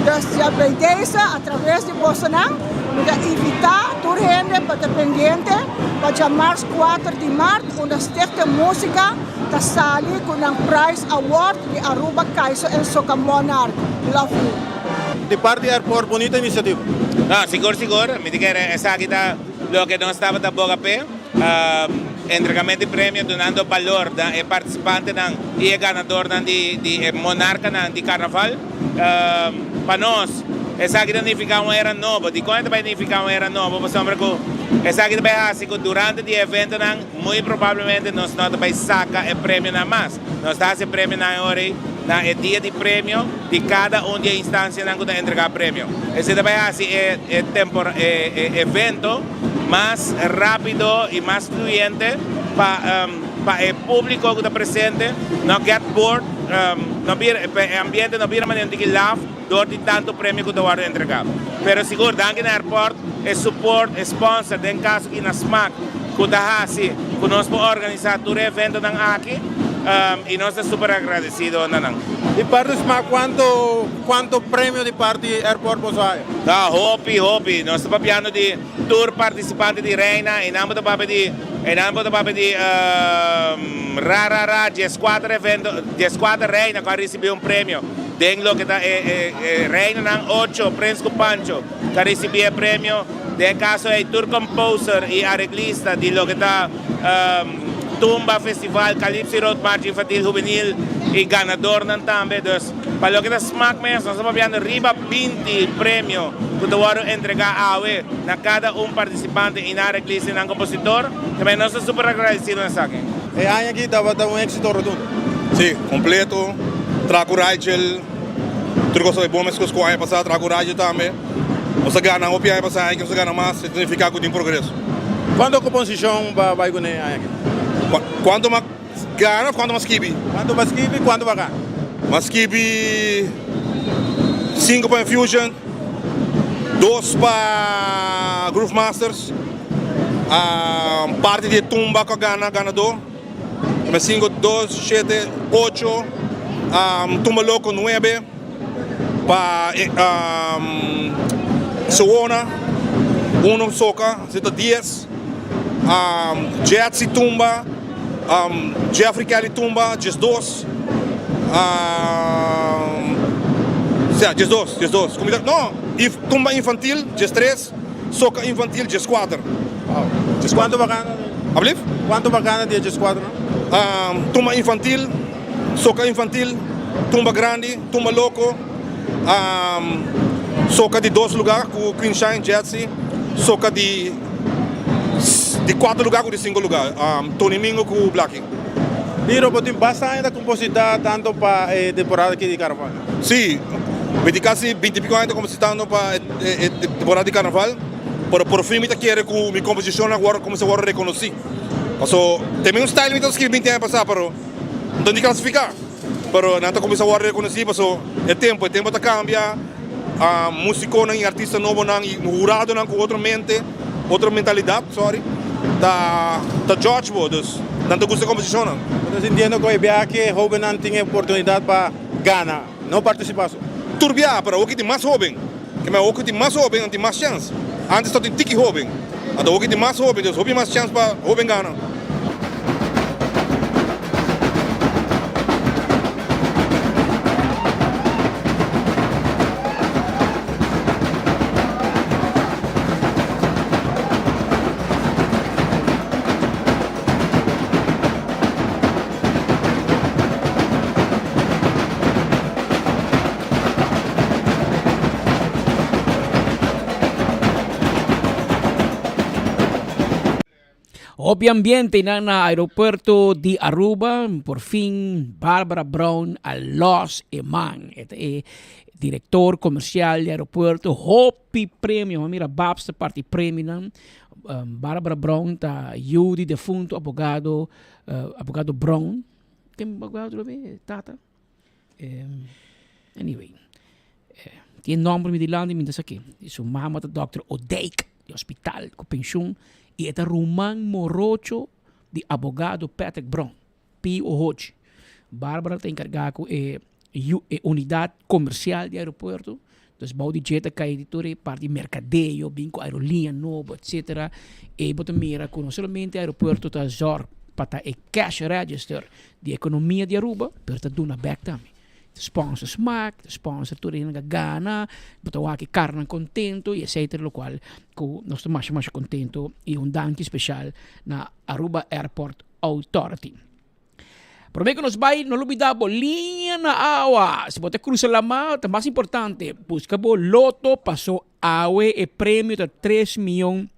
Dus dja bij deze a traves di bosonan mi ta invita tur hende pa ta pendiente pa djamars kuater di maart unda Stichting Musica ta sali ku nan Prize Award di Aruba Kaiso en Soca Monarch. Love you. Di parti airport bunita iniciativa. No, sigur sigur, mi ta kere esaki ta loke nos tabata boga p'e, entregamento di premio dunando balor na e participantenan y e ganadornan di di e monarcanan di carnaval. Pa nos esaki ta nifica un era nobo. Dikon e ta bay nifica un era nobo? Pasobra ku esaki ta bay haci ku durante di e eventonan Muy probablemente nos no ta bai saca e premionan mas. Nos ta haci e premionan e ora ei na e dia di premio di cada un di e instancianan cu ta entrega premio. Esei ta bai haci e e tempor e e evento mas rapido y mas fluyente pa pa e publico cu ta presente no get bored, no bira pa e ambiente no bira manera un tiki laf dor di tanto premio cu ta wordo entrega. Pero sigur danki na airport e support, e sponsor den caso aki na Smaak cu ta haci cu nos por organisa tur e eventonan aki y nos ta super agradecido na nan. Di parti Smaak cuanto cuanto premio di parti airport boso haya? Ta hopi hopi, nos ta papiando di tur participante di Reina y nan bo ta papia di y nan bo ta papia di ra ra ra diescuater evento diescuater Reina cu a ricibi un premio den loke ta e e Reinanan ocho Prins cu Pancho ta ricibi e premio. Den e caso ey tur composer y areglista di loke ta Tumba Festival, Calypso y Road March Infantil Juvenil y ganadornan tambe. Dus pa loke ta smaak mes nos ta papiando riba binti premio cu ta wordo entrega awe na cada un participante y nan areglista y nan compositor. Tambe nos ta super agradecido na esaki. E aña aki tabata un exito rotundo. Si, completo. Traha cu Rachel, tur cos ta bay bon mescos cu aña pasa, traha cu Rachel tambe. Nos a gana hopi aña pasá, aña aki nos a gana mas, e ta signifiká ku tin progreso. Kuantu komposishon bo bai kuné aña aki? Kuantu m'a gana òf kuantu m'a skibi? Kuantu b'a skibi, kuantu b'a gana? M'a skibi sinku pa Infusion, dos pa Groove Masters, parti di e tumba ku a gana ganadó, sinku, dos, shete, ocho, tumba loko nuebe. Pa Sowona uno soca si ta dies, Jetsi tumba, Jeffrey Kelly tumba diesdos, sea diesdos, diesdos, no tumba infantil diestres, soca infantil diescuater. Cuanto bo gana? Ablief? Cuanto bo gana di e diescuater? Tumba infantil. Soca infantil, tumba grandi, tumba loco, soca di dos lugar cu Queen Shine, Jetsi, soca di di cuatro lugar cu di cinco lugar, Tony Mingo cu Blacky. Biro, bo tin basta aña ta composita tanto pa e temporada aki di carnaval? Si, mi tin casi binti y pico aña ta compositando pa e temporada di carnaval, pero por fin mi ta kere cu mi composicionnan a cuminsa worde reconoci. Paso, te mi un style mi ta scribi binti aña pasa, pero. Nton di klasifiká, pero nan ta kuminsá wòrdu rekonosí paso e tempu, e tempu ta kambia, músikonan i artista nobonan i huradonan ku otro mente, otro mentalidat, sorry, ta ta judge bo, dus nan ta gusta e komposishonnan. Bo ta sintiendo ku e biaha aki e hóbennan tin e oportunidat pa gana, no partisipá so? Tur biaha, pero awoki tin mas hóben, ke men awoki tin mas hóben, nan tin mas chèns. Ántes tabatin tiki hóben, anto awoki tin mas hóben, dus hopi mas chèns pa hóben gana. Hopi ambiente nan na aeropuerto di Aruba. Por fin Barbara Brown a los e man. E ta e director comercial di aeropuerto. Hopi premio. Mira Babs ta parti premionan. Barbara Brown ta yu di defunto abogado abogado Brown. Ken abogado lo be? Tata? Anyway, tin e nomber mi dilanti mi ta sa ke. Su mama ta Dòkter Odijk di hospital ku penshun i e ta ruman morocho di abogado Patrick Brown, P. Ohochi. Barbara ta enkargá ku e e unidat komersial di aeropuerto. Dus bou di dje ta kai di tur e parti merkadeo, bin ku aeroliña nobo, etsetera. E bo ta mira ku no solamente aeropuerto ta zòrg pa ta e cash register di ekonomia di Aruba, pero ta duna bèk tambe. Ta sponsor smaak, ta sponsor tur hende ku a gana, bo ta wak e karnan kontento i etsetera lokual ku nos ta masha masha kontento i un danki speshal na Aruba Airport Authority. Prome ku nos bai, no lubida bo liña na awa. Si bo ta krusa lama, ta mas importante, buska bo loto paso awe e premio ta tres miyon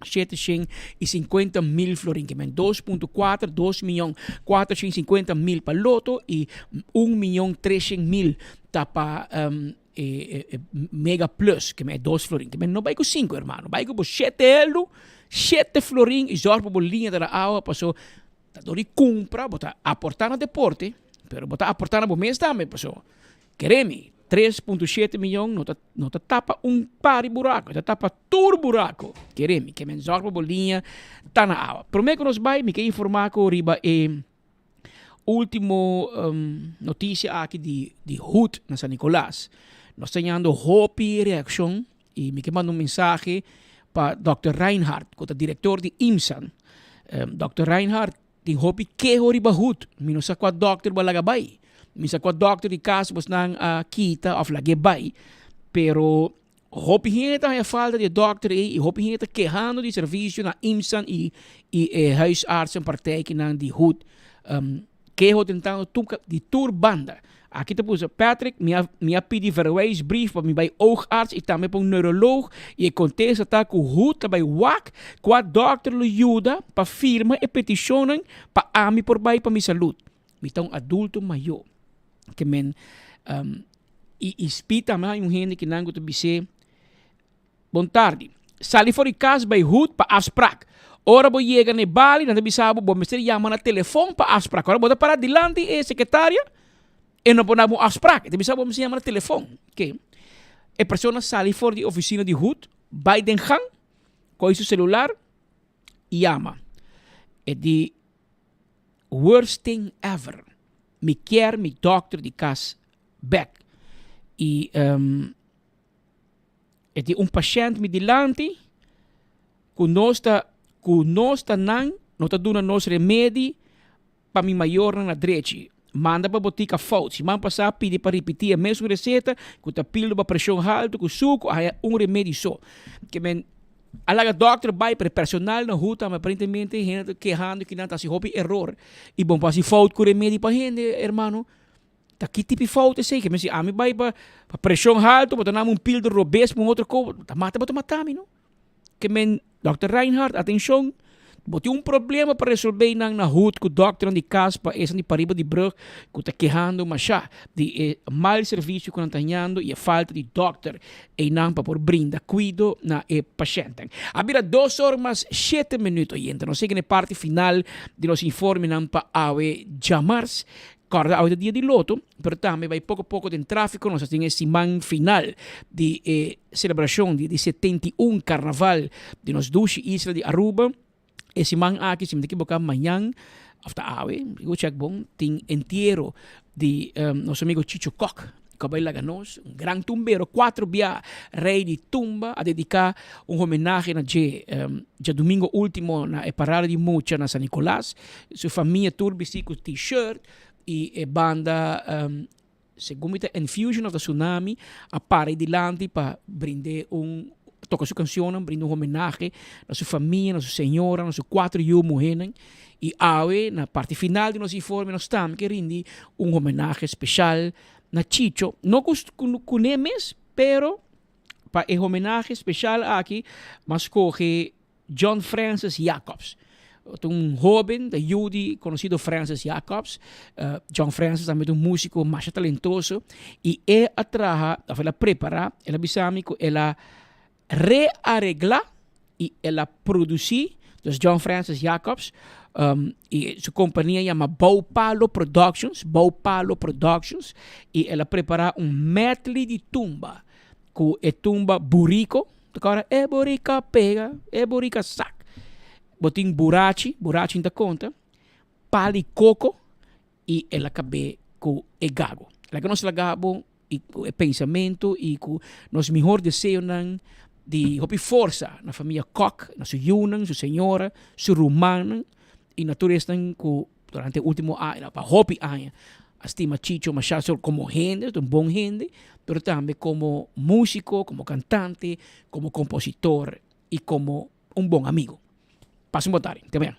shete shen i sinkuenta mil florin. Ke men 2.4, 2.450.000 pa loto i 1.300.000 ta pa e mega plus, ke men e dos florin. Ke men no bai ku sinku hermano, bai ku bo shete heldu, shete florin i zòrg pa bo liña ta na awa paso Ta dor di cumpra, bo ta aporta na deporte, pero bo ta aporta na bo mes tambe, paso kere mi, 3.7 miyon no ta no ta tapa un par di buraco, e ta tapa tur buraco, kere mi, ke men zorg pa bo liña ta na awa. Prome ku nos bai, mi ke informa ku riba e ultimo noticia aki di di hut na San Nicolas. Nos ta yando hopi reaccion I mi ke manda un mensahe pa Dòkter Reinhard, ku ta direktor di IMSAN. Dòkter Reinhard tin hopi keho riba hut. Mi no sa kua dòkter bo a laga bai. Mi sa kua dòkter di kas bosnan a kita òf lag'é bai. Pero hopi hende ta haña falta di e dòkter ei i hopi hende ta kehando di servisio na IMSAN i i e huisartsenpraktijknan di hut. Keho tentando tuka di tur banda. Aki ta pusa, Patrick, mi a mi a pidi verwijsbrief pa mi bai oogarts i tambe pa un neuroloog i e kontesta ta ku hut ta bai wak kua dòkter lo yuda pa firma e petishonnan pa ami por bai pa mi salud. Mi ta un adulto mayó. Ke men i i spi tambe hay un hende kinan ku ta bis'é. Bon tardi. Sali for di kas bai hut pa afsprak. Ora bo yega na e bali nan ta bisa bo bo mester yama na telefon pa afsprak. Ora bo ta para dilanti e sekretaria e no por dabo un afsprak. E ta bisa bo mester yama na telefon. Oke. E persona sali for di ofisina di hut bai den gang kohe su selular i yama. E di worst thing ever. Mi kier mi dokter di kas bek. I E tin un pashènt mi dilanti ku nos ta ku nos ta nan no ta duna nos remedi pa mi mayornan na drechi. Manda pa botika fout. Siman pasá pidi pa ripití e mesun reseta ku ta pildo pa preshon haltu ku suku a haña un remedi so. Ke men a laga dòkter bai pero e personal na hu tambe aparentemente hende ta kehando ki nan ta hasi hopi eror i bon pa hasi fout ku remedi pa hende hermano. Ta ki tipi fout esei? Ke mester ami bai pa pa preshon haltu, bo ta nami un pil di robes pa un otro ko, ta mata bo ta mata mi no. Ke men Dòkter Reinhard atenshon, bo tin un problema pa resolbe nan na hut ku dòkternan di kas pa esan di pariba di brug ku ta kehando masha di e mal servisio ku nan ta hañando i e falta di dòkter einan pa por brinda kuido na e pashèntnan. A bira dos or mas shete minüt oyente. Nos sigui na e parti final di nos informenan pa awe djamars. Kòrda awe ta dia di loto, pero tambe bai poko poko den tráfiko. Nos a tin e siman final di e selebrashon di di 71 karnaval di nos dushi isla di Aruba. E siman aki, si mi ta ekiboká, mañan òf ta awe, mi ku chèk bon, tin entiero di nos amigo Chicho Kok ku a bai laga nos, un gran tumbero, kuatro bia rei di tumba, a dediká un homenahe na dje djadumingo último na e parada di mucha na San Nicolas. Su famia tur bisti ku t-shirt i e banda segun mi ta Enfusion of the Tsunami a para ei dilanti pa brind'é un toka su kanshonnan, brinda un homenahe na su famia, na su señora, na su kuater yu muhénan. I awe na parti final di nos informe nos tambe ke rindi un homenahe speshal na Chicho. No ku kuné mes, pero pa e homenahe speshal aki m'a skohe John Francis Jacobs. Ta un hoben ta yu di conocido Francis Jacobs. John Francis tambe ta un musico masha talentoso y e a traha of el a prepara, el a bisa mi cu el a rearegla y el a produci, dus John Francis Jacobs y su compania yama Bou Palo Productions, Bou Palo Productions, y el a prepara un medley di tumba cu e tumba Burico, ta cora e burico a pega, e burico a sak. Bo tin burachi, burachi ta conta, pali coco y el a cab'é cu e gago. Laga nos laga bo y cu e pensamento y cu nos mihor deseonan di hopi forsa na famia Kok, na su yunan, su señora, su rumannan y na tur esnan cu durante e ultimo aña, pa hopi aña a stima Chicho Machado solo como hende, un bon hende, pero tambe como musico, como cantante, como compositor y como un bon amigo. Pasa un bon tarde. Te mañana.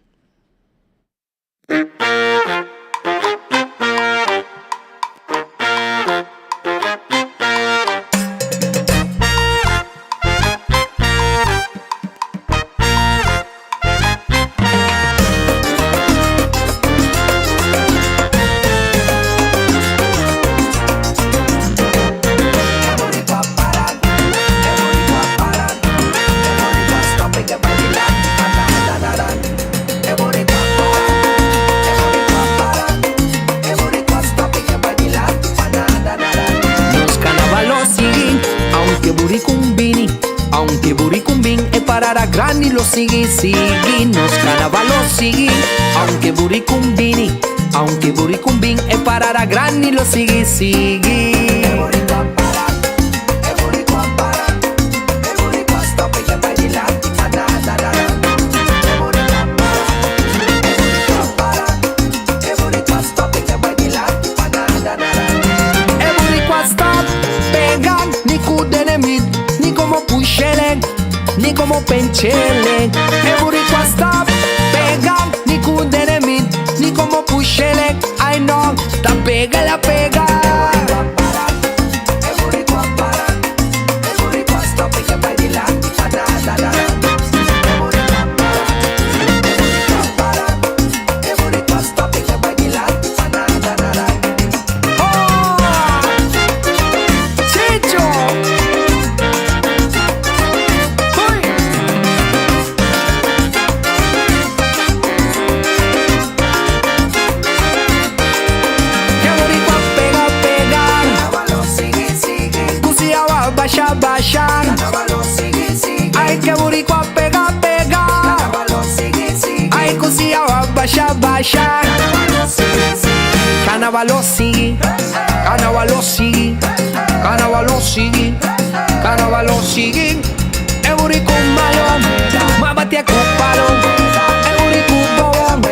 Nos carnaval lo sigui, aunke buricun bini, aunke buricun bin, e parada grandi lo sigui, sigui. Nos carnaval lo sigui, aunke buricun bini, aunke buricun bin, e parada grandi lo sigui, sigui. E boricua stop pega ni cu denemit, ni como pushele, ni como penchele. E boricua stop pega ni cu denemit, ni como pushele. Ay no, ta pega la pega. Basha, basha. Ay, que boricua pega, pega. Ay, cusia basha, basha. Carnaval lo sigue, carnaval lo sigue, carnaval lo sigue, carnaval lo sigue. E burico malo, ma bate a cupalo. E burico bobo,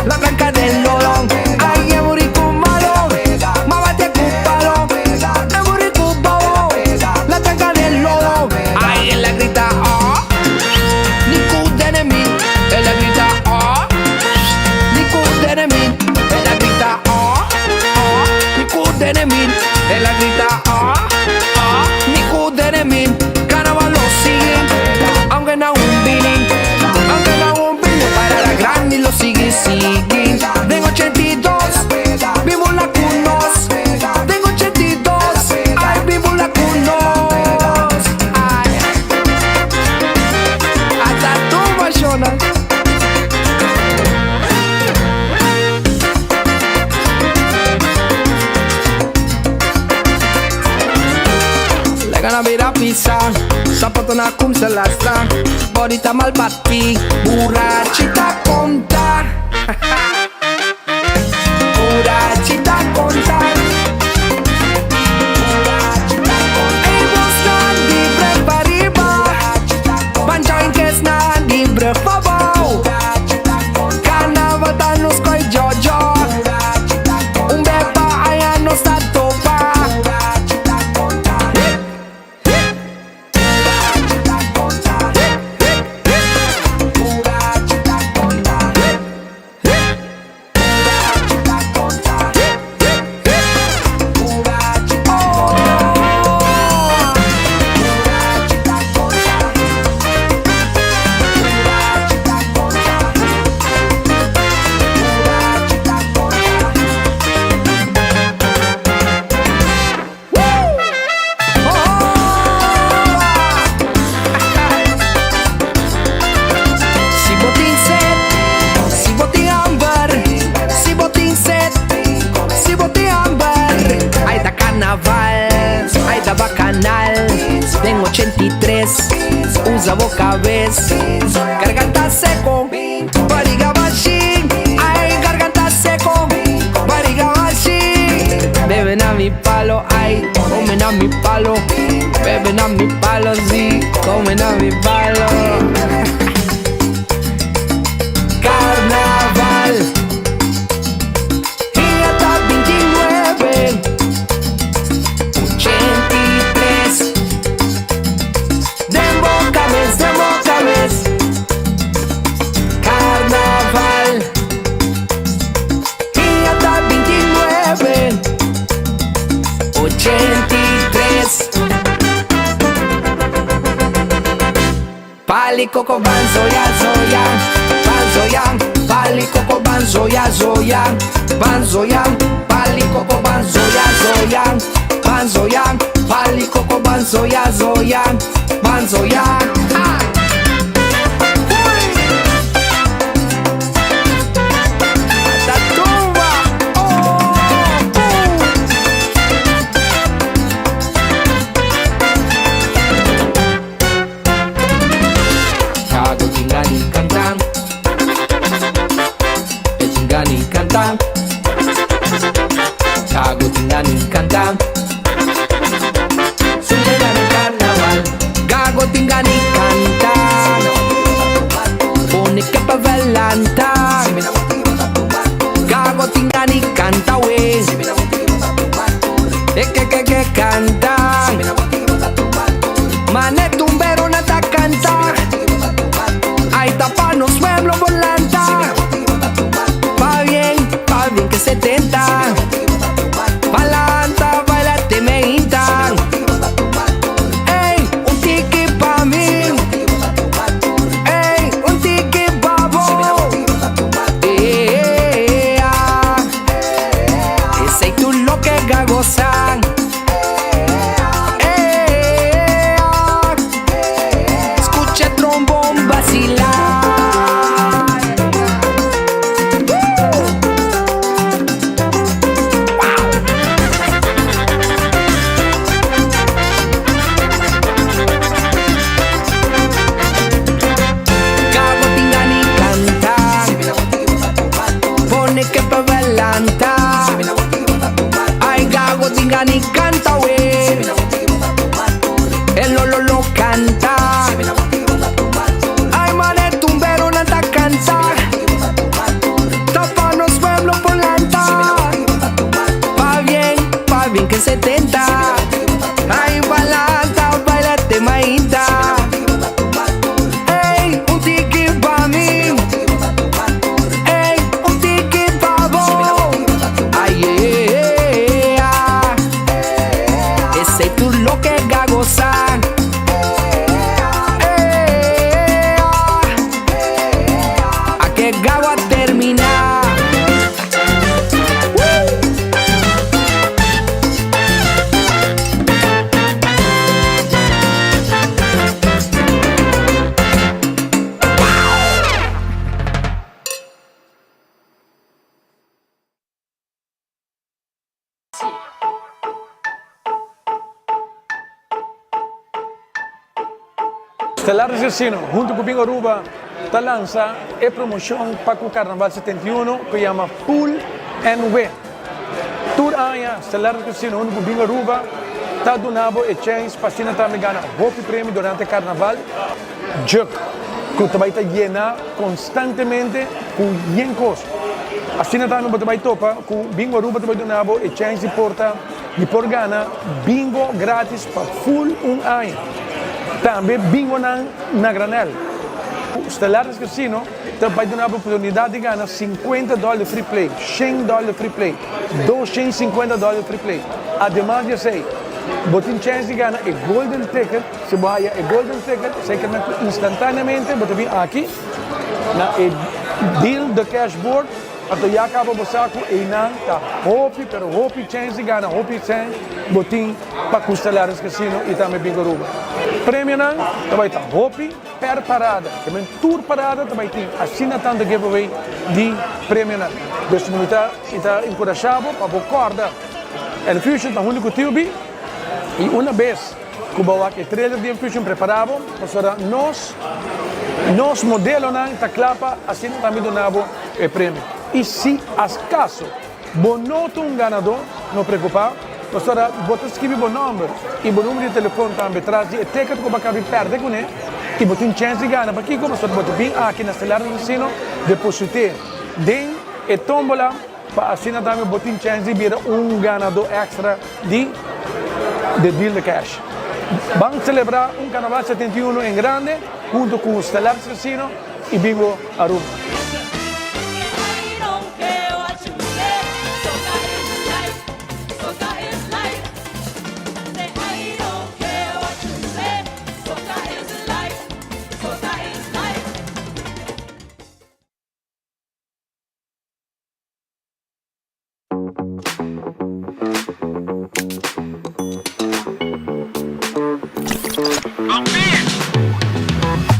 la tranca del lolo. Ay, e burico malo, ma bate a cupalo. E burico bobo, la tranca del lodo. Ay, él la grita, ah. Ni cu de enemy, él la grita, ah. Ni cu de enemy, él la grita, ah. Ah. Ni cu de enemy, él la grita, ah. Ah. Ni cu de enemy, carnaval lo sigue, aunque no un vini, aunque no un vini, para la grande lo sigue, sigue. Den 82, vimos la cunos, den 82, ay, vimos la cunos, ay. Hasta tú, Machona. Laga na bira pisa, sapato na kumsa lastra, body ta mal bati, burachita conta. Burachita conta. Ey, bosnan di brug pariba, ban join kesnan di brug pabou. Carnaval ta nos koi jojo, un bepa aya nos ta topa. na mi palo, bebe na mi palo, si, come na mi palo. Carnaval, y hasta 29, 83. Den bo cabes, den bo cabes. Carnaval, y hasta 29, 83. Pali coco ban zoya zoya, ban zoya, pali coco ban zoya zoya, ban zoya, pali coco ban zoya zoya, ban zoya, pali coco ban zoya zoya, ban zoya. Ha! Tumba! Oh! Gago tin gan'i canta E tin gan'i canta Gago tin gan'i canta Sube gana carnaval Gago tin gan'i canta Pone que pa velanta Gago tin gan'i canta we E que que que canta Mane tumbero nan ta canta Ay tapa nos pueblo volanta Pa bien, pa bien que 70 Palanta, baila te meinta Ey, un tiki pa mi Ey, un tiki pa bo Eh, ah. Esey ta loke Gago sa Eh, ah. Scucha trombón vacilar. Gago tin gan'i canta Pone que pa velanta Ay gago tin gan'i canta we El lo lo lo canta Ay mane tumbero nan ta canta Tapa nos pueblo polanta Pa bien, pa bien que 70 Ay balanta, bailate mainta Ey, un tiki pa mi Ey, un tiki pa bo Ay, eh, ah. Esey ta loke Gago sa Eh, ah. A que Gago a termina Woo! Stellaris Casino hunto cu Bingo Aruba ta lansa e promocion pa cu Carnaval 71 cu yama Pull and Win. Tur aña Stellaris Casino hunto cu Bingo Aruba ta duna bo e chance pa asina tambe gana hopi premio durante Carnaval. Juk cu ta bay ta yena constantemente cu yen cos. Asina tambe bo ta bay topa cu Bingo Aruba ta bay duna bo e chance di por ta di por gana bingo gratis pa full un aña. Tambe bingonan na granel. Stellaris Casino ta bay duna bo oportunidad di gana 50 dollar di free play, 100 dollar di free play, 250 dollar di free play. Ademas di esey, bo tin chance di gana e golden ticket. Si bo haya e golden ticket, zekermente cu instantaneamente bo ta bin aki na e Deal the Cash board, anto ya caba bo sa cu eynan ta hopi pero hopi chance di gana hopi cen bo tin pa cu Stellaris Casino y tambe Bingo Aruba. Premionan ta bay ta hopi per parada, tamen tur parada ta bay tin asina tanto giveaway di premionan. Dus mi ta mi ta encurasha bo pa bo corda Enfusion ta hunto cu TUB y una bes Ku bo wak e trailer di Enfusion prepara bo pasobra nos nos modelonan ta kla pa asina tambe duna bo e premio. I si askaso bo no ta un ganadó no preokupa. Pasobra bo ta skibi bo nòmber i bo numero di telefòn tambe tras di e ticket ku bo a kaba di pèrdè kuné i bo tin chèns di gana. Pakiko? Pasobra bo ta bin aki na Stellaris Casino deposit'é den e tómbola pa asina tambe bo tin chèns di bira un ganadó èkstra di The Deal The Cash. Ban selebrá un Karnaval 71 en grande hunto ku Stellaris Casino i Bingo Aruba.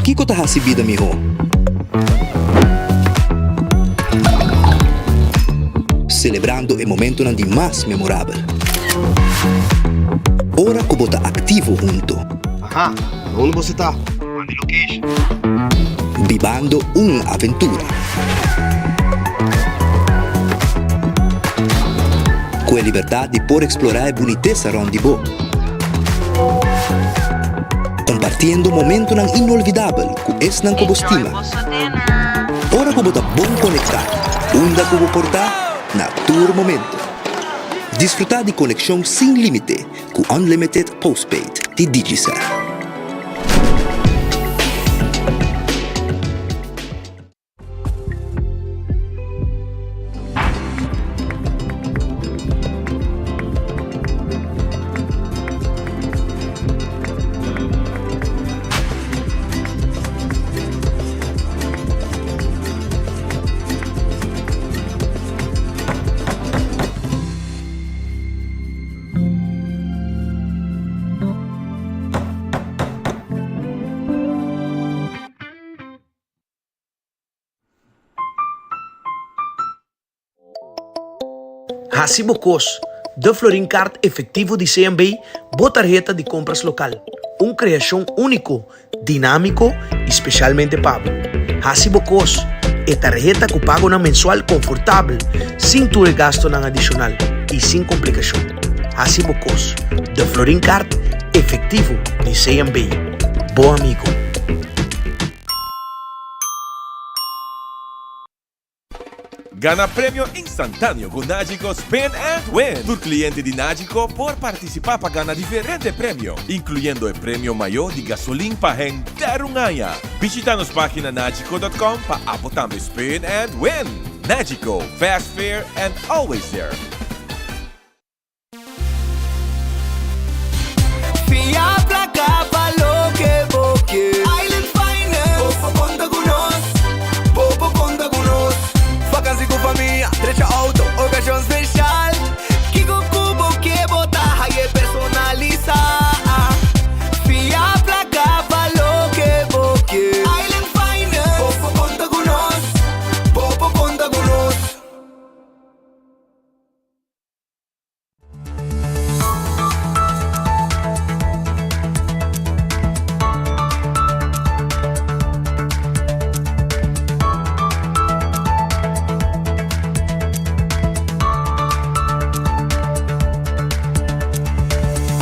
Kiko ta hasi bida mihó? Selebrando e momentonan di mas memorabel. Ora ku bo ta aktivo hunto. Aha, unda boso ta? Manda location. Bibando un aventura. Ku e libertat di por eksplorá e bunitesa rònt di bo. Kompartiendo momentonan inolvidabel ku esnan ku bo stima. Ora ku bo ta bon konektá, unda ku bo por ta, na tur momento. Disfrutá di konekshon sin límite ku Unlimited Postpaid di Digicel. Hasi bo kos, De Florin Card Efectivo di CMB, bo tarheta di kompras lokal. Un kreashon úniko, dinámiko i spesialmente pa bo. Hasi bo kos, E tarheta ku pagonan mensual konfortabel, sin tur e gastonan adishonal i sin komplikashon. Hasi bo kos, De Florin Card Efectivo di CMB, bo amigo. Gana premio instantáneo ku Nagico Spin and Win! Tur kliente di Nagico por partisipá pa gana diferente premio, inkluyendo e premio mayó di gasolin pa henter un aña. Bishita nos página nagico dot com pa abo tambe spin and win! Nagico, fast, fair and always there!